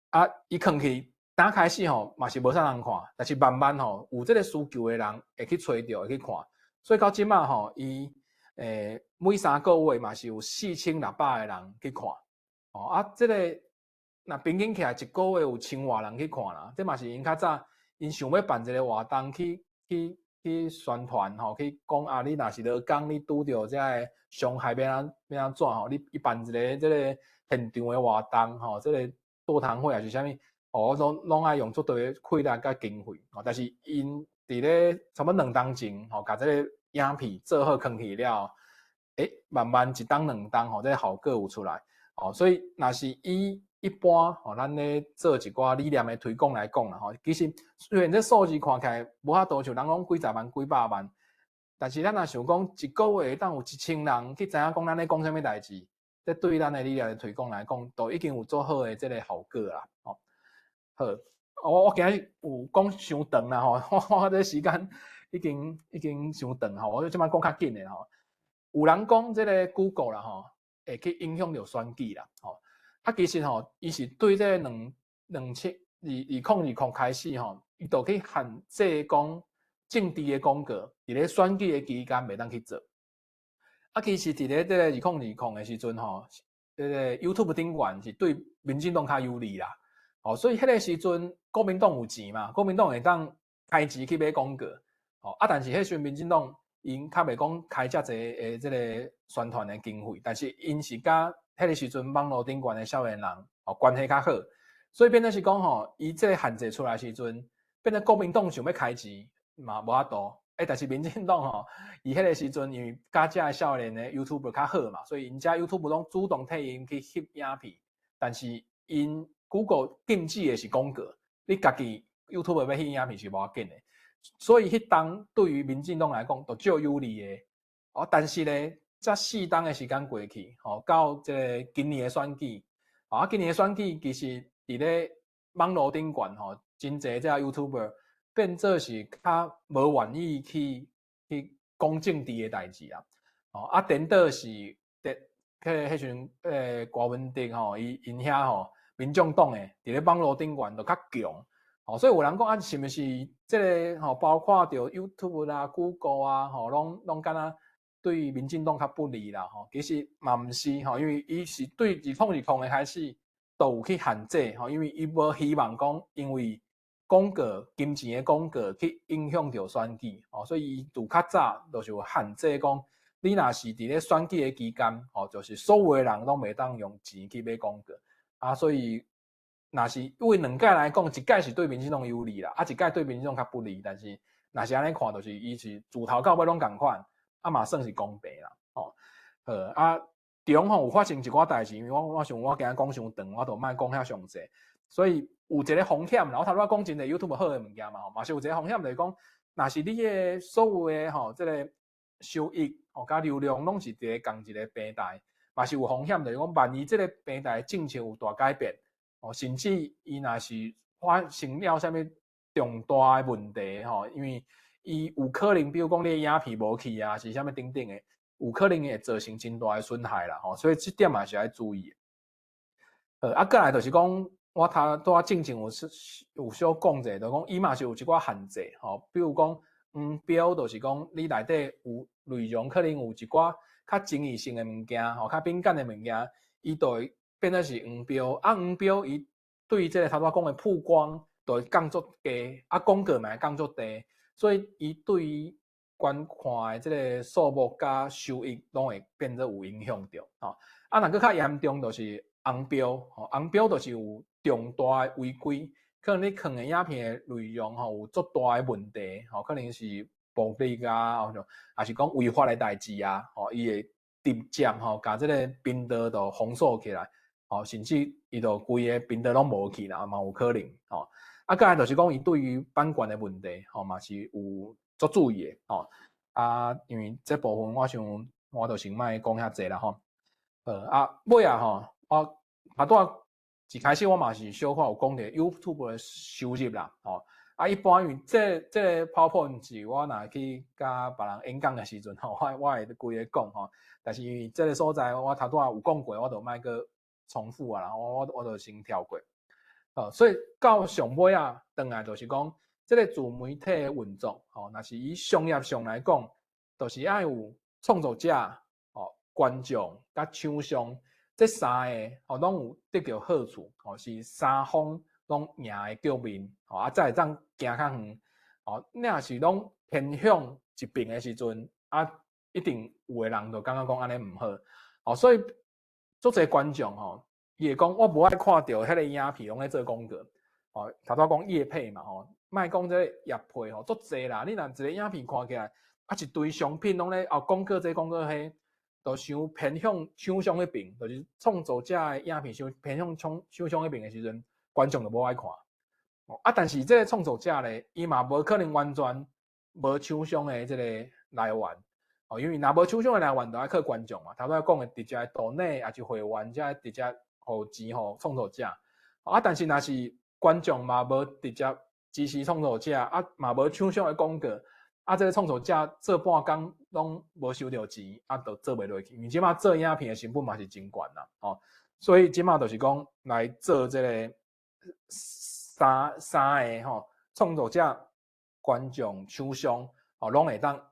啊，伊囥去。剛開始吼嘛是無啥人看，但是慢慢吼有這个需求的人會去揣著，會去看，所以到這馬吼，伊每3個月嘛是有4600個人去看，哦啊，這个若平均起來一個月有千外人去看啦，這嘛是𪜶較早𪜶想欲辦一个活動去宣傳吼，去講啊，你若是勞工，你拄著這个傷害欲按欲按怎吼，你伊辦一个這个現場的活動吼，這个座談會抑是啥物。哦，攏愛用足多的氣力佮經費，哦，但是𪜶佇咧差不多2冬前，吼，共這个影片做好囥去了，慢慢一冬兩冬，吼，這个效果有出來，哦，所以若是以一般吼，咱咧做一寡理念的推廣來講啦，吼，其實雖然這數字看起來無法度像人講幾十萬、幾百萬，但是咱若想講一個月會當有1000人去知影講咱咧講啥物代誌，這對咱的理念的推廣來講，都已經有足好的這个效果啦，吼。好，我今日有講傷長啦吼，我這時間已經傷長吼，我這擺講較緊的吼。有人講這个 Google 啦吼，會去影響著選舉啦吼。啊，其實吼，伊是對這兩兩千二二零二零開始吼，伊就去限制講政治的廣告，佇咧選舉的期間袂當去做。啊，其實佇咧這个2020的時陣吼，這个 YouTube 頂懸是對民進黨較有利啦。哦，所以彼個時陣國民黨有錢嘛，國民黨會當開錢去買廣告，哦啊，但是彼時陣民進黨𪜶較袂講開遮濟的這个宣傳的經費，但是𪜶是佮彼個時陣網路頂懸的少年人哦關係較好，所以變做是講吼，伊這个限制出來時陣，變做國民黨想欲開錢嘛無法度，但是民進黨吼，伊彼個時陣因為佮遮的少年的 YouTuber 較好嘛，所以𪜶遮 YouTuber 攏主動替𪜶去翕影片，但是𪜶 Google 禁止的是廣告，你家己 YouTube 欲翕影片是無要緊的。所以彼當對於民進黨來講，都足有利的。哦，但是咧，這4冬的時間過去，吼，到這个今年的選舉，啊，今年的選舉其實佇咧網路頂懸吼，真濟這 YouTuber 變做是較無願意去講政治的代誌啊。哦，啊，顛倒是佇彼時陣，柯文哲吼，伊𪜶遐吼，民眾黨的佇咧網路頂懸就較強。哦，所以有人講啊，是毋是這个吼，包括著 YouTube 啦、Google 啊，吼，攏敢若對民進黨較不利啦，吼，其實嘛毋是吼，因為伊是對2020的開始都有去限制，吼，因為伊無希望講因為廣告、金錢的廣告去影響著選舉，吼，所以伊自較早就是有限制講，你若是佇咧選舉的期間，吼，就是所有的人攏袂當用錢去買廣告，啊，所以若是為兩屆來講，一屆是對民進黨有利啦，啊，一屆對民進黨較不利，但是若是按呢看，就是伊是自頭到尾攏仝款。啊嘛算是公平啦，吼，好啊，中吼有發生一寡代誌，因為我想我今仔講傷長，我就莫講遐詳細，所以有一个風險啦。我頭拄仔講真濟 YouTube 好的物件嘛，吼，嘛是有一个風險，就是講，若是你的所有的吼，這个收益吼佮流量攏是佇咧仝一个平台，嘛是有風險，就是講萬一這个平台政策有大改變，哦，甚至伊若是發生了啥物重大的問題，吼，因為伊有可能，比如講你的影片無去啊，是啥物等等的，有可能會造成真大的損害啦，吼，所以這點嘛是愛注意的。啊，過來就是講，我頭拄仔進前有小講者，就講伊嘛是有一寡限制，吼，比如講黃標，就是講你內底有內容可能有一寡較爭議性的物件，吼，較敏感的物件，伊就會變做是黃標。啊，黃標伊對這个頭拄仔講的曝光就會降足低，啊，廣告嘛會降足低。所以，伊對於觀看的這个數目佮收益，攏會變做有影響著，吼。啊，若閣較嚴重，就是紅標，吼，紅標就是有重大的違規，可能你放的影片的內容，吼，有足大的問題，吼，可能是暴力啊，抑是講違法的代誌啊，吼，伊會直接吼，共這个頻道都封鎖起來，吼，甚至伊就規个頻道攏無去啦，嘛有可能，吼。啊，過來就是講，伊對於版權的問題，吼，嘛是有足注意的，吼。啊，因為這部分我想我就先莫講遐濟啦，吼。啊，尾仔吼，我頭拄仔一開始我嘛是小可有講著 YouTube 的收入啦，吼。啊，一般因為這个 PowerPoint 是我若去佮別人演講的時陣，吼，我會規个講，吼。但是因為這个所在我頭拄仔有講過，我就莫閣重複啊啦，我就先跳過。所以到上尾仔，轉來就是講，這个自媒體的運作，吼，若是以商業上來講，就是愛有創作者、吼，觀眾佮廠商這三个，吼，攏有得著好處，吼，是三方攏贏的局面，吼，啊，才會當行較遠。吼，若是攏偏向一邊的時陣，啊，一定有的人就感覺講按呢毋好，吼，所以足濟觀眾吼，伊會講我無愛看著彼个影片攏咧做廣告，吼，頭拄仔講業配嘛，吼，莫講這個業配吼，足濟啦。你若一个影片看起來，啊一堆商品攏咧哦廣告這廣告彼，就傷偏向廠商彼邊，就是創作者的影片傷偏向廠商彼邊的時陣，觀眾就無愛看。啊，但是這个創作者咧，伊嘛無可能完全無廠商的這个來源，哦，因為若無廠商的來源，就愛靠觀眾嘛。頭拄仔講的直接 donate，抑是會員，才直接予錢予創作者。啊，但是若是觀眾嘛無直接支持創作者，啊嘛無廠商的廣告，啊，這个創作者做半工攏無收著錢，啊，就做袂落去。因為這馬做影片的成本嘛是真懸啦，吼，所以這馬就是講來做這个三个吼，創作者、觀眾、廠商，吼，攏會當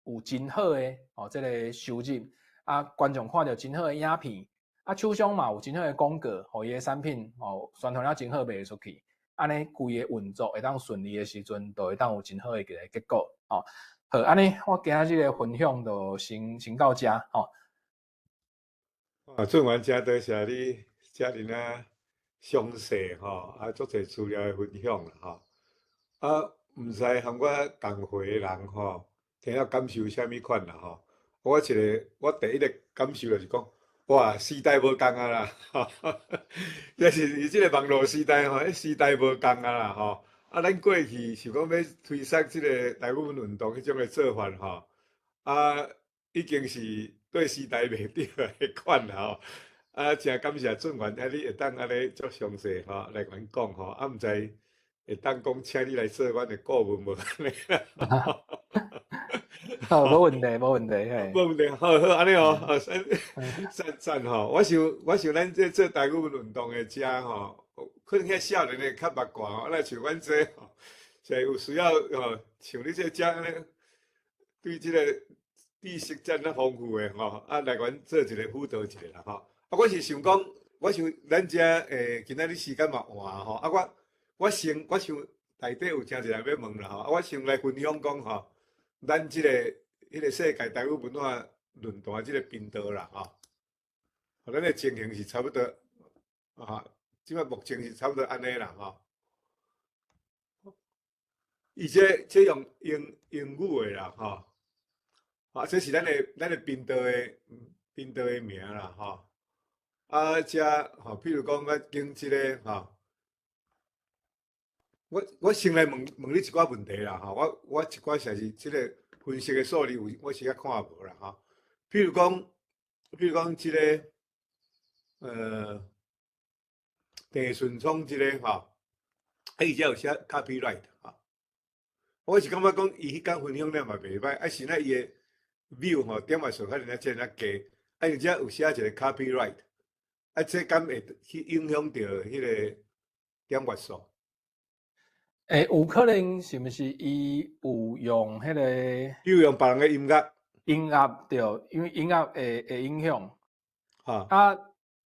有真好的吼，這个收入，啊，觀眾看著真好的影片，啊，廠商嘛有真好的廣告，予伊的產品吼宣傳了真好賣出去，按呢規個運作會當順利的時陣，就會當有真好的一个結果，吼。好，按呢我今仔日的分享就先到遮，吼。啊，俊元真多謝你遮爾仔詳細吼，啊，足濟資料的分享啦，吼。啊，毋知和我仝歲的人吼，聽了感受啥物款啦，吼。我一个，我第一个感受就是講，哇，時代無仝啊啦，這是這个網路時代吼，彼時代無仝啊啦，吼。啊，咱過去是講欲推捒這个台語文運動彼種的做法吼，啊，已經是對時代袂對的款啦吼。啊，誠感謝俊元，遐你會當按呢足詳細吼來共阮講吼，啊，毋知會當講請你來做阮的顧問無？好，無問題，無問題，嘿。無問題，好好，按呢哦，好，讚讚讚吼。我想咱這做台語文運動的遮吼，可能遐少年的較捌看吼，啊，若像阮這吼，是有需要吼，像你這遮按呢，對這个知識遮爾豐富的吼，啊，來阮做一個輔導一下啦吼。啊，我是想講，我想咱遮今仔日時間嘛晚吼，啊，我想內底有誠濟人欲問啦吼，啊，我先來分享講吼，咱這个彼个世界台語文化論壇這个頻道啦吼，咱的情形是差不多，啊，這擺目前是差不多按呢啦吼。伊這用英語的啦吼，啊，這是咱的頻道的名啦吼。啊，遮吼，譬如講我經這个吼，我先來問問你一寡問題啦吼，我一寡實是這个分析的數字有，我是較看無啦吼。譬如講這个，鄭順聰這个吼，啊，伊遮有寫 copyright 吼，我是感覺講伊彼工分享了嘛袂䆀，啊，是那伊的 view 吼點閱數可能遮爾低，啊，伊遮有寫一个 copyright。啊，這敢會去影響著彼个點閱數？欸，有可能是毋是伊有用彼个？有用別人的音樂？音樂對，因為音樂會影響。啊，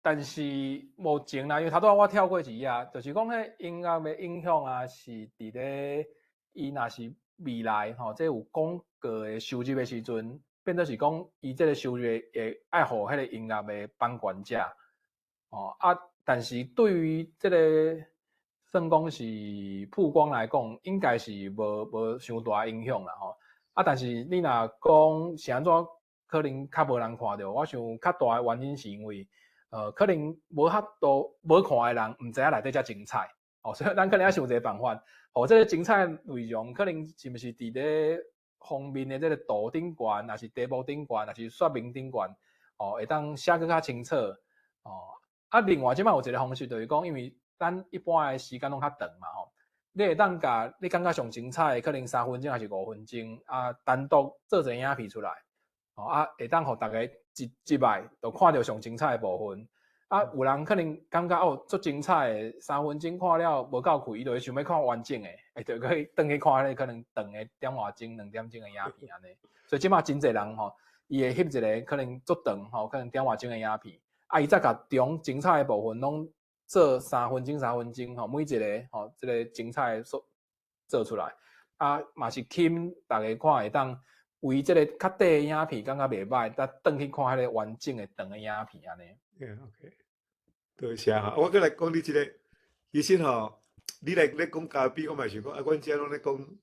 但是目前啦，因為頭拄仔我跳過一頁，就是講彼音樂的影響啊，是佇咧伊若是未來吼，這有廣告的收入的時陣，變做是講伊這个收入會愛予彼个音樂的版權者。哦啊，但是對於這个算講是曝光來講，應該是無傷大影響啦吼。啊，但是你若講是按怎可能較無人看著，我想較大的原因是因為，可能無法度無看的人毋知影內底遮精彩，哦，所以咱可能愛想一个辦法，哦，這个精彩內容可能是毋是佇咧封面的這个圖頂懸，抑是題目頂懸，抑是說明頂懸，哦，會當寫閣較清楚，哦。啊，另外這擺有一个方式，就是講，因為咱一般的時間攏較長嘛，吼，你會當共你感覺上精彩的，可能3分鐘抑是5分鐘，啊，單獨做一个影片出來，哦，啊，會當予逐家一擺就看著上精彩的部分。啊，有人可能感覺哦，足精彩的，三分鐘看了無夠氣，伊就會想欲看完整的，會就去轉去看彼个可能長的點外鐘、2點鐘的影片按呢。所以這擺真濟人吼，伊會翕一个可能足長吼，可能點外鐘的影片。啊，伊再共中精彩的部分攏做三分鐘、三分鐘吼，每一个吼，這个精彩的所做出來，啊，嘛是吸引逐家看會當為這个較短的影片感覺袂䆀，才轉去看彼个完整的長的影片按呢。 Yeah, OK，多謝哈。我閣來講你這个，其實吼，你來咧講咖啡，我嘛想講啊，阮遮攏咧講，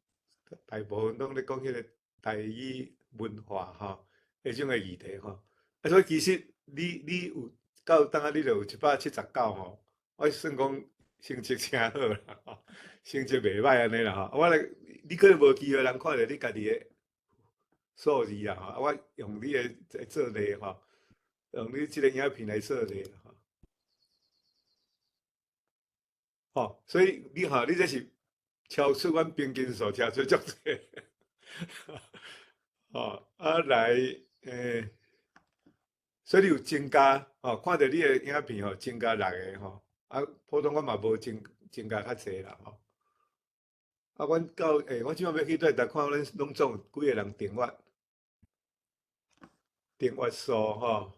大部分攏咧講彼个台語文化吼，彼種的議題吼。啊，所以其實你有到當下你就有179吼，我算講成績誠好啦，吼，成績袂䆀按呢啦吼。我來，你可能無機會人看著你家己的數字啦吼，我用你的來做例吼，用你這个影片來做例吼。吼，所以你看，你這是超出阮平均數，超出足濟。吼，啊來，所以你有增加，吼，看著你的影片吼，增加六个吼，啊，普通我嘛無增加較濟啦吼。啊，阮到我這擺欲去佗台看，阮攏總有幾个人訂閱，訂閱數吼。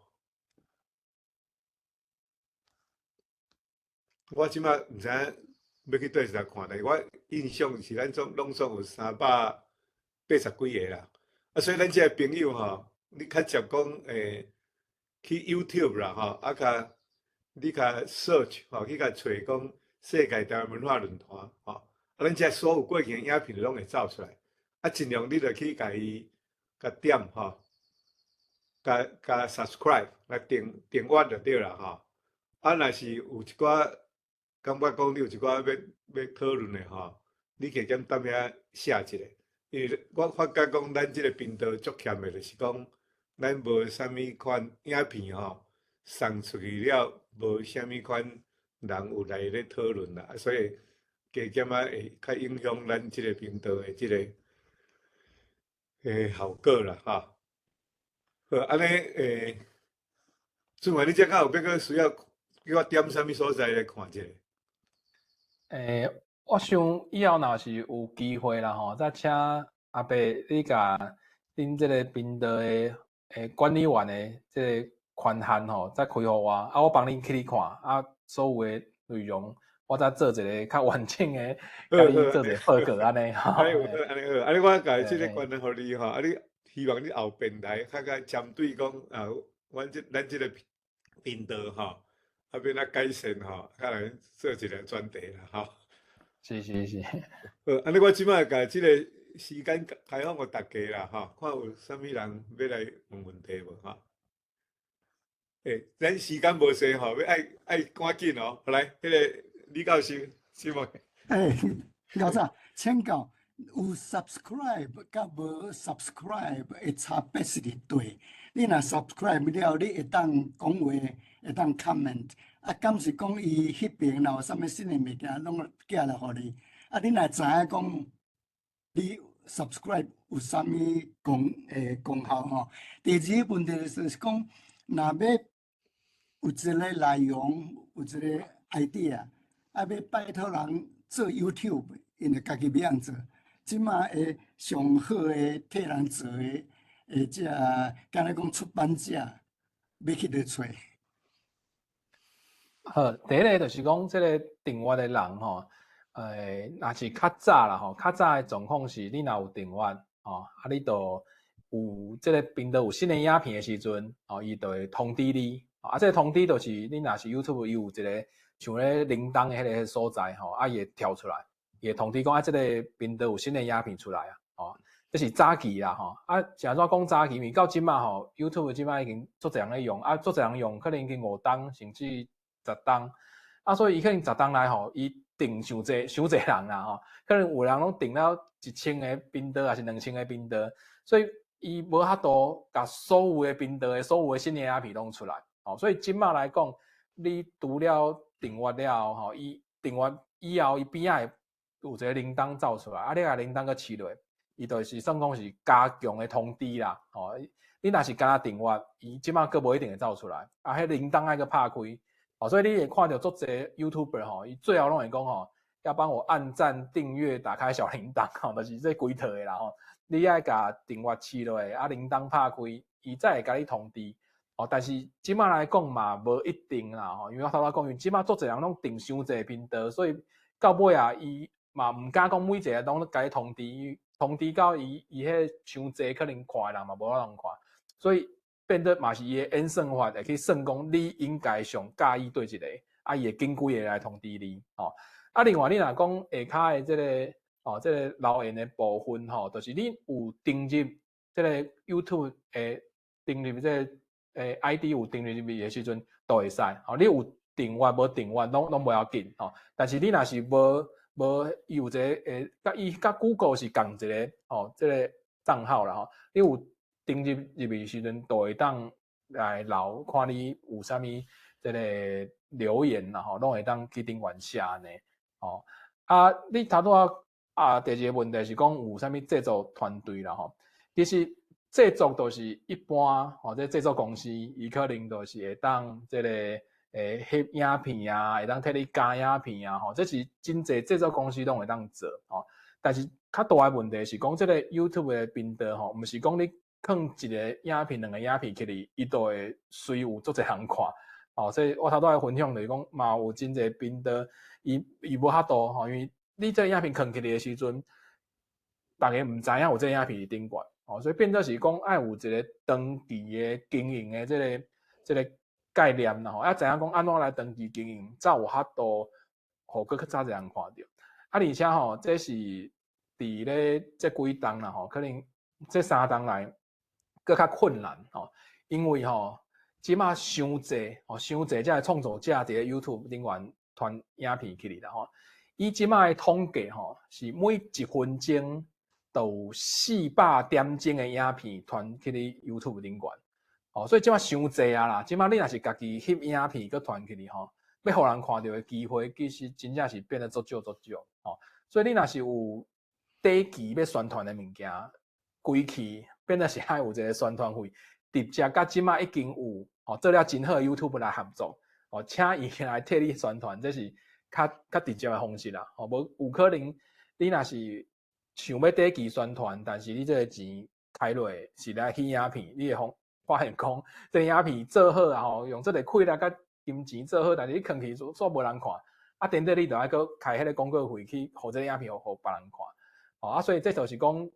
我這擺毋知影欲去佗一台看，但是我印象是咱總攏總有380幾个啦。啊，所以咱這个朋友吼，你較捷講去 YouTube 啦吼，啊，共你共 search 吼，去共揣講世界台灣文化論壇吼，啊，咱這所有過去的影片攏會走出來，啊，盡量你就去共伊共點吼，共共 subscribe 來訂閱就對啦吼。啊，若是有一寡感覺講你有一寡欲討論的吼，你你加減踮遐寫一下，因為我發覺講咱這個頻道足欠的，就是講咱無啥物款影片吼送出去了，無啥物款人有來咧討論啦，所以加減仔會較影響咱這個頻道的這個效果啦，吼。好，按呢俊華，你這敢有欲閣需要叫我點啥物所在來看一下？我想以後若是有機會啦吼，再請阿伯你共恁這個頻道的管理員的這個權限吼，再開予我，啊，我幫恁去看，啊，所有的內容，我再做一個較完整的，共你做一個報告按呢。按呢有好，按呢好，按呢我共這個權限予你吼，啊，你希望你後邊來較較針對講啊，阮這個頻道吼，啊，欲按怎改善吼，較來做一個專題啦，吼。是是是。好，按呢我這擺共這個時間開放予大家啦，吼，看有啥物人欲來問問題無，吼。咱時間無濟吼，欲愛愛趕緊哦。來，彼個李教授，請問。老早請教，有 subscribe 佮無 subscribe 的差別是佇佗？你若 subscribe 了，你會當講話，會當 comment，啊，敢是講伊彼爿若有啥物新的物件，攏寄來予你。啊，你若知影講你 subscribe 有啥物功效吼？第二個問題就是講，若欲有一個內容，有一個 idea，啊，欲拜託人做 YouTube，𪜶就家己欲按怎做。這馬會上好的替人做的，這敢若講出版社，欲去佗揣？好，第一个就是講，這個訂閱的人吼，若是較早啦吼，較早的狀況是，你若有訂閱吼，啊，你就有這個頻道有新的影片的時陣，吼，伊就會通知你。啊，這個通知就是你若是 YouTube 伊有一個像咧鈴鐺的彼個所在吼，啊，伊會跳出來，伊會通知講啊，這個頻道有新的影片出來啊，吼，這是早期啦吼。啊，是按怎講早期？因為到這馬吼，YouTube 這馬已經足濟人咧用，啊，足濟人用，可能已經5冬甚至10冬，啊，所以伊可能10冬內吼，伊訂傷濟傷濟人啦吼，可能有人攏訂了1000個頻道，抑是2000個頻道，所以伊無法度共所有的頻道的所有的新的影片攏出來。哦，所以這馬來講，你除了訂閱了後，吼，伊訂閱以後，伊邊仔會有一個鈴鐺走出來，啊，你共鈴鐺閣試落，伊就是算講是加強的通知啦，吼，你若是干焦訂閱，伊這馬閣無一定會走出來，啊，彼鈴鐺愛閣拍開，哦，所以你會看著足濟 YouTuber 吼，伊最後攏會講吼，要幫我按讚、訂閱、打開小鈴鐺，吼，就是這規套的啦，吼，你愛共訂閱試落，啊，鈴鐺拍開，伊才會共你通知。哦，但是這馬來講嘛，無一定啦，吼，因為我頭拄仔講，因為這馬足濟人攏訂傷濟頻道，所以到尾啊，伊嘛毋敢講每一个攏共你通知，通知到伊伊彼傷濟可能看的人嘛無法度看，所以變做嘛是伊的演算法會去算講你應該上佮意佗一个，啊，伊會緊幾个來通知你，吼。啊，另外你若講下跤的這个，哦，這个留言的部分吼，就是你有登入這个 YouTube 的登入這个ID 有登入入去的時陣都會使，吼，你有訂閱無訂閱攏攏無要緊，吼。但是你若是無無伊有一個佮伊佮 Google 是仝一个，吼，這个帳號啦吼，你有登入入去時陣，都會當來留，看你有啥物這个留言啦吼，攏會當去頂懸寫按呢，吼。啊，你頭拄仔啊，第二個問題是講有啥物製作團隊啦吼，其實製作就是一般吼，這製作公司伊可能就是會當這个翕影片啊，會當替你加影片啊，吼，這是真濟製作公司攏會當做吼。但是較大的問題是講，這个 YouTube 的頻道吼，毋是講你放一个影片、兩个影片起來，伊就會隨有足濟人看。哦，所以我頭拄仔分享就是講，嘛有真濟頻道，伊伊無法度吼，因為你這个影片放起來的時陣，逐家毋知影有這个影片佇頂懸。哦，所以變做是講愛有一个長期的經營的這个概念啦吼，啊，知影講按怎來長期經營，才有法度予閣較早濟人看著。啊，而且吼，這是佇咧這幾冬啦吼，可能這3冬來閣較困難吼，因為吼，這馬傷濟吼，傷濟這个創作者佇咧 YouTube 頂懸傳影片起來啦吼，以這擺的統計吼，是每一分鐘都有400點鐘的影片傳去你 YouTube 頂懸。哦，所以這擺傷濟啊啦！這擺你若是家己翕影片閣傳去哩吼，欲予人看著的機會，其實真正是變得足少足少。吼，所以你若是有短期欲宣傳的物件，規氣變得是愛有一個宣傳費，直接佮這擺已經有吼做了真好的 YouTube 來合作，哦，請伊來替你宣傳，這是較較直接的方式啦。吼，無有可能你若是想欲短期宣傳，但是你這個錢開落是來翕影片，你會發現講這個影片做好啊吼，用這個氣力佮金錢做好，但是你囥去煞無人看，啊，顛倒你就愛閣開彼個廣告費去予這個影片予別人看，吼啊，所以這就是講，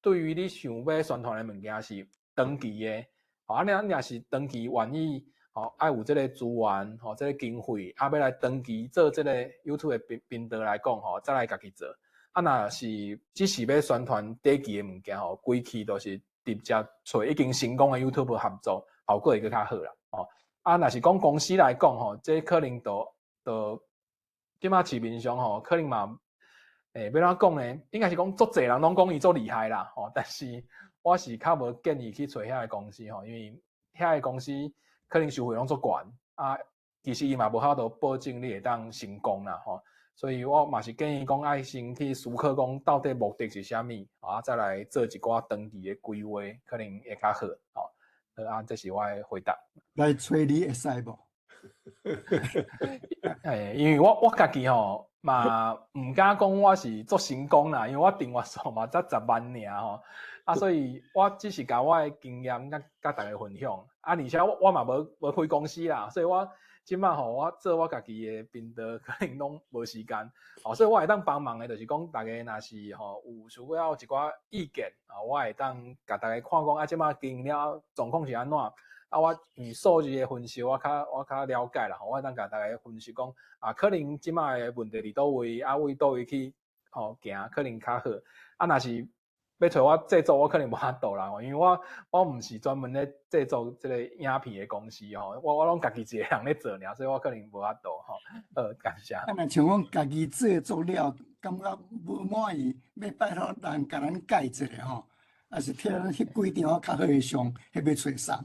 對於你想欲宣傳的物件是長期的，吼啊，你若是長期願意，吼愛有這個資源，吼這個經費，啊，欲來長期做這個 YouTube 的頻頻道來講，吼，再來家己做，啊，若是只是欲宣傳短期的物件，吼，規氣就是直接揣已經成功的 YouTuber 合作，效果會閣較好啦，吼。啊，若是講公司來講，吼，這可能就就這擺市面上吼，可能嘛，欸，欲按怎講呢？應該是講足濟人攏講伊足厲害啦，吼，但是我是較無建議去揣遐个公司吼，因為遐个公司可能收費攏足懸，啊，其實伊嘛無法度保證你會當成功啦，吼。所以我嘛是建議講愛先去思考講到底目的是啥物，啊，再來做一寡長期的規劃，可能會較好，吼。好啊，這是我的回答。來揣你會使無？欸，因為我家己吼嘛毋敢講我是足成功啦，因為我訂閱數嘛才10萬爾吼，啊，所以我只是共我的經驗佮佮大家分享，啊，而且我嘛無無開公司啦，所以我這擺吼我做我家己的頻道可能攏無時間，吼，所以我會當幫忙的，就是講大家若是吼有需要一寡意見，啊，我會當共大家看講啊，這擺經營了狀況是按怎。啊，我因為數字的分析，我較我較了解啦，吼，我會當共大家分析講，啊，可能這擺的問題佇佗位，啊，為佗位去吼行，可能較好。啊，若是欲揣我製作，我可能無法度啦，因為我我毋是專門咧製作這個影片的公司吼，我我攏家己一個人咧做爾，所以我可能無法度吼。好，感謝。啊，若像阮家己製作了，感覺無滿意，欲拜託人共咱改一下吼，抑是替咱翕幾張較好的相，彼欲揣啥？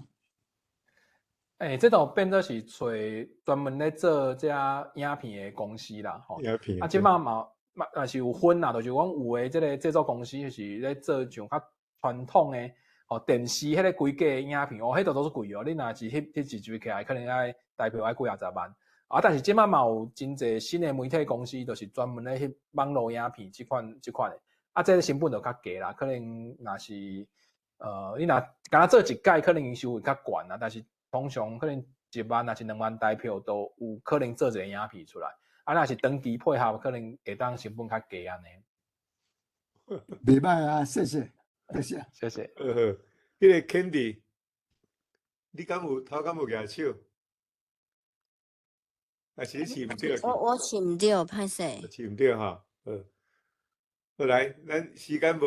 欸，這就變做是揣專門咧做這影片的公司啦，吼。影片。啊，這擺嘛嘛也是有分啦，就是講有的這個製作公司是咧做像較傳統的，吼電視彼個規格的影片，哦，彼就都是貴哦。你若是翕翕一支起來，可能愛台票愛幾仔十萬。啊，但是這擺嘛有真濟新的媒體公司，就是專門咧翕網路影片這款這款的。啊，這個成本就較低啦，可能若是你若敢若做一擺，可能收費較懸啦，但是通常可能1萬抑是2萬台票都有可能做一個影片出來，啊，若是長期配合，可能會當成本較低按呢。袂䆀啊，謝謝，謝謝，謝謝。好好，彼個 Candy，你敢有頭敢有舉手？啊，是你飼毋著？我我飼毋著，歹勢。飼毋著吼，好。好來，咱時間無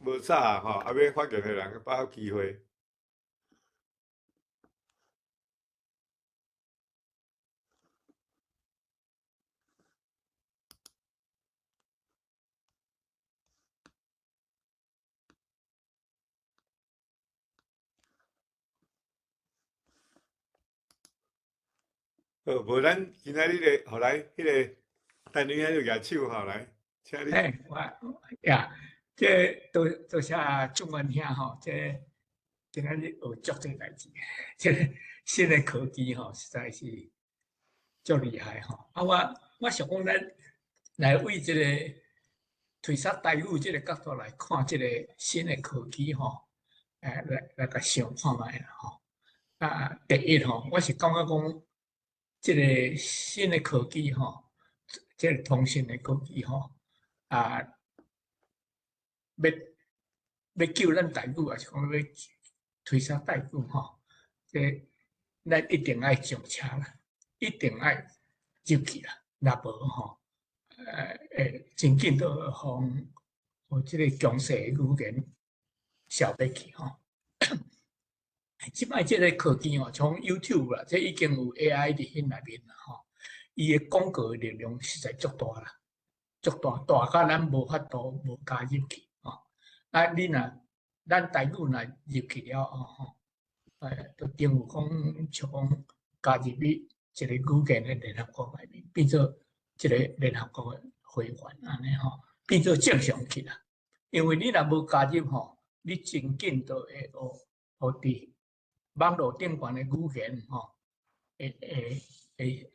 無早吼，啊，欲發言的人把握機會。好，無咱今仔日咧，予來彼個陳女兄就舉手吼，來，請你。嘿，我呀，這多多謝眾文兄吼，這今仔日學足濟代誌，這新的科技吼，實在是足厲害吼。啊，我我想講，咱來為這個推捒台語這個角度來看這個新的科技吼，來來共想看覓啦吼。啊，第一吼，我是感覺講，這個新的科技吼，這個通訊的科技吼，啊，欲欲救咱台語，抑是講欲推捒台語吼，這咱一定愛上車啦，一定愛入去啦，若無吼，會真緊就予予這個強勢的語言消滅去吼。這擺這個科技吼，從 YouTube 啦，這已經有 AI 佇彼內面啦吼，伊的廣告的力量實在足大啦。足大，大甲咱無法度無加入去吼。啊，你若咱台語若入去了後吼，就等於講像講加入去一個語言的聯合國內面，變做一個聯合國的會員按呢吼，變做正常去啦。因為你若無加入吼，你真緊就會學學佇網路頂懸的語言吼，會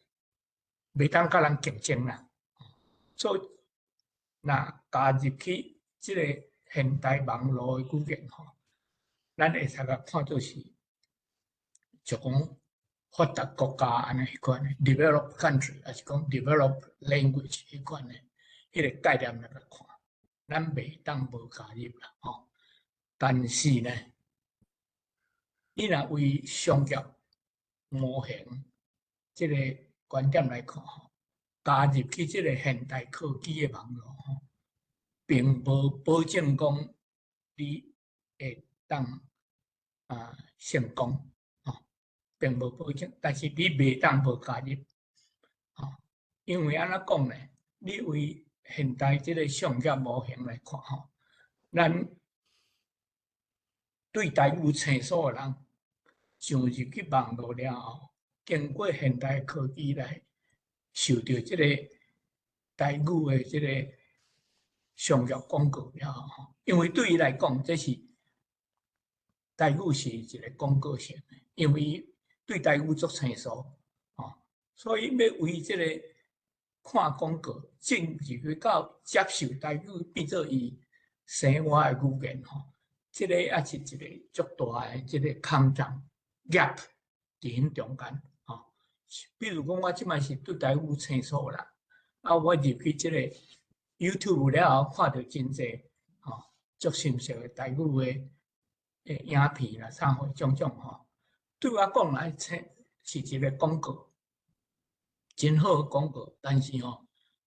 袂當佮人競爭啦。所以，若加入去這個現代網路的語言吼，咱會使共看做是，就講發達國家按呢彼款的 developed country，抑是講 developed language 彼款的彼個概念來共看，咱袂當無加入啦吼。但是呢，你若為商業模型這個觀點來看吼，加入去這個現代科技的網路吼，並無保證講你會當成功吼，並無保證。但是你袂當無加入吼，因為按怎講呢？你為現代這個商業模型來看吼，咱對台語生疏的人上入去網路了後，經過現代科技來受著這個台語的這個商業廣告了後，因為對伊來講，這是台語是一個廣告性的，因為對台語足生疏，吼，所以欲為這個看廣告進入去到接受台語變做伊生活的語言吼，這個也是一個足大的這個空檔 gap 佇𪜶中間吼。比如講，我這擺是對台語生疏啦，啊，我入去這個 YouTube 了後，看著真濟吼，足深色的台語的影片啦，啥貨種種吼。對我講來，這是一個廣告，真好的廣告，但是吼，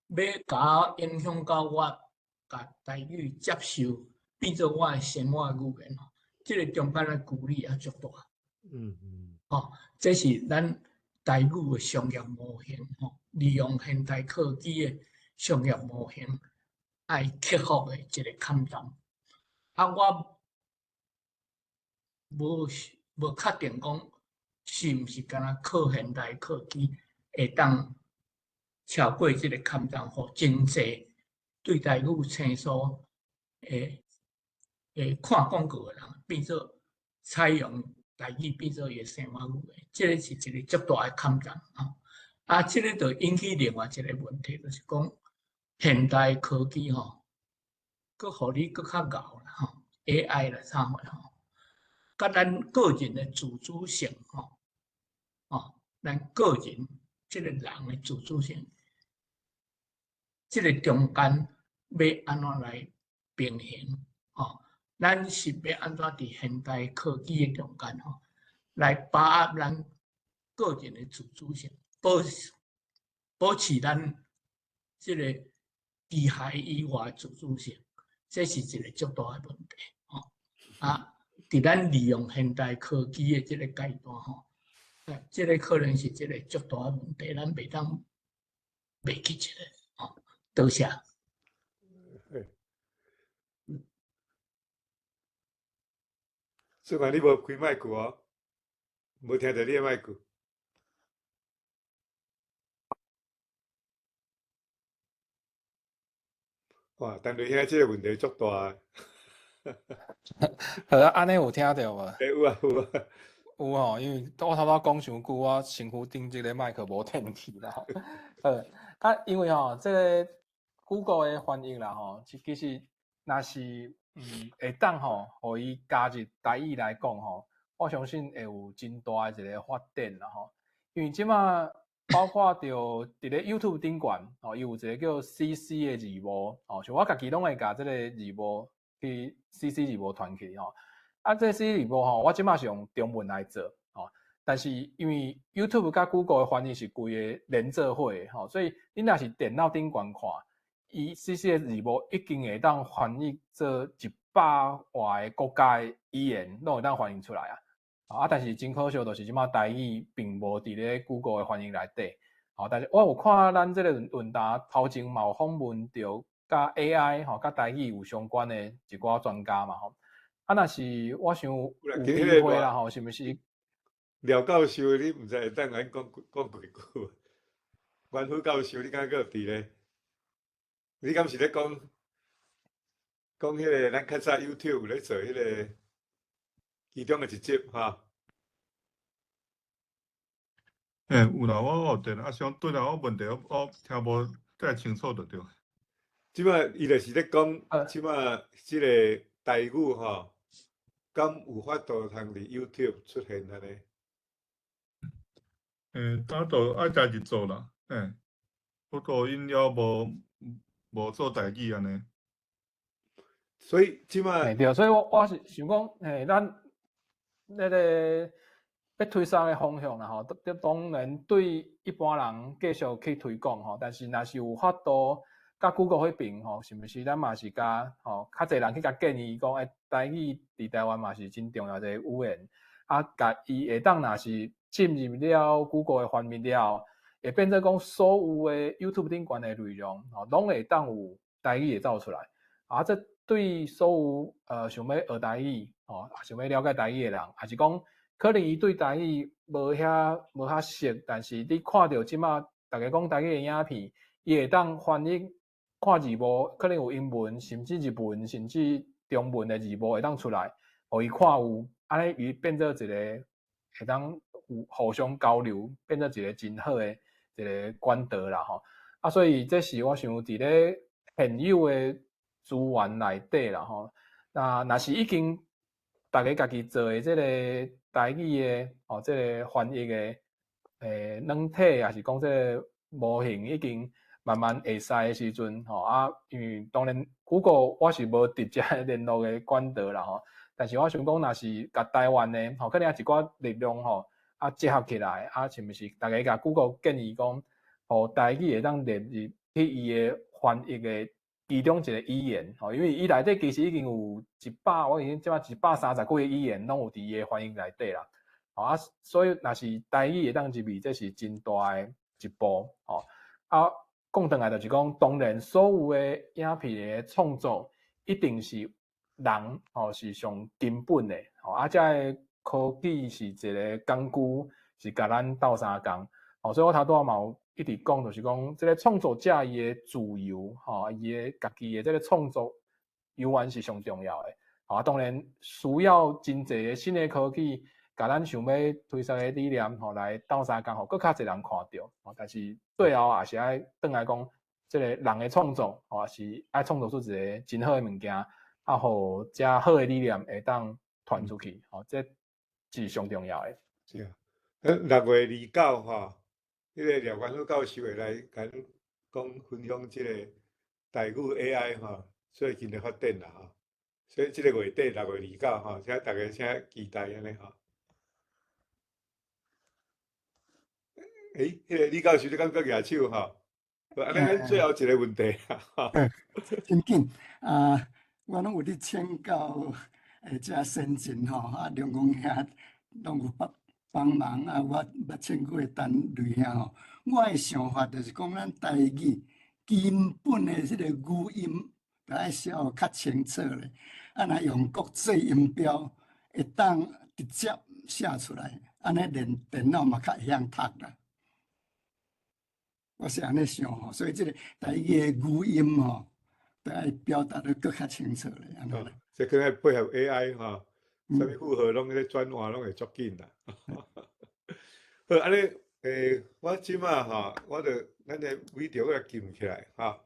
欲共我影響到我，共台語接受變做我的生活語言吼，這個中間的距離也足大。吼，這是咱台語的商業模型吼，利用現代科技的商業模型，愛克服的一個坎障。啊，我無確定講是毋是干焦靠現代科技會當超過這個坎障，予真濟對台語生疏會看廣告的人變做採用台語變做伊的生活語言，這個是一個足大的坎障吼。啊，這個就引起另外一個問題，就是講現代科技吼，閣予你閣較𠢕啦吼，AI 啦啥貨吼，佮咱個人的自主性吼，哦，咱個人這個人的自主性，這個中間欲按怎來平衡吼？咱是欲按怎佇現代科技的中間吼，來把握咱個人的自主性，保持咱這個機械以外的自主性，這是一個足大的問題吼。啊，佇咱利用現代科技的這個階段吼，這個可能是一個足大的問題，咱袂當袂記這個吼。多謝。雖然你無開麥克哦，無聽著你的麥克。哇，但是兄這個問題足大。好啊，按呢有聽著無？欸，有啊，有啊。有吼，因為我頭拄仔講傷久，我身軀頂這個麥克無電去啦。好，啊，因為吼，這個 Google 的翻譯啦吼，其實若是會當吼，予伊加入台語來講吼，我相信會有真大的一個發展啦吼。因為這馬包括著佇咧 YouTube 頂懸吼，伊有一個叫 CC 的字幕吼，像我家己攏會共這個字幕去 CC 字幕傳去吼。啊，這 CC 字幕吼，我這馬是用中文來做吼，但是因為 YouTube 佮 Google 的翻譯是規个連做伙的吼，所以你若是電腦頂懸看，伊 CC 的字幕已經會當翻譯做100外个國家的語言，攏會當翻譯出來啊。啊，但是真可惜，就是這馬台語並無佇咧 Google 的翻譯內底。吼，但是我有看咱這個論壇頭前嘛有訪問著佮 AI 吼，佮台語有相關的一寡專家嘛吼。啊，若是我想有機會啦吼，是毋是？廖教授，你毋知會當共阮講講幾句？元虎教授，你敢閣有佇咧？你敢是咧講講彼個咱較早 YouTube 咧做彼個其中的一集吼？欸，有啦，我有電，啊，想對啦，我問題我聽無太清楚就對。這擺伊就是咧講，這擺這個台語吼，敢有法度通佇 YouTube 出現按呢？欸，早都愛家己做啦，欸，不過𪜶猶無做台語按呢。所以這擺對，所以我是想講，嘿，咱那個欲推廣的方向啦吼，當然對一般人繼續去推廣吼，但是若是有法度，佮 Google 彼爿吼，是毋是咱嘛是共吼較濟人去共建議講，欸，台語佇台灣嘛是真重要一個語言，啊，共伊會當若是進入了 Google 的範圍了，會變做講所有的 YouTube 頂懸的內容吼，攏會當有台語會走出來，啊，這對所有想欲學台語吼，想欲了解台語的人，抑是講可能伊對台語無遐熟，但是你看著這馬逐家講台語的影片，伊會當翻譯看字幕，可能有英文，甚至日文，甚至中文的字幕會當出來，予伊看有，按呢伊變做一個會當有互相交流，變做一個真好的一個管道啦吼。啊，所以這是我想佇咧現有的資源內底啦吼。那若是已經逐家家己做的這個台語的吼，這個翻譯的軟體，抑是講這個模型已經慢慢會使的時陣吼，啊，因為當然 Google 我是無直接聯絡的管道啦吼，但是我想講，若是共台灣的吼，可能有一寡力量吼，啊結合起來，啊，是毋是逐家共 Google 建議講，予台語會當列入去伊的翻譯的其中一個語言吼，因為伊內底其實已經有一百，我已經這擺130幾個語言攏有佇伊的翻譯內底啦。啊，所以若是台語會當入去，這是真大的一步吼。啊，講轉來就是講，當然所有的影片的創作，一定是人吼是上根本的吼。啊，這个科技是一個工具，是共咱鬥相共。吼，所以我頭拄仔嘛有一直講，就是講這个創作者伊的自由，吼，伊的家己的這个創作，猶原是上重要的。啊，當然需要真濟的新的科技，共咱想欲推廣的理念吼來鬥相共，予閣較濟人看著。但是最後也是愛轉來講，這个人的創作，吼，是愛創造出一個真好的物件，啊，予遮好的理念會當傳出去，吼，這是上重要的。是啊，6月29吼，彼個廖元虎教授會來共咱講分享這個台語 AI 吼最近的發展啦吼，所以這個月底6月29吼，請大家請期待按呢吼。欸，彼個李教授，你敢閣舉手吼？按呢，咱最後一個問題啊。真緊啊！我攏有佇請教遮先進吼，啊，梁公兄攏有幫幫忙啊，我捌請過陳雷兄吼。我的想法就是講，咱台語根本的這個語音，著愛寫予較清楚咧。啊，若用國際音標，會當直接寫出來，按呢連電腦嘛較會曉讀啦。我是按呢想吼，所以這個台語的語音吼，著愛表達得閣較清楚咧，按呢。這可能配合 AI 吼，啥物符號攏咧轉換攏會足緊啦。好，按呢，我這擺吼，我著咱的 video 來撳起來吼。